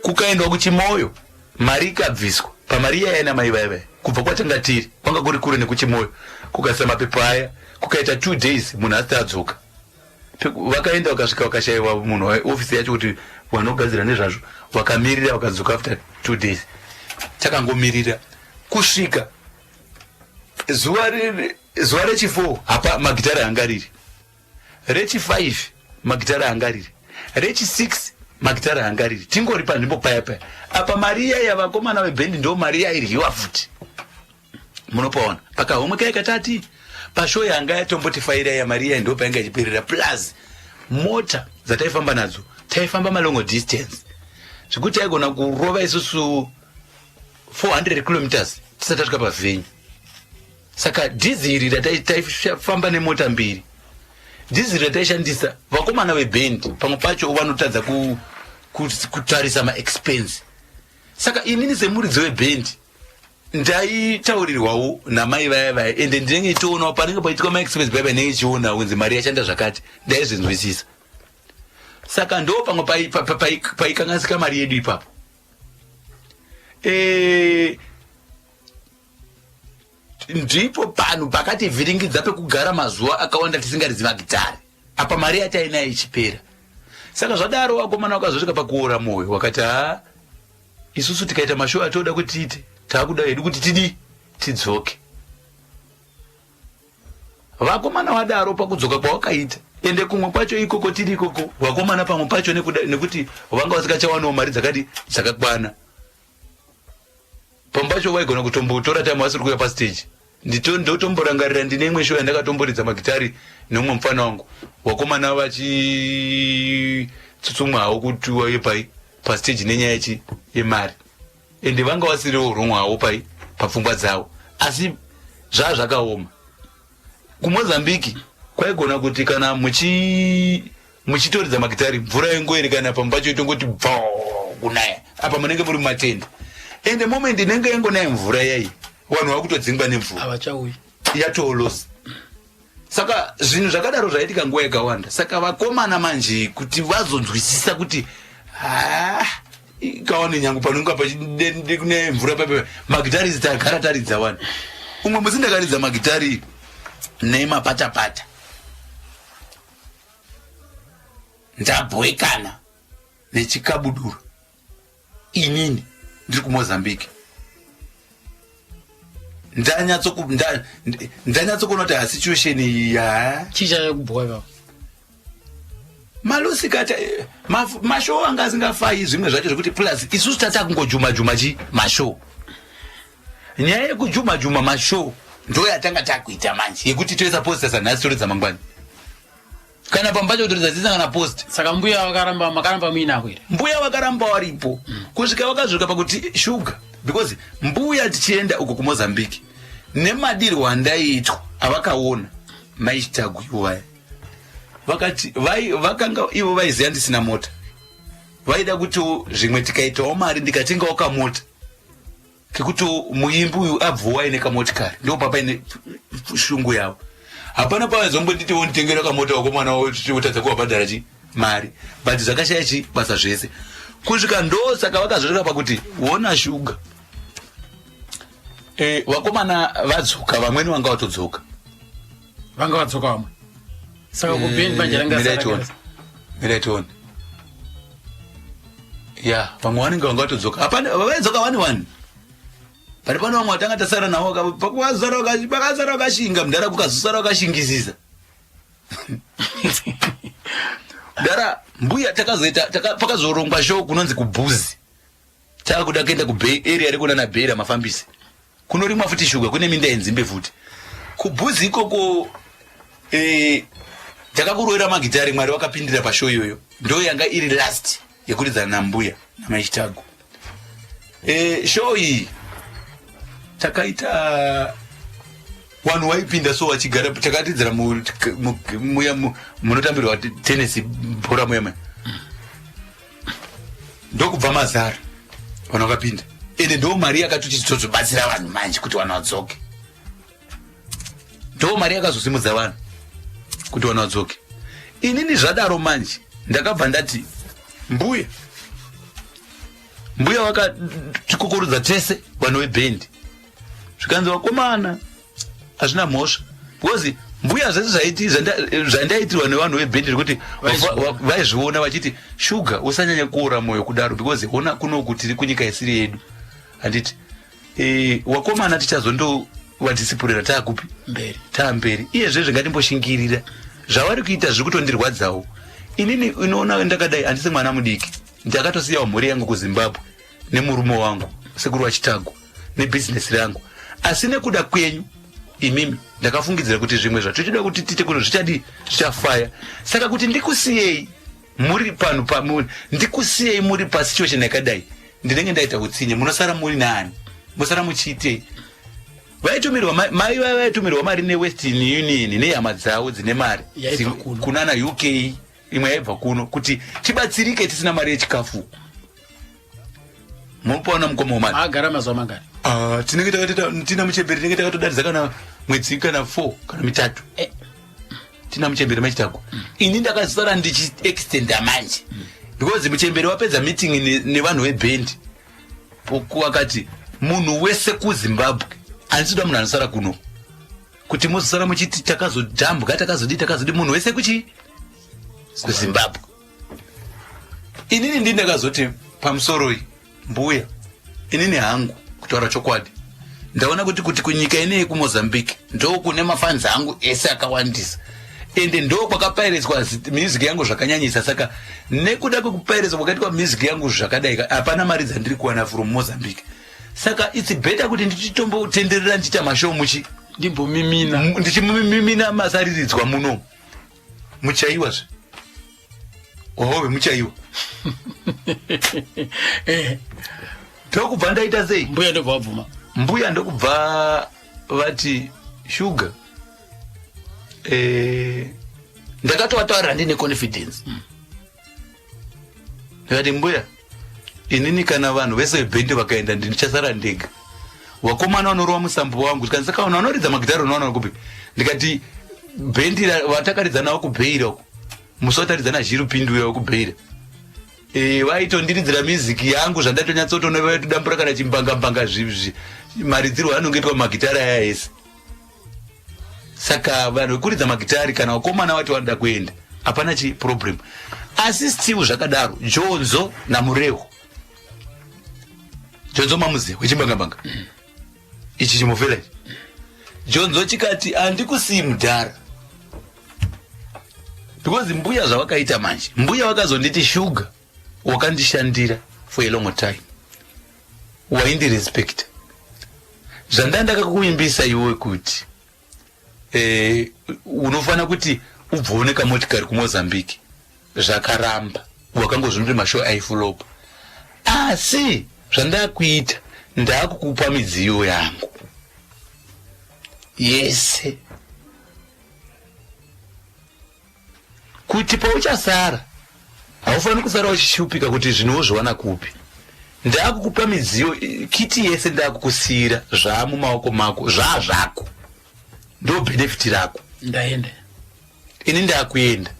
Kukaendwa kuChimoyo mari ikabviswa pamari iyaya namai vaya vaya kubva kwatanga tiri kwanga kuri kure nekuChimoyo kukaisa mapepa aya kukaita 2 days munhu asati adzoka. Vakaenda vakasvika vakashaiwa munhu weofisi yacho kuti vanogadzira nezvazvo vakamirira vakadzoka after 2 days. Takangomirira kusvika zuva zuva rechi4 hapa magitare anga riri rechi5 magitare anga riri rechi6 magitare anga riri tingori panzvimbo paya paya apa mari iya yavakomana vebhendi ndo mari yairyiwa futi munopaona pakahomwe kaya katati pashow yanga yatombotifaira ya mari iya ndo painga ichiperera plus mota dzataifamba nadzo taifamba malongo distance zvekuti taigona kurova isusu 400 kilometers tisati tasvika pavenue. Saka dhiziri rataifamba nemota mbiri, dhiziri rataishandisa vakomana vebhendi pamwe pacho vanotadza kutarisa maexpense. Saka inini semuridzi webhendi ndaitaurirwawo namai vaya vaya ende ndinenge ichionawo panenge paitwa maexpense paya painenge ichiona kunzi mari yashanda zvakati, ndaizvinzwisisa. Saka ndo pamwe paikanganisika mari yedu ipapo. E, ndipo panhu pakativhiringidza pekugara mazuva akawanda tisingaridzi magitare apa mari yatainayo ichipera. Saka zvadaro vakomana vakazosvika pakuora mwoyo wakati haa isusu tikaita mashow atoda kuti tiite taakuda hedu kuti tidii tidzoke. Vakomana vadaro pakudzoka kwawakaita ende kumwe kwacho ikoko tiri ikoko vakomana pamwe pacho nekuti vanga vasikachawanawo mari dzakadi dzakakwana pamwe pacho vaigona kutombotora time vasiri kuuya pastage ndotomborangarira ndine imwe show yandakatomboridza magitari neumwe mufana wangu vakomana vachitsutsumwa hawo kuti wauye pai pastage nenyaya yechi yemari ende vanga vasiriwo wrong hawo pai papfungwa dzavo asi zvaa zvakaoma kumozambique kwaigona kuti kana muchitoridza magitari mvura ingoerekana pamwe pacho itongoti bvo kunaya apa munenge muri mumatende ende moment inenge yangonaya mvura yayi vanhu vakutodzingwa nemvura havachauyi yatoolosi saka zvinhu zvakadaro zvaitika nguva yakawanda saka vakomana manje kuti vazonzwisisa kuti haa kawane nyangu panonga pachine mvura pape magitari tagara taridza wani umwe musi ndakaridza magitari nemapatapata ndabhoekana nechikabudura inini ndiri kumozambique ndanyatsokuona kuti hasituation iyi ya chii chanyanya kubhowa ipapo malusikata eh, mashow anga asingafayi zvimwe zvacho zvekuti plus isusu tata kungojuma juma chi mashow nyaya yekujuma juma mashow ndo yatanga takuita manje yekuti toisa posta sanhasi toridza mangwani kana pamba pacho kutoridza tisina kana post saka mbuya vakaramba makaramba muinavo here mbuya vakaramba varipo mm. kusvika vakazvika pakuti shuga because mbuya tichienda uko kumozambique nemadirwo andaiitwa avakaona maichitagwi vaya vakati vakanga ivo vaiziva ndisina mota vaida kuti zvimwe tikaitawo mari ndikatengawo kamota kekuti muimbi uyu abvuwa aine kamotikari ndipo papaine shungu yavo hapana pavazombonditi wonditengera kamota wakomana wotadza kuwabhadhara chi mari but zvakashaya chi basa zvese kusvika ndo saka vakazosvika pakuti wona shuga e, vakomana vadzoka vamweni vanga vatodzoka. Vanga vadzoka vamwe. Saka kubhendi manje ranga Mirai tione. Mirai tione. Ya, vamwe vanenge vanga vatodzoka. Hapana, vaidzoka vani vani. Pari pano vamwe vatanga tasara navo pakazara vakazara vakashinga mudhara kukazosara vakashingisisa. Mudhara mbuya takazoita pakazorongwa show kunonzi kubhuzi. Takuda kuenda kubay area rekunana Beira mafambisi. Kunorimwa futi shuga kune minda yenzimbe futi. Kubhuzi ikoko eh takakuroera magitari Mwari wakapindira pashow iyoyo. Ndo yanga iri last yekuridzana nambuya namaichitago. Eh show iyi takaita vanhu waipinda so vachigara takatidzira muya munotambirwa tennis bhora muya muya ndokubva mazara vanhu vakapinda ende ndo mari yakatoti tozobatsira vanhu manje kuti vanhu vadzoke ndo mari yakazosimudza vanhu kuti vanhu vadzoke inini zvadaro manje ndakabva ndati mbuya mbuya vakatikokorodza tese vanhu vebhendi zvikanzi vakomana hazvina mhosva because mbuya zvese zvaiti zvandaitirwa nevanhu vebhendi zvekuti vaizviona vachiti shuga usanyanya kuora mwoyo kudaro because ona kunoku tiri kunyika isiri yedu handiti e, wakomana tichazondovadhisipurira taakupi taamberi iye zvezve ngatimboshingirira zvavari kuita zviri kutondirwadzawo inini inoona ndakadai handisi mwana mudiki ndakatosiyawo mhuri yangu kuzimbabwe nemurume wangu sekuru vachitagwa nebhizinesi rangu asi nekuda kwenyu imimi ndakafungidzira kuti zvimwe zvatochida kuti tiite kuno zvichadii zvichafaya saka kuti ndikusiyei muri pano pamuri ndikusiyei muri pasituation yakadai ndinenge ndaita utsinye munosara muri nani mosara muchiitei vaitumirwa mai vaya vaitumirwa mari newestern union nehama dzavo dzine mari kunana uk imwe yaibva kuno kuti tibatsirike tisina mari yechikafu munopaona mukoma womari agara mazuva mangani ah, tinenge takatoita tina muchembere tinenge takatodaridza kana mwedzi kana four kana mitatu eh. tina muchembere machitago mm. ini ndakasara ndichiextenda manje mm. because muchembere wapedza meeting nevanhu vebhendi akati munhu wese kuzimbabwe handisida munhu anosara kuno kuti mozosara muchiti takazodhambwa takazodii takazodii munhu wese kuchi kuzimbabwe inini ndini ndakazoti pamusoroi mbuya inini hangu kutaura chokwadi ndaona kuti kuti kunyika ine yekumozambique ndo kune mafanzi angu ese akawandisa ende ndo kwakapairiswa music yangu zvakanyanyisa saka nekuda kwekupairiswa kwakaitwa music yangu zvakadai hapana mari dzandiri kuwana from mozambique saka its better kuti ndichitombotenderera ndichiita mashow muchi ndimbomimina ndichimimina masariridzwa muno muchaiwa zve hove muchaiwa eh. ndokubva ndaita sei mbuya ndobva vabvuma mbuya ndokubva vati shuga eh, ndakatovatauririra ndine confidence mm. ndikati mbuya inini kana vanhu vese vebhendi vakaenda ndichasara ndega vakomana vanorova musambo wangu tikanzi saka vanhu vanoridza magitari unowana kupi ndikati bhendi vatakaridza navo kubheira uko musi wataridza nazhiru pindu uya wekubheira e, vaitondiridzira music yangu zvandatonyatsotoona vaitodambura kana chimbangambanga maridzirwo anonge itwa magitari aya ese saka vanhu vekuridza magitari kana vakomana vati vanoda kuenda hapana chi problem asi still zvakadaro jonzo namureho jonzo mamuze wechimbangambanga ichi chimufela ichi jonzo chikati handikusii mudhara because mbuya zvavakaita manje mbuya vakazonditi shuga wakandishandira for a long time waindirespecta zvandanga ndakakuvimbisa iwe kuti eh, unofanira kuti ubvoone kamotikari kumozambique zvakaramba wakangozvinoti mashow aifulopa asi zvandakuita ndakukupa midziyo yangu yese kuti pauchasara haufaniri kusara uchishupika kuti zvinhu wozviwana kupi ndakukupa midziyo kiti yese ndakukusiyira zvaamumaoko mako zvaa zvako ndo benefit rako ndaenda ini ndakuenda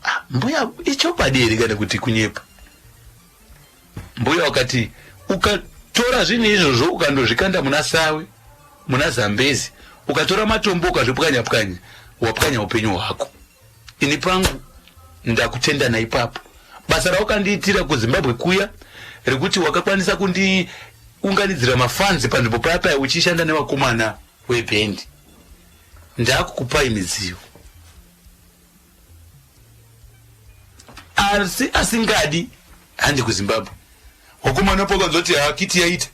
ah, mbuya ichokwadi here kana kuti kunyepa mbuya wakati ukatora zvinhu izvozvo ukandozvikanda muna sawe muna Zambezi ukatora matombo ukazvipwanya pwanya, wapwanya upenyu hwako. Ini pangu ndakutenda naipapo basa raukandiitira kuZimbabwe kuya rekuti wakakwanisa kundiunganidzira mafanzi panzvimbo paya paya uchishanda nevakomana webhendi. Ndakukupai midziyo, asi asingadi handi kuZimbabwe. Vakomana pakanzoti hakiti yaita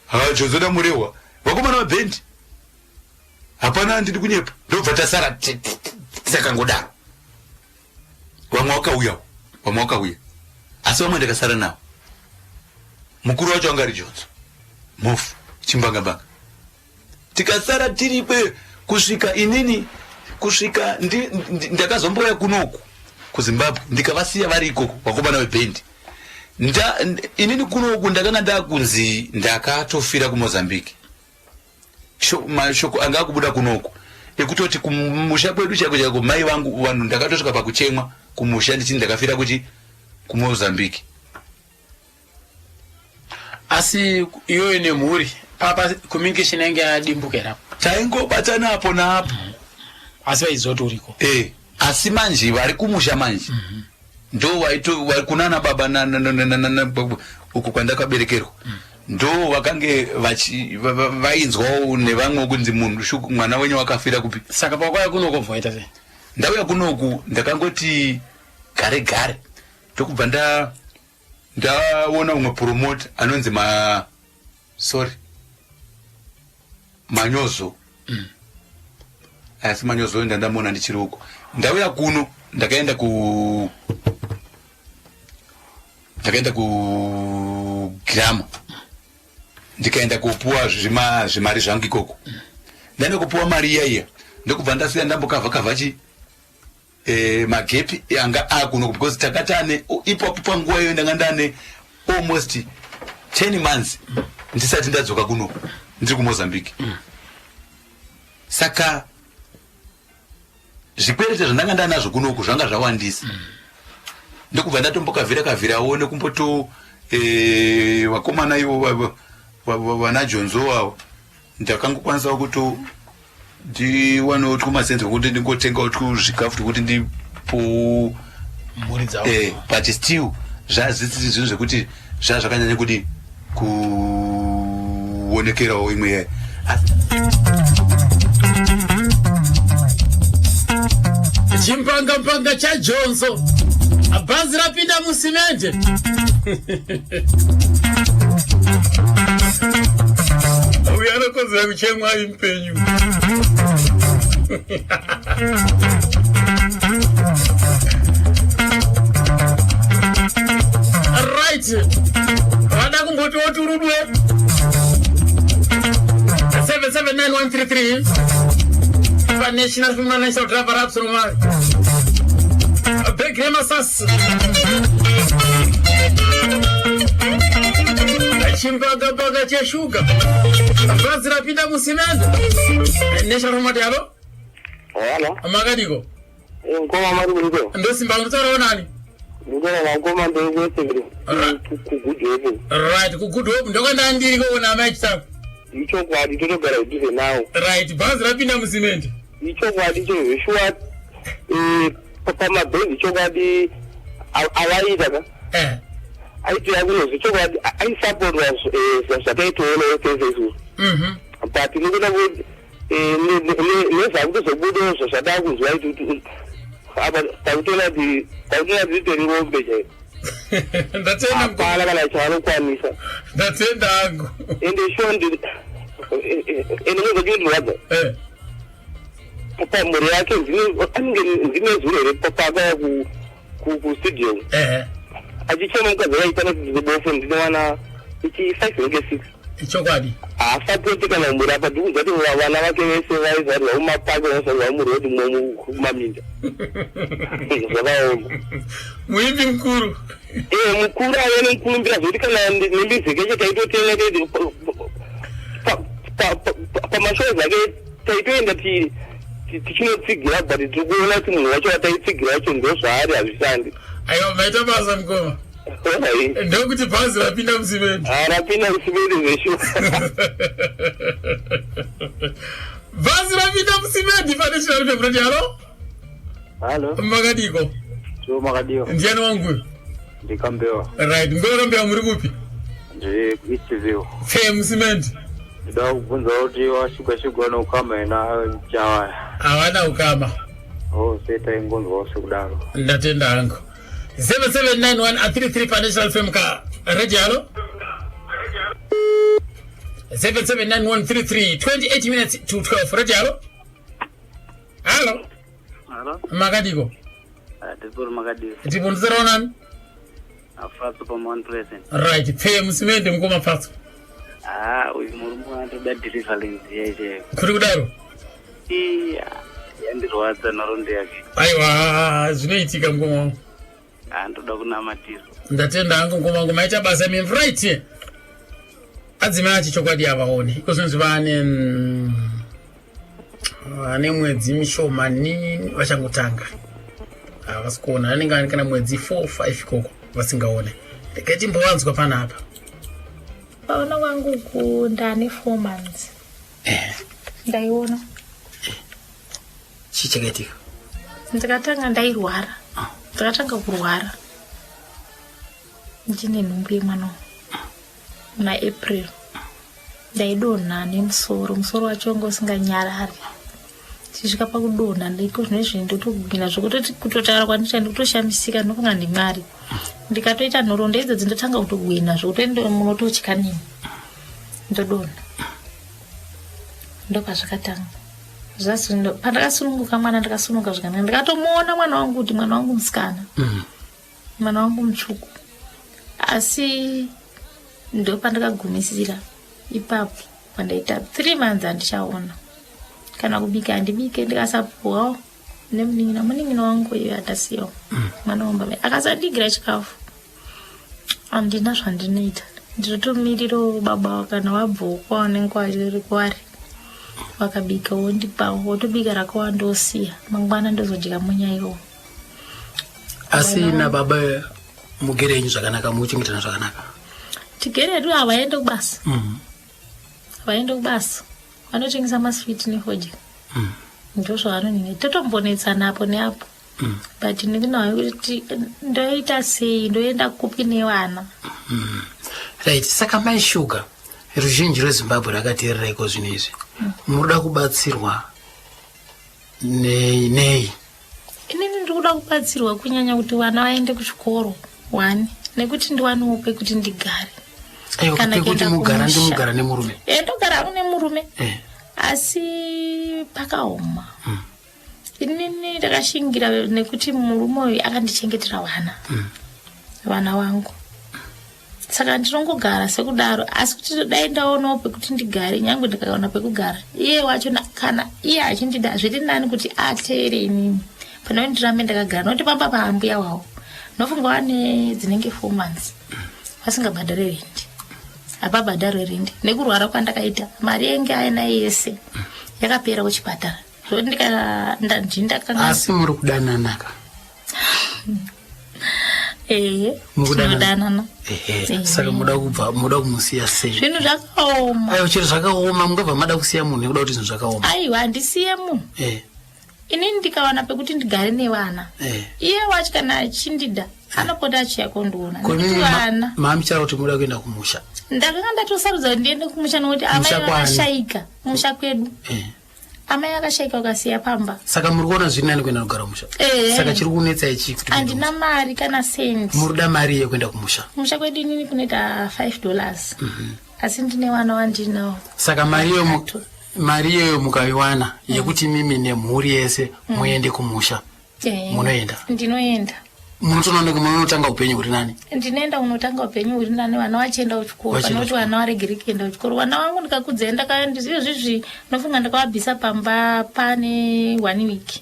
hajozoda murehwa, vakomana vabhendi hapana, handidi kunyepa, ndobva tasara takangodaro. Vamwe vakauyawo, vamwe vakauya, asi vamwe ndakasara navo. Mukuru wacho anga ari Jonzo Mhofu Chimbangambanga. Tikasara tiripe kusvika inini kusvika ndakazomboya kunoku kuZimbabwe, ndikavasiya vari ikoko vakomana vebhendi. Inini kunoku ndakanga ndakunzi ndakatofira kuMozambique. Mashoko anga akubuda kunoku ekutoti kumusha kwedu chaiko chaiko mai vangu vanhu ndakatosvika pakuchemwa kumusha ndichiti ndakafira kuchi kuMozambique. Asi iyoyo nemhuri papa communication yange yadimbuka here apo? Taingobatana apo naapo. Asi vaiziva kuti uriko? Eh, asi manje vari kumusha manje ndo vaito vari kunana baba uku kwandakaberekerwa, ndo vakange vainzwawo nevamwe kunzi munhu shuku mwana wenyu wakafira kupi. Saka pakwaya kunoko bva waita sei? Ndauya kunoku ndakangoti gare gare ndokubva ndaona umwe promoter anonzi ma sorry Manyozo. Asi Manyozo ndandamuona ndichiri uko. Ndauya kuno ndakaenda kugirama, ndikaenda kopuwa zvimari zvangu ikoko. Ndaenda kupuwa mari iya iya, ndokubva ndasiya ndambokavha kavha chi magepi anga akuno, because takatane ipapo panguva iyo ndanga ndane almost 10 months ndisati ndadzoka kuno, ndiri kuMozambique. Saka zvikwerete zvandanga ndanazvo kunoku zvanga zvawandisa. Ndokubva ndatombokavhira kavhirawo nekumboto vakomana ivo vana Jonzo avo, ndakangokwanisawo kuto ndiwanewo twumasenzi wekuti ndingotengawo twuzvikafu twekuti ndipo mhuri dzavo. But still zvazvisiri zvinhu zvekuti zvazvakanyanya kudi kuonekerawo imwe yayo. Chimpangapanga chaJonso, bhazi rapinda musimende. Uyo anokodzera kuchemwa ari mupenyu. Right, vada kumbotiwo turudwe 779133 paNational Film National Driver Rapsromari bhegi remasasi, chimbagabaga cheshuga, bhazi rapinda musimende. National Format, hello. Hello. Makadiko? Ngoma mari kuliko. Ndosimba, unotaurawo nani? Ndikona ngoma ndewese kuGood Hope. Right, kuGood Hope ndokwanda ndiri kuona amai Chitaku. Ichokwadi, totogara kudhuze nawo. Right, bhazi rapinda musimende. Ichokwadi chezveshuwa, pamabhenzi chokwadi avaita ka aitoya kunozvi chokwadi aisapotwa zvataitoona tese isusu, but nekuda kuti nezvakutozobudawo zvazvadaa kunzwa iti apa takutoona kuti ritori rombe chairo. Ndatenda. Hapana kana chavanokwanisa. Ndatenda hangu. Ende shuwa ende nezvachinondirwadza pamhuri yake, anenge ndine zuro here paakauya kustudio achichema mukadzi akaita natibofu, ndinowana ichi five nenge six. Chokwadi. Haasapoti kana mhuri apa. Ndikuziva kuti vana vake vese vaizvarirwa mumapaki, vaizvarirwa murodhi mumaminda, zvakaoma. Muimbi mukuru. Ee, mukuru aiva nemukurumbira zvekuti kana nemiziki yacho taitotenga tedi pamashows ake taitoenda tichinotsigira, but tiri kuona kuti munhu wacho wataitsigira wacho ndo zvaari, hazvishandi. Aiwa, maita basa mukoma. Ndokuti bhazi rapinda musimende. Ah, rapinda musimende zveshuwa. Bhazi rapinda musimende pane chirarime murati halo. Halo. Makadiko? Cho makadiwa. Ndiani wangu? Ndikambewa. Right, mbewa kambewa muri kupi? Ndiri kuEastview. Pfe musimende. Ndoda kubvunza kuti washuga shuga noukama ena jawaya. Havana ukama. Oh, seta ingonzwawo sekudaro. Ndatenda hangu. 7791 33 pa National FM ka radio halo. 779133 28 minutes to 12 radio halo. Halo. Halo. Makadiko? Ndipuri makadiko. Ndipo ndisiraonani? Afatso pa Mount Pleasant. Right, pfe musimende mukoma Fatso. Ah, uyu murume anotoda deliverance yacho. Kuri kudaro? Iya, yandirwadza nhoroondo yake. Aiwa, zvinoitika mukoma wangu. Ah, ndoda kunamatirwa. Ndatenda hangu mukoma wangu, maita basa mimi right. Adzimai achi chokwadi havaoni. Iko zvinonzi vane vane mwedzi mishomani vachangotanga. Havasi kuona, anenge ane kana mwedzi 4 5 ikoko vasingaone. Regai timbovanzwa panapa. Paona kwangu ku ndane 4 months. Ndaiona. Chii chakaitika? Ndakatanga ndairwara. Ndakatanga kurwara. Ndine nhumbu yemwana muna April. Ndaidonha nemusoro, musoro wacho wanga usinganyarari. Tichisvika pakudonha ndiko zvino izvi ndotogwina zvekutoti kutotaura kwandinoita ndikutoshamisika ndinofunga ndiMwari. Ndikatoita nhoroondo idzodzi ndotanga kutogwina zvekuti munototya neni. Ndodonha. Ndopazvakatanga. Pandakasununguka mwana ndakasununguka zvakanaka. Ndakatomuona mwana wangu kuti mwana wangu musikana. Mwana wangu mutsvuku. Asi ndopandakagumisira ipapo pandaita 3 months handichaona. Kana kubika handibike ndikasapuwawo nemunin'ina. Munin'ina wangu iye andasiyawo. Mwana wangu baba akasandigira chikafu. Handina zvandinoita. Ndinotomirirawo baba kana vabvawo kwavanenge vari kwari. Vakabika wondipa wotobika rakawanda wosiya. Mangwana ndozodya munya iwowo. Asi nababa mugere henyu zvakanaka, muchengetana zvakanaka? Tigere hedu havaende kubasa. Havaende kubasa. Vanotengesa maswiti nefodya. Ndozvavanonhinga. Totombonetsana apo neapo. But ndinayo kuti ndoita sei, ndoenda kupi nevana. Right, saka mai Sugar, ruzhinji rweZimbabwe rakateerera iko zvino izvi. Munoda kubatsirwa nei nei? Inini ndiri kuda kubatsirwa kunyanya kuti vana vaende kuchikoro one nekuti ndiwanewo pekuti ndigare. Aiwa, Kana pekuti kuenda mugara kumusha. ndimugara nemurume. Ndogara hangu nemurume. Asi pakaoma. Inini ndakashingira nekuti murume uyu akandichengetera vana. Vana vangu. Saka ndinongogara sekudaro asi kuti dai ndaonawo pekuti ndigare nyangwe ndikaona pekugara. Iye wacho kana iye achindida zviri nani kuti ateere inini. Pane kuti ndirambe ndakagara nokuti pamba paambuya wavo. Ndofunga vane dzinenge 4 months vasingabhadhare rent. Hapabhadharwe rent. Nekurwara kwandakaita mari yenge ainayo yese yakapera kuchipatara. Zvekuti ndakanga Asi muri kudanana ka? Ehe, Mukudanana? tinodanana. Ehe, saka muda kubva muda kumusiya sei? Zvinhu zvakaoma. Aiwa, chero zvakaoma mungabva mada kusiya munhu nekuda kuti zvinhu zvakaoma. Aiwa, handisiye munhu. Inini ndikawana pekuti ndigare nevana. Iye wacho kana achindida anopota achiuya kondiona. Ko Nekuti imimi vana. mamuchara kuti muda kuenda kumusha? Ndakanga ndatosarudza kuti ndiende kumusha nekuti amai Kumusha kwani? vakashaika kumusha kwedu. Amai vakashaika vakasiya pamba. Saka muri kuona zviri nani kuenda kugara kumusha? Saka chiri kunetsai chii kuti muende Handina mari kana sendi. kumusha? Muri kuda mari yekuenda kumusha? Kumusha kwedu inini kunoita $5. Asi ndine vana vandinawo. Saka mari iyoyo mari iyoyo mukaiwana yekuti mimi nemhuri yese muende kumusha, munoenda? Ndinoenda. Munotoona kuti munotanga upenyu huri nani? Ndinoenda kunotanga upenyu huri nani vana vachienda kuchikoro. Vachienda Pane kuti vana varegere kuenda kuchikoro. Vana vangu ndikakudza izvozvizvi ndinofunga ndakavabvisa pamba pane 1 week.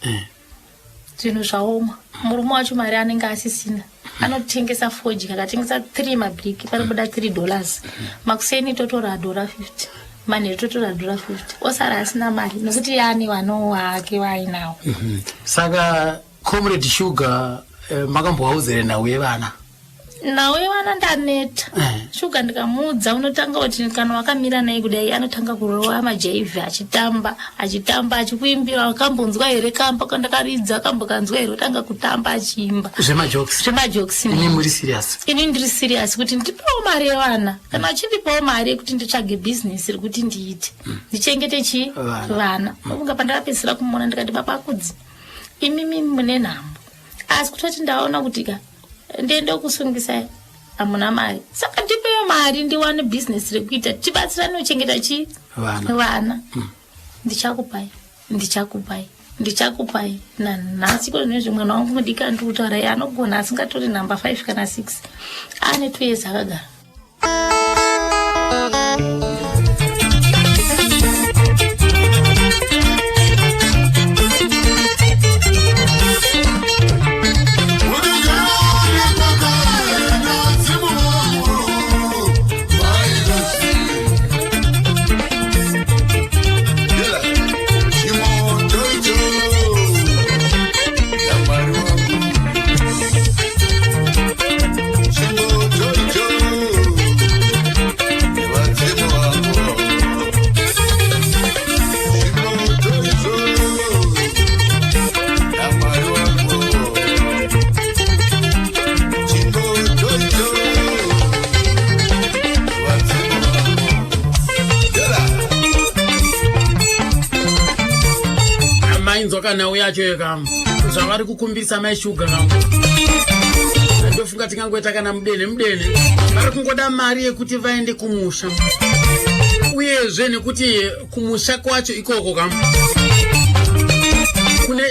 Zvinhu zvaoma. Murume wacho mari anenge asisina. Anotengesa fodya, akatengesa 3 mabhiriki panobuda $3. Makuseni totora $50. Manheru totora $50. Osara asina mari nekuti yaane vana vake vaainawo. Saka Comrade Sugar, makambovaudza here nhau yevana? Nhau yevana ndaneta. Shuga ndikamuudza unotanga kuti kana wakamira naye kudai anotanga kurova majaivhi achitamba achitamba achikuimbira wakambonzwa here kamba kandakaridza akambokanzwa here otanga kutamba achiimba. Zvemajokes. Zvemajokes. Ini muri serious. Ini ndiri serious kuti ndipewo mari yevana. Kana achindipawo mari yekuti nditsvage business rekuti ndiite. Ndichengete chii? Vana. Vana. Unga pandakapedzisira kumuona ndikati baba Kudzi imimi mune nhamo. Asi kutoti ndaona kuti ka ndiende kusungisai hamuna mari saka ndipeyo mari ndiwane bhizinesi rekuita tibatsirane kuchengeta chii Vana. Vana. Ndichakupai ndichakupai ndichakupai nanhasi ko nezve mwana wangu mudiki andiri kutaura iye anogona asingatori number 5 kana 6 ane 2 years akagara. Mainzwa kana yacho yeka zvavari kukumbirisa mai Shuga, ndofunga tingangoita kana mudene mudene. Vari kungoda mari yekuti vaende kumusha, uyezve nekuti kumusha kwacho ikoko kam kune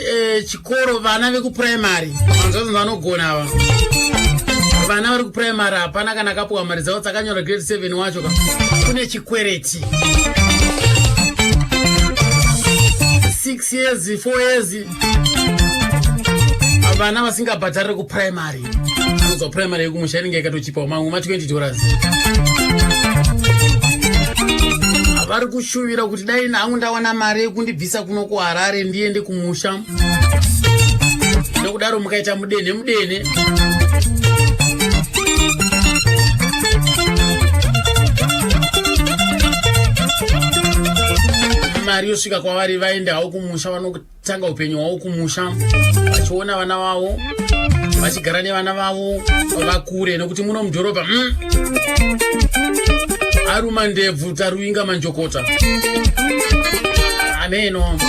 chikoro, vana vekupuraimary vanzvazvo vanogona ava. Vana vari kupuraimary hapana kana kapuwa mari dzavo dzakanyora grade 7 wacho ka kune chikwereti 6 years, 4 years, vana vasingabhadhariri kupuraimary. Anonzwa primary yekumusha inenge yakatochipawo mamwe ma20 dollars. Vari kushuvira kuti dai hangu ndawana mari yekundibvisa kuno kuHarare ndiende kumusha. Nokudaro mukaita mudene mudene. Mari yosvika kwavari, vaende havo kumusha, vanotanga upenyu hwavo kumusha vachiona vana vavo, vachigara nevana vavo vakure, nekuti muno mudhorobha aruma ndebvu taruinga manjokota ameno.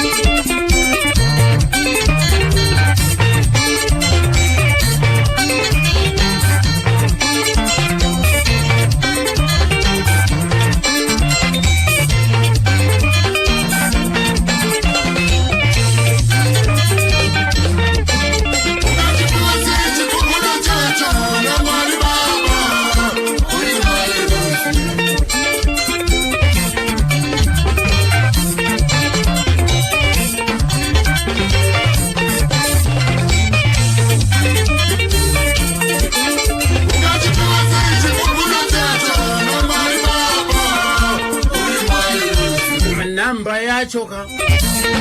Nhamba yacho ka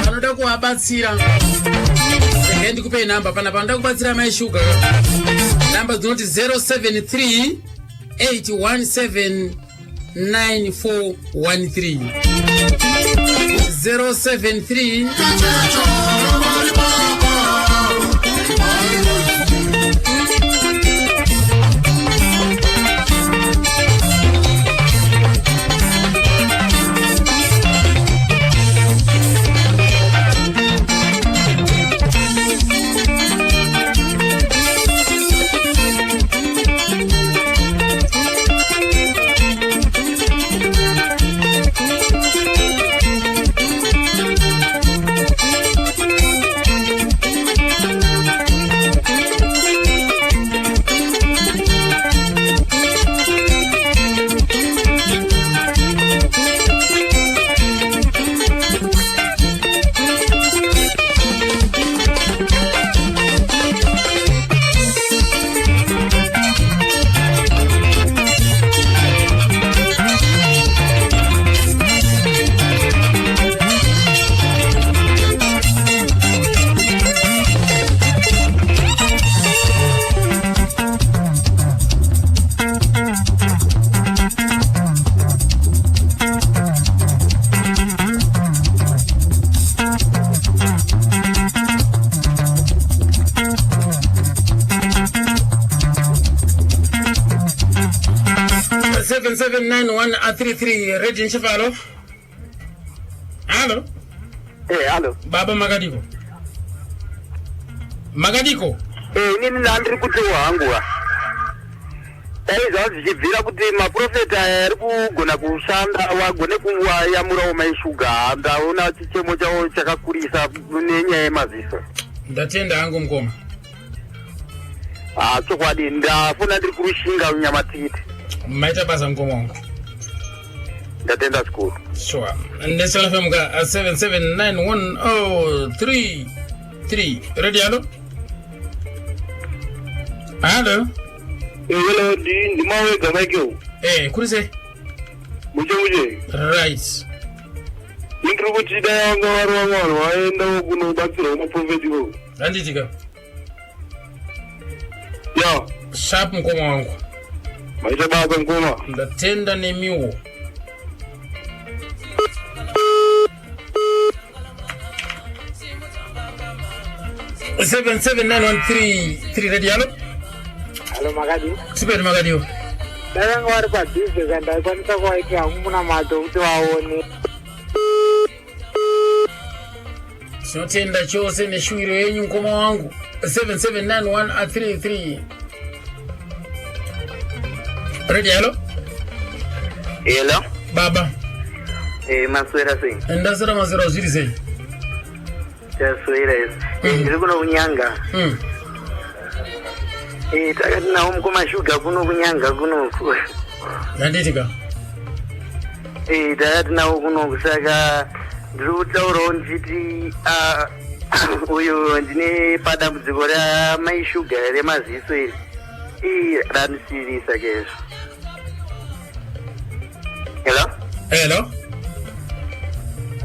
vanoda kuvabatsira, regai ndikupei nhamba pana panoda kubatsira mai Shuga. Nhamba dzinoti 073 817 9413, 073. 7791 33 radio nchifalo. Halo. Eh, halo. Baba makadiko? Makadiko? Eh, inini ndandiri kutiwo hangu ah. Dai zvava zvichibvira kuti maprofeta aya ari kugona kushanda wagone kuwayamurawo maishuga ndaona chichemo chavo chakakurisa nenyaya yemaziso. Ndatenda hangu mukoma. Ah, chokwadi ndafona ndiri kurushinga nyamatikiti. Maita basa mukoma wangu. Ndatenda zvikuru. Sure. National FM ka 7791033. Ready hello? Hello. Hello, ndi ndimawega Michael. Eh, kuri sei? Muche muche. Right. Ndiri kuti dai vanga vari vamwe vanhu vaendawo kunobatsirwa maprofeti ivovo. Handiti ka. Ya. Sharp mukoma wangu. Maita basa mukoma. Ndatenda nemiwo. 779133 radio hello. Halo makadi. Sipeni makadiwo. Dai vanga vari padhuze ka ndaikwanisa kuvaitira hangu munamato kuti vaone. Tinotenda chose neshuwiro yenyu mukoma wangu 779133 ready hello. Hello. Baba. Eh, maswera sei? Ndaswera maswera zviri sei? Taswera isu. Eh, ndiri kuno kunyanga. Eh, takati nawo mukoma shuga kuno kunyanga kunoku. Handiti ka? Eh, takati nawo kunoku saka ndiri kutaurawo ndichiti ah, uyu ndine padambudziko ramai shuga remaziso iri. Ii randisiririsa chaizvo. Hello? Hello?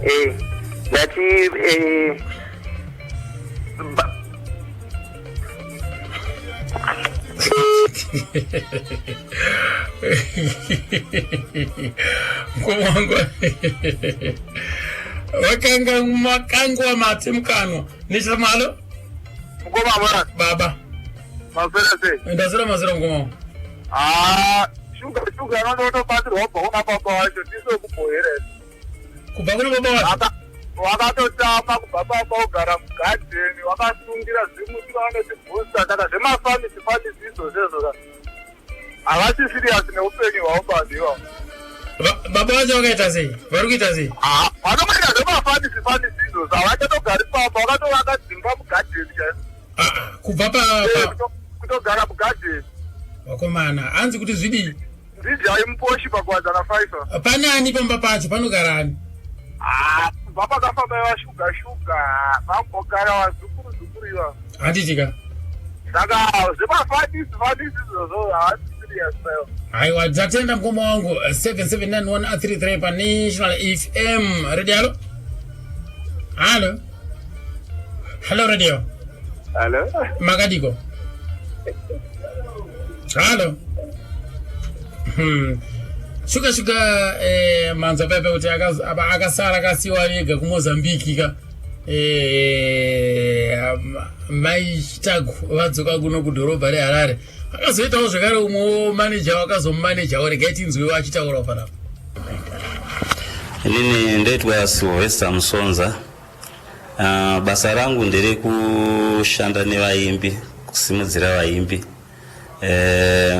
Eh, ndati eh, Mukoma wangu vakanga makangwa mate mukanwa nechamalo. Mukoma mwana. Baba. Maswera sei? Ndaswera maswera mukoma wangu. Ah, shuga shuga anotobatsirwa kubva kuna baba wacho tiso kubhohera. Kubva kuna baba wacho? Wakatotama kubva pamba ugara mugadheni wakasungira zvimuti vanotibhusta saka zvemafanisi fanisi izvozvo izvo havasi serious neupenyu hwavo vanhu ivavo. Baba vacho vakaita sei? Vari kuita sei? Ah, vanotoita zvemafanisi fanisi izvozvo havachatogari pamba vakatovaka dzimba mugadheni chaizvo. Ah, ah, kubva pa eh, kutogara mugadheni. Vakomana hanzi kuti zvidii? Ndijai muposhi pakuwadzana faifa. Pane ani pamba pacho panogara ani? Ah, kubva pakafamba vashuga shuga vambogara vazukuru zukuru ivavo. Handiti ka? Saka zvemafanisi fanisi izvozvo haasi serious nayo. Aiwa dzatenda mukoma wangu 77913 pa National FM. Radio halo? Halo? Hello radio. Hello? Makadiko? Halo? Shuga shuga eh, manzwa paya kuti akasara akasiwa ega kuMozambique ka eh, mai Chitagu vadzoka kuno kudhorobha reHarare akazoitawo zvekare umwewo maneja wakazomumanejawo regai tinzwewo achitaurawo panapa. Inini ndoitwa Sylvester Musonza. Basa rangu nderekushanda nevaimbi, kusimudzira vaimbi.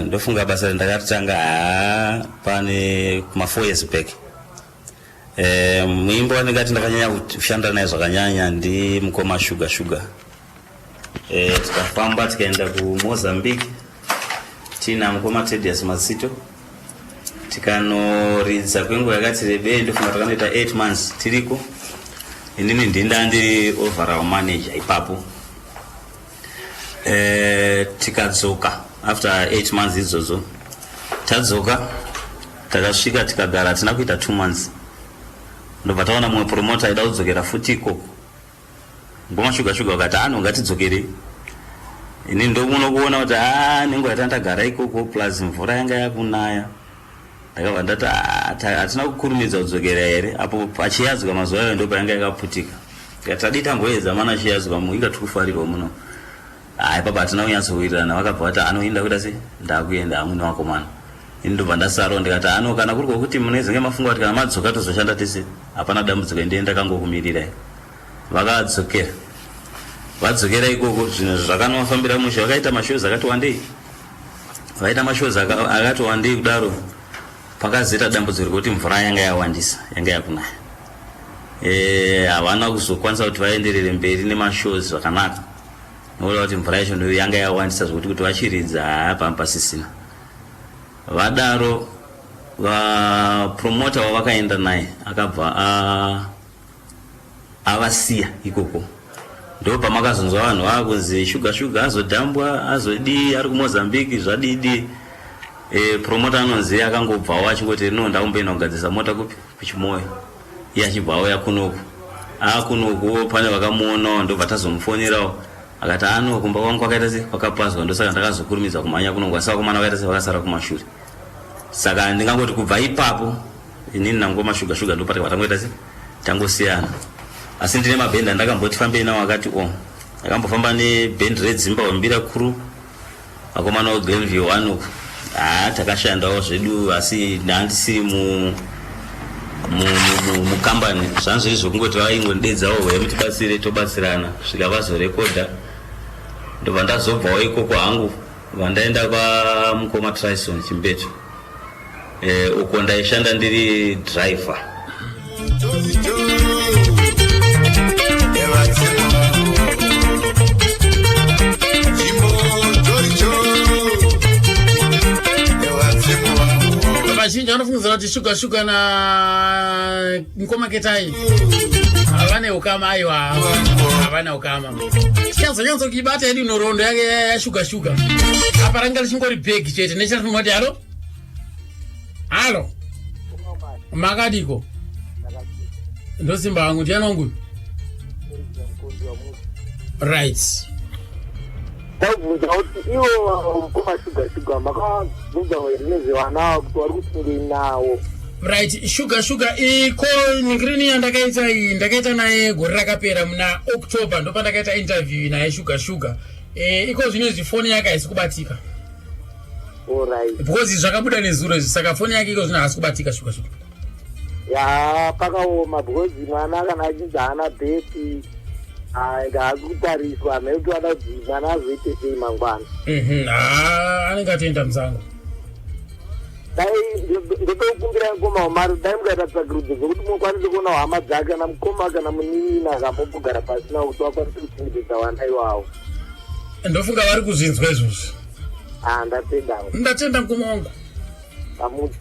Ndofunga basa randakatanga haa pane kuma 4 years back. Muimbi wandingati ndakanyanya kushanda naye zvakanyanya ndi mukoma Sugar Sugar. Tikafamba tikaenda kuMozambique tiina mukoma Tedious Matsito, tikanoridza kwenguva yakati rebei. Ndofunga takanoita 8 months tiriko. Inini ndinda ndiri overall manager ipapo. Tikadzoka after 8 months idzodzo, tadzoka takasvika tikagara, hatina kuita 2 months ndobva taona mumwe promoter aida kudzokera futi ikoko. Ngoma Shuga Shuga vakati ano ngatidzokerei. Ini ndokuno kuona kuti a nenguva yatandagara ikoko plus mvura yanga yakunaya, ndakabva ndati hatina kukurumidza kudzokera here apo pachiyadzwa mazuva ayo ndopa yanga yakaputika. Tikati tadii tamboedza mana chiyadzwa inga tiri kufarirwa muno. Hai papa hatina kunyatsowirirana, vakabva vati anoenda kuita sei, ndakuenda hamwe nevakomana. Ini ndobva ndasarawo ndikati ano kana kuri kwokuti munezenge mafunga kuti kana madzoka tozoshanda tese hapana dambudziko ndiye ndakangokumirirai. Vakadzokera. Vadzokera ikoko zvinhu zvakanovafambira mushe vakaita mashows akati wandei. Vaita mashows akati wandei kudaro pakazoita dambudziko rekuti mvura yanga yawandisa yanga yakunaya. Eh, havana kuzokwanisa kuti vaenderere mberi nemashows zvakanaka nokuda kuti mvura yacho ndiyo yanga yawandisa zvekuti kuti vachiridza haa panga pasisina vadaro vapromota wavakaenda naye akabva avasiya ikoko ndo pamakazonzwa vanhu vakunzi shuga shuga azodhambwa azodii ari kumozambique zvadidi e, promota anonzi akangobvawo achingoti no ndakumboenda kugadzirisa mota kupi kuchimoyo iye achibva auya kunoku akunokuwo pane vakamuonawo ndobva tazomufonerawo akati ano kumba kwangu kwakaita se kwakapazwa ndosaka ndakazokurumidza kumhanya kunoku asi vakomana vakaita se vakasara kumashure saka ndingangoti kubva ipapo inini nangoma shuga shuga ndopatikabva tangoita se tangosiyana asi ndine mabhendi andakamboti fambei nawo akati o oh, ndakambofamba nebhendi redzimba wembira crew Vakomana weGlenview one uku haa takashandawo zvedu asi ndandisiri mu mukambani zvanga zviri zvekungoti vaingonidedzawo huya mutibatsire tobatsirana kusvika vazorekodha ndobva ndazobvawo ikoko hangu vandaenda kwamukoma Tryson Chimbetu eh, uko ndaishanda ndiri driver vazhinji vanofungidzira kuti shuga shuga na mukoma ketai havane ukama aiwa havana ukama tichazonyatso kuibata yedu nhoroondo yake yashuga shuga apa ranga richingori bhegi chete nechati halo halo makadiko ndosimba hangu ndiani wangu right ndabvunza kuti ivo mukoma shuga shuga makabvunza here nezvevana kuti vari kufungei nawo right shuga shuga iko ngirini yandakaita iyi ndakaita naye gore rakapera muna october ndopandakaita interview naye shuga shuga e, iko zvino izvi foni yake haisi kubatika Alright. Because zvakabuda nezuro izvi saka foni yake iko zvino haasi kubatika shuka shuka. Ya pakaoma because mwana kana achinzi haana bheti and haasi kutariswa nekuti vada kuti mwana azoite sei mangwana. Mhm. Ah, anenge atoenda musango. Dai ndotokumbira mukoma wamari dai mukaita tsvakirudzo dzekuti mukwanise kuona hama dzake kana mukoma kana munin'ina akambogara pasi nawo kuti vakwanise kuchengetedza vana iwawo. Ndofunga vari kuzvinzwa izvozvi. Ah, ndatenda. Ndatenda mukoma wangu. Pamudzi.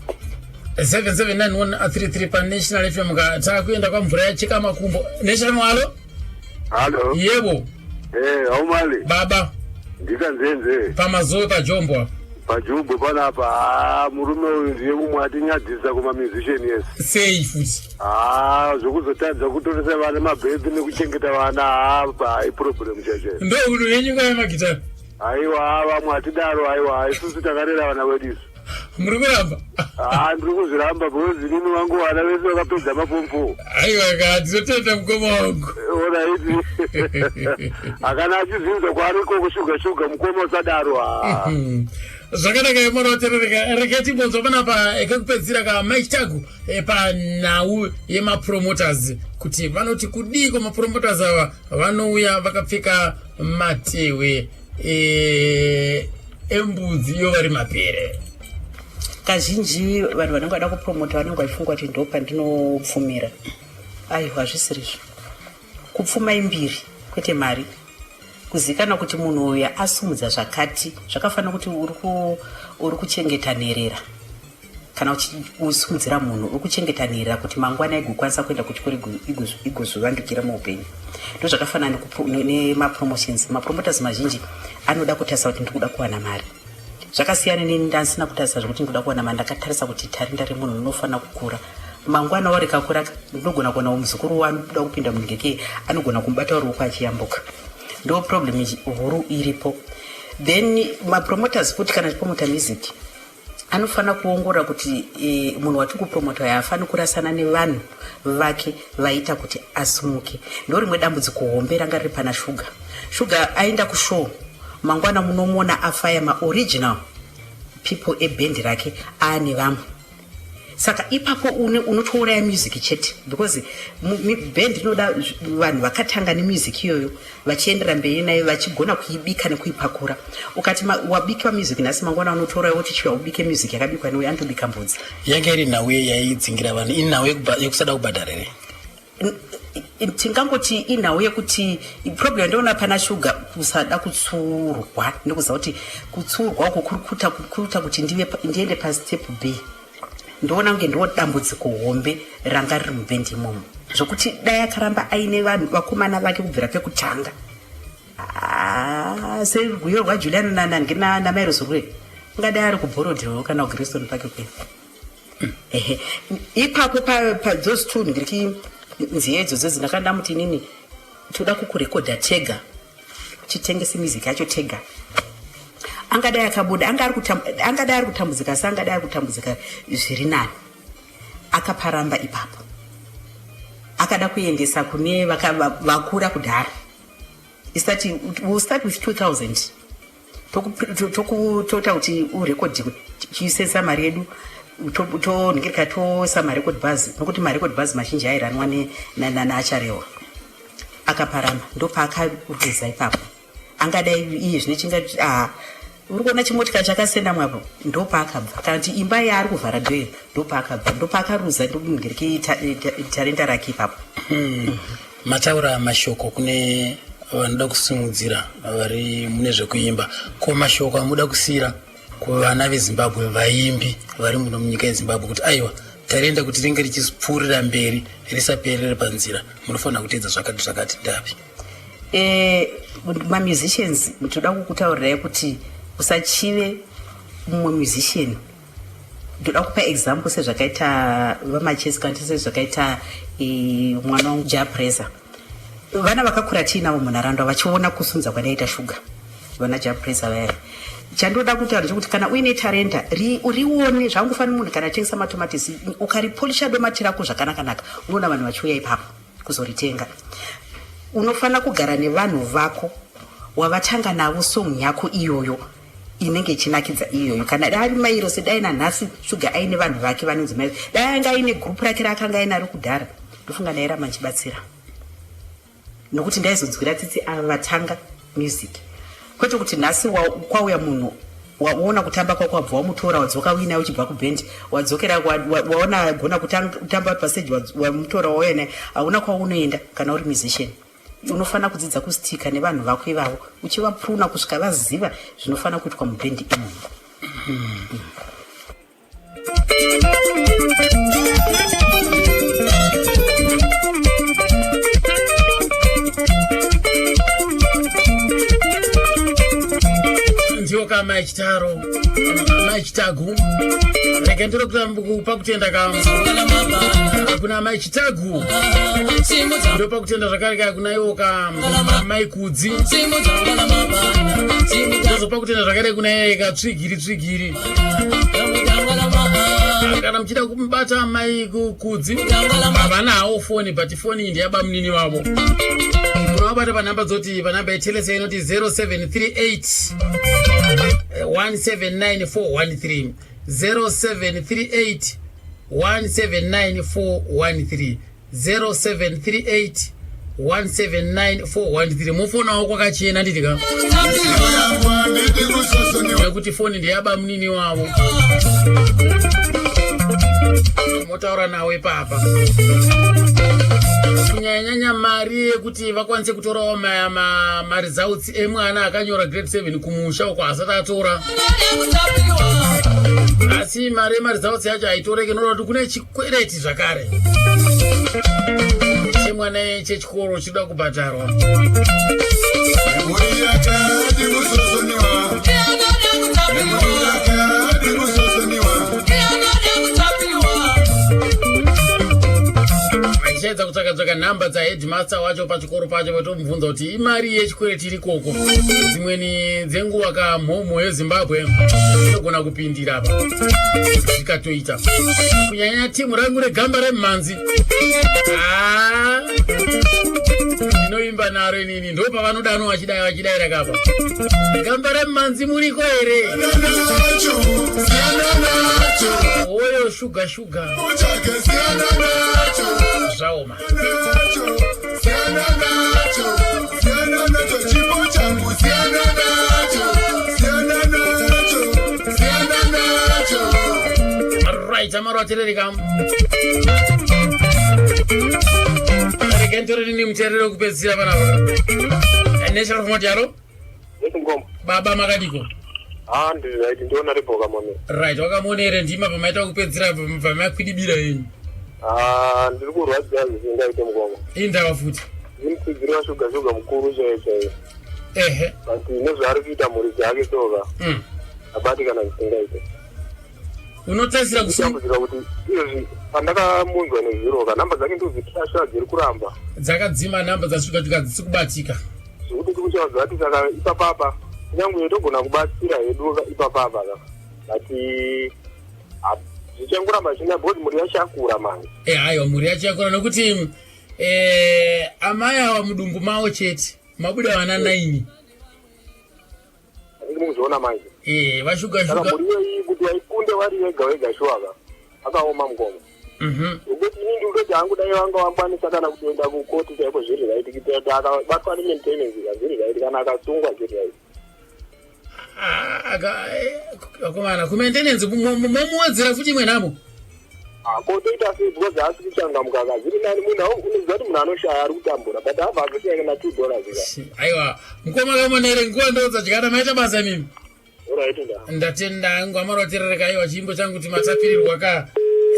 779133 paNational FM ka takuenda kwamvura yacheka makumbo. National halo? Halo. Yebo. Eh, haumali. Baba. Ndikanzenze. Pamazowe pajombo apa. Pajombo panapa. Ah, murume uyu ndiye mumwe atinyadzisa kuma musician yes. Sei futi? Ah, zvokuzotadza kutoresa vana mabhebhi nekuchengeta vana ah, iproblem chaicho. Ndo hunhu yenyu ngava magitara. Aiwa vamwe hatidaro aiwa isusu takarera vana vedu isu. Muri kuramba? Ah, ndiri kuzviramba because inini vangu vana vese vakapedza maform four. Aiwa ka tinotenda mukoma wangu. Alright. Akana achizvinzwa kwaari ikoko shuga shuga mukoma usadaro ah. Zvakanaka yemwana waterereka rega timbonzwa panapa kekupedzisira ka Mike Tagu panhau yemapromoters kuti vanoti kudiiko mapromoters ava vanouya vakapfeka matehwe e, embudzi iyo vari mapere kazhinji vanhu vanenge vada kupromota vanenge vachifunga kuti ndo pandinopfumira aiwa hazvisirizvo kupfuma imbiri kwete mari kuzikanwa kuti munhu uyu asumudza zvakati zvakafanira kuti uri kuchengeta nherera kana uchisimudzira munhu uri kuchengeta nherera kuti mangwana igokwanisa kuenda kuchikoro igozvivandukira muupenyu ndozvakafanana nemapromotions mapromoters mazhinji anoda kutarisa kuti ndikuda kuwana mari zvakasiyana neni ndasina kutarisa zvekuti ndikuda kuwana mari ndakatarisa kuti tarinda remunhu rinofanira kukura mangwana wa rikakura ndinogona kuona muzukuru wanoda kupinda munheke anogona kumubata ruoko achiyambuka ndo problem huru iripo then mapromoters futi kana tipromota music anofanira kuongorora kuti e, munhu watiri kupromota uyo haafaniri kurasana nevanhu vake vaita kuti asumuke ndo rimwe dambudziko hombe ranga riri pana shuga shuga aenda kushow mangwana munomuona afaya maoriginal people ebhendi rake aane vamwe. Saka ipapo unotouraya music chete, because band inoda vanhu vakatanga nemusic iyoyo, vachiendera mberi nayo, vachigona kuibika nekuipakura. Ukati wabika music nhasi, mangwana unotouraya, woti chiuya ubike music yakabikwa neuyo anotobika mbudzi. Yanga iri nhau yaidzingira vanhu, inhau yekusada kubhadhara here? Tingangoti inhau yekuti problem yandiona pana Shuga kusada kutsurwa, nekuziva kuti kutsurwa uko kuri kuita kuti ndiende pastep B. Ndoona kunge ndo dambudziko hombe ranga riri mubhendi imomo, zvokuti dai akaramba aine vanhu vakomana vake kubvira pekutanga. Ah, serwiyo rwaJulian naMairos rwe, ungadai ari kuBorrowdale kana kuGreystone Park kwe. Ehe, ipapo those two ndiriki nziyo idzodzo dzindakanda muti inini toda kukurekodha tega, titengese music yacho tega, angadai akabuda. Angadai ari kutambudzika, asi angadai ari kutambudzika zviri nani. Akaparamba ipapo, akada kuendesa kune vakura kudhara. Isati we'll start with 2000, toita kuti urekodhiwe, chiisesa mari yedu, tonhingirika, toisa marecord bars, nokuti marecord bars mazhinji airanwa naacharewa. Akaparamba, ndopaakaruza ipapo. Angadai iye zvine chingati, ah, uri kuona chimotika chakasenda mwapo, ndopaakabva. Kana kuti imba yaari kuvhara dhoyo, ndopaakabva, ndopaakaruza ndokunhingiriki tarenda rake ipapo. Mataura mashoko kune vanoda kusimudzira vari mune zvekuimba. Ko mashoko amuda kusiyira kuvana veZimbabwe, vaimbi vari muno munyika yeZimbabwe, kuti aiwa, tarenda kuti ringe richipfuurira mberi, risaperere panzira, munofanira kuteedza zvakati zvakati, ndapi? Mamusicians, toda kukutaurirai kuti usachive mumwe musician. Ndoda kupa example sezvakaita vaMachesi, kana sezvakaita mwana wangu Jah Prayzah. Vana vakakura tiinavo munharaunda, vachiona kusunza kwadaita Shuga, vana Jah Prayzah vaya. Chandoda kutaura ndechekuti kana uine tarenda, rione. Zvangofanira munhu kana atengesa matomatisi, ukaripolisha domati rako zvakanakanaka, unoona vanhu vachiuya ipapo kuzoritenga. Unofanira kugara nevanhu vako wavatanga navo song yako iyoyo inenge ichinakidza iyoyo. Kana ari Mairo, sedai nanhasi Shuga aine vanhu vake vanonzi Mairo, dai anga aine gurupu rake raakanga ainaro kudhara, ndofunga ndairamba nchibatsira, nokuti ndaizonzwira tsitsi ava vatanga music, kwete kuti nhasi kwauya munhu, waona kutamba kwako, wabva wamutora, wadzoka uinaye uchibva kubhendi, wadzokera, waona gona kutamba pastage, wamutora, wauya naye, hauna kwaunoenda. Kana uri musician, unofanira kudzidza kustika nevanhu vako ivavo, uchivapruna kusvika vaziva zvinofanira kuitwa mubhendi imomo. Ndiwo ka Mai Chitaro, Mai Chitagu. Rega ndiro kupa kutenda ka kuna Mai Chitagu, ndopa kutenda zvakare ka kuna iwo ka Mai Kudzi, ndozopa kutenda zvakare kuna iye katsvigiri tsvigiri. Kana muchida kumubata Mai Kudzi, havana hawo foni, but foni iyi ndeyabamunini vavo. Munovabata panhamba dzoti, panhamba yeTelecel inoti 0738 179413, 0738 179413, 0738 179413. Mofonawo kwakachena, nditika nekuti foni ndeyabamunini wavo, motaura nawo ipapa. Kunyanyanyanya mari yekuti vakwanise kutorawo maresults emwana akanyora grade 7 kumusha uko asati atora, asi mari yemaresults yacho haitoreke, noda kuti kune chikwereti zvakare chemwana chechikoro chinoda kubhadharwa. Mhuri yakadi kusosoniwa, nemhuri yakadi kusosoniwa. Vachiedza. kutsvaga tsvaga nhamba dzaheadmaster wacho pachikoro pacho vatomubvunza kuti imari yechikwereti iri koko dzimweni dzenguva kamhomho yezimbabwe inogona kupindira apa zvikatoita kunyanya timu rangu regamba remhanzi ah, ndinoimba naro inini ndo pavanodanwa vachidai vachidaira kapa gamba remhanzi muriko here oyo shuga shuga zvaoma right amaro aterereka regai nditore nini muterere wekupedzisira panapa national format yaro baba makadiko Ah, ndiri right ndiona ripo kamone. Right, wakamona here ndima pamaita kupedzisira pamakwidibira yenyu? Ah, ndiri kurwadziwa zvisingaite mukoma. Indava futi. Ndimutsigiri washuga shuga mukuru chaiye chaiye. Ehe. But nezvaari kuita mhuri dzake soka. Abati kana zvisingaite. Unotarisira kusunga kuti izvi pandakamunzwa nezuro ka namba dzake ndodzitrasha dziri kuramba. Dzakadzima namba dzashuga shuga dzisi kubatika. Zvekuti tikuchaudza kuti saka ipapapa kunyange togona kubatsira hedu ipapapa ka but zvichangoramba zvina because mhuri yacho yakura manje. Eh, haiwa mhuri yacho yakura nokuti eh, amai awa mudumbu mavo chete mabuda vana naini mukuzviona manje eh, vashuga shuga mhuri iyoyi kuti vaikunde vari vega vega shuwa ka akaoma mukoma Nokuti ini ndikutoti hangu dai vanga vakwanisa kana kutoenda kukoti chaiko zviri right kuitira kuti akabatwa nemaintenance ka zviri right kana akasungwa zviri right. Ah, eh, akomana kumaintenance momuwedzera futi imwe nhamo ah, ko toita sei because haasi kuchangamuka ka zviri nani munhu unoziva kuti munhu anoshaya ari kutambura but abva atoshaya kana $2 ka aiwa mukoma kamonere nguva ndodzadyana maita basa mimi ndatenda hangu amaroterereka aiwa chiimbo changu kuti matapirirwa ka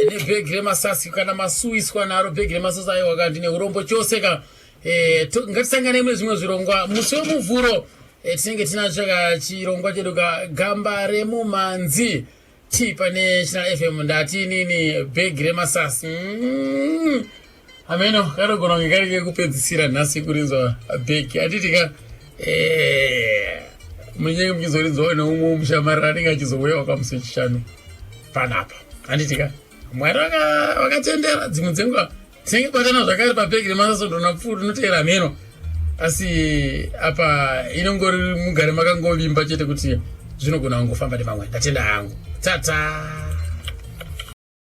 nebhegi remasasi kana masuwiswa naro bhegi remasasi aiwa ka ndine urombo chose ka e, ngatisangane mune zvimwe zvirongwa musi wemuvhuro e, tinenge tinacho ka chirongwa chedu ka gamba remumanzi ti pane china fm ndati inini bhegi remasasi Hameno kanogona kunge kari kekupedzisira nhasi kurinzwa bhegi handiti ka eh, munenge muchizorinzwawo neumwe mushamarira anenge achizouya wakamusi wechishanu panapa handiti ka mwari vakatendera dzimwe dzenguva tinenge batana zvakare pabhegi remasaso pfuuri rinoteera hameno asi apa inongori mugare makangovimba chete kuti zvinogona kungofamba nemamwe ndatenda hangu tata.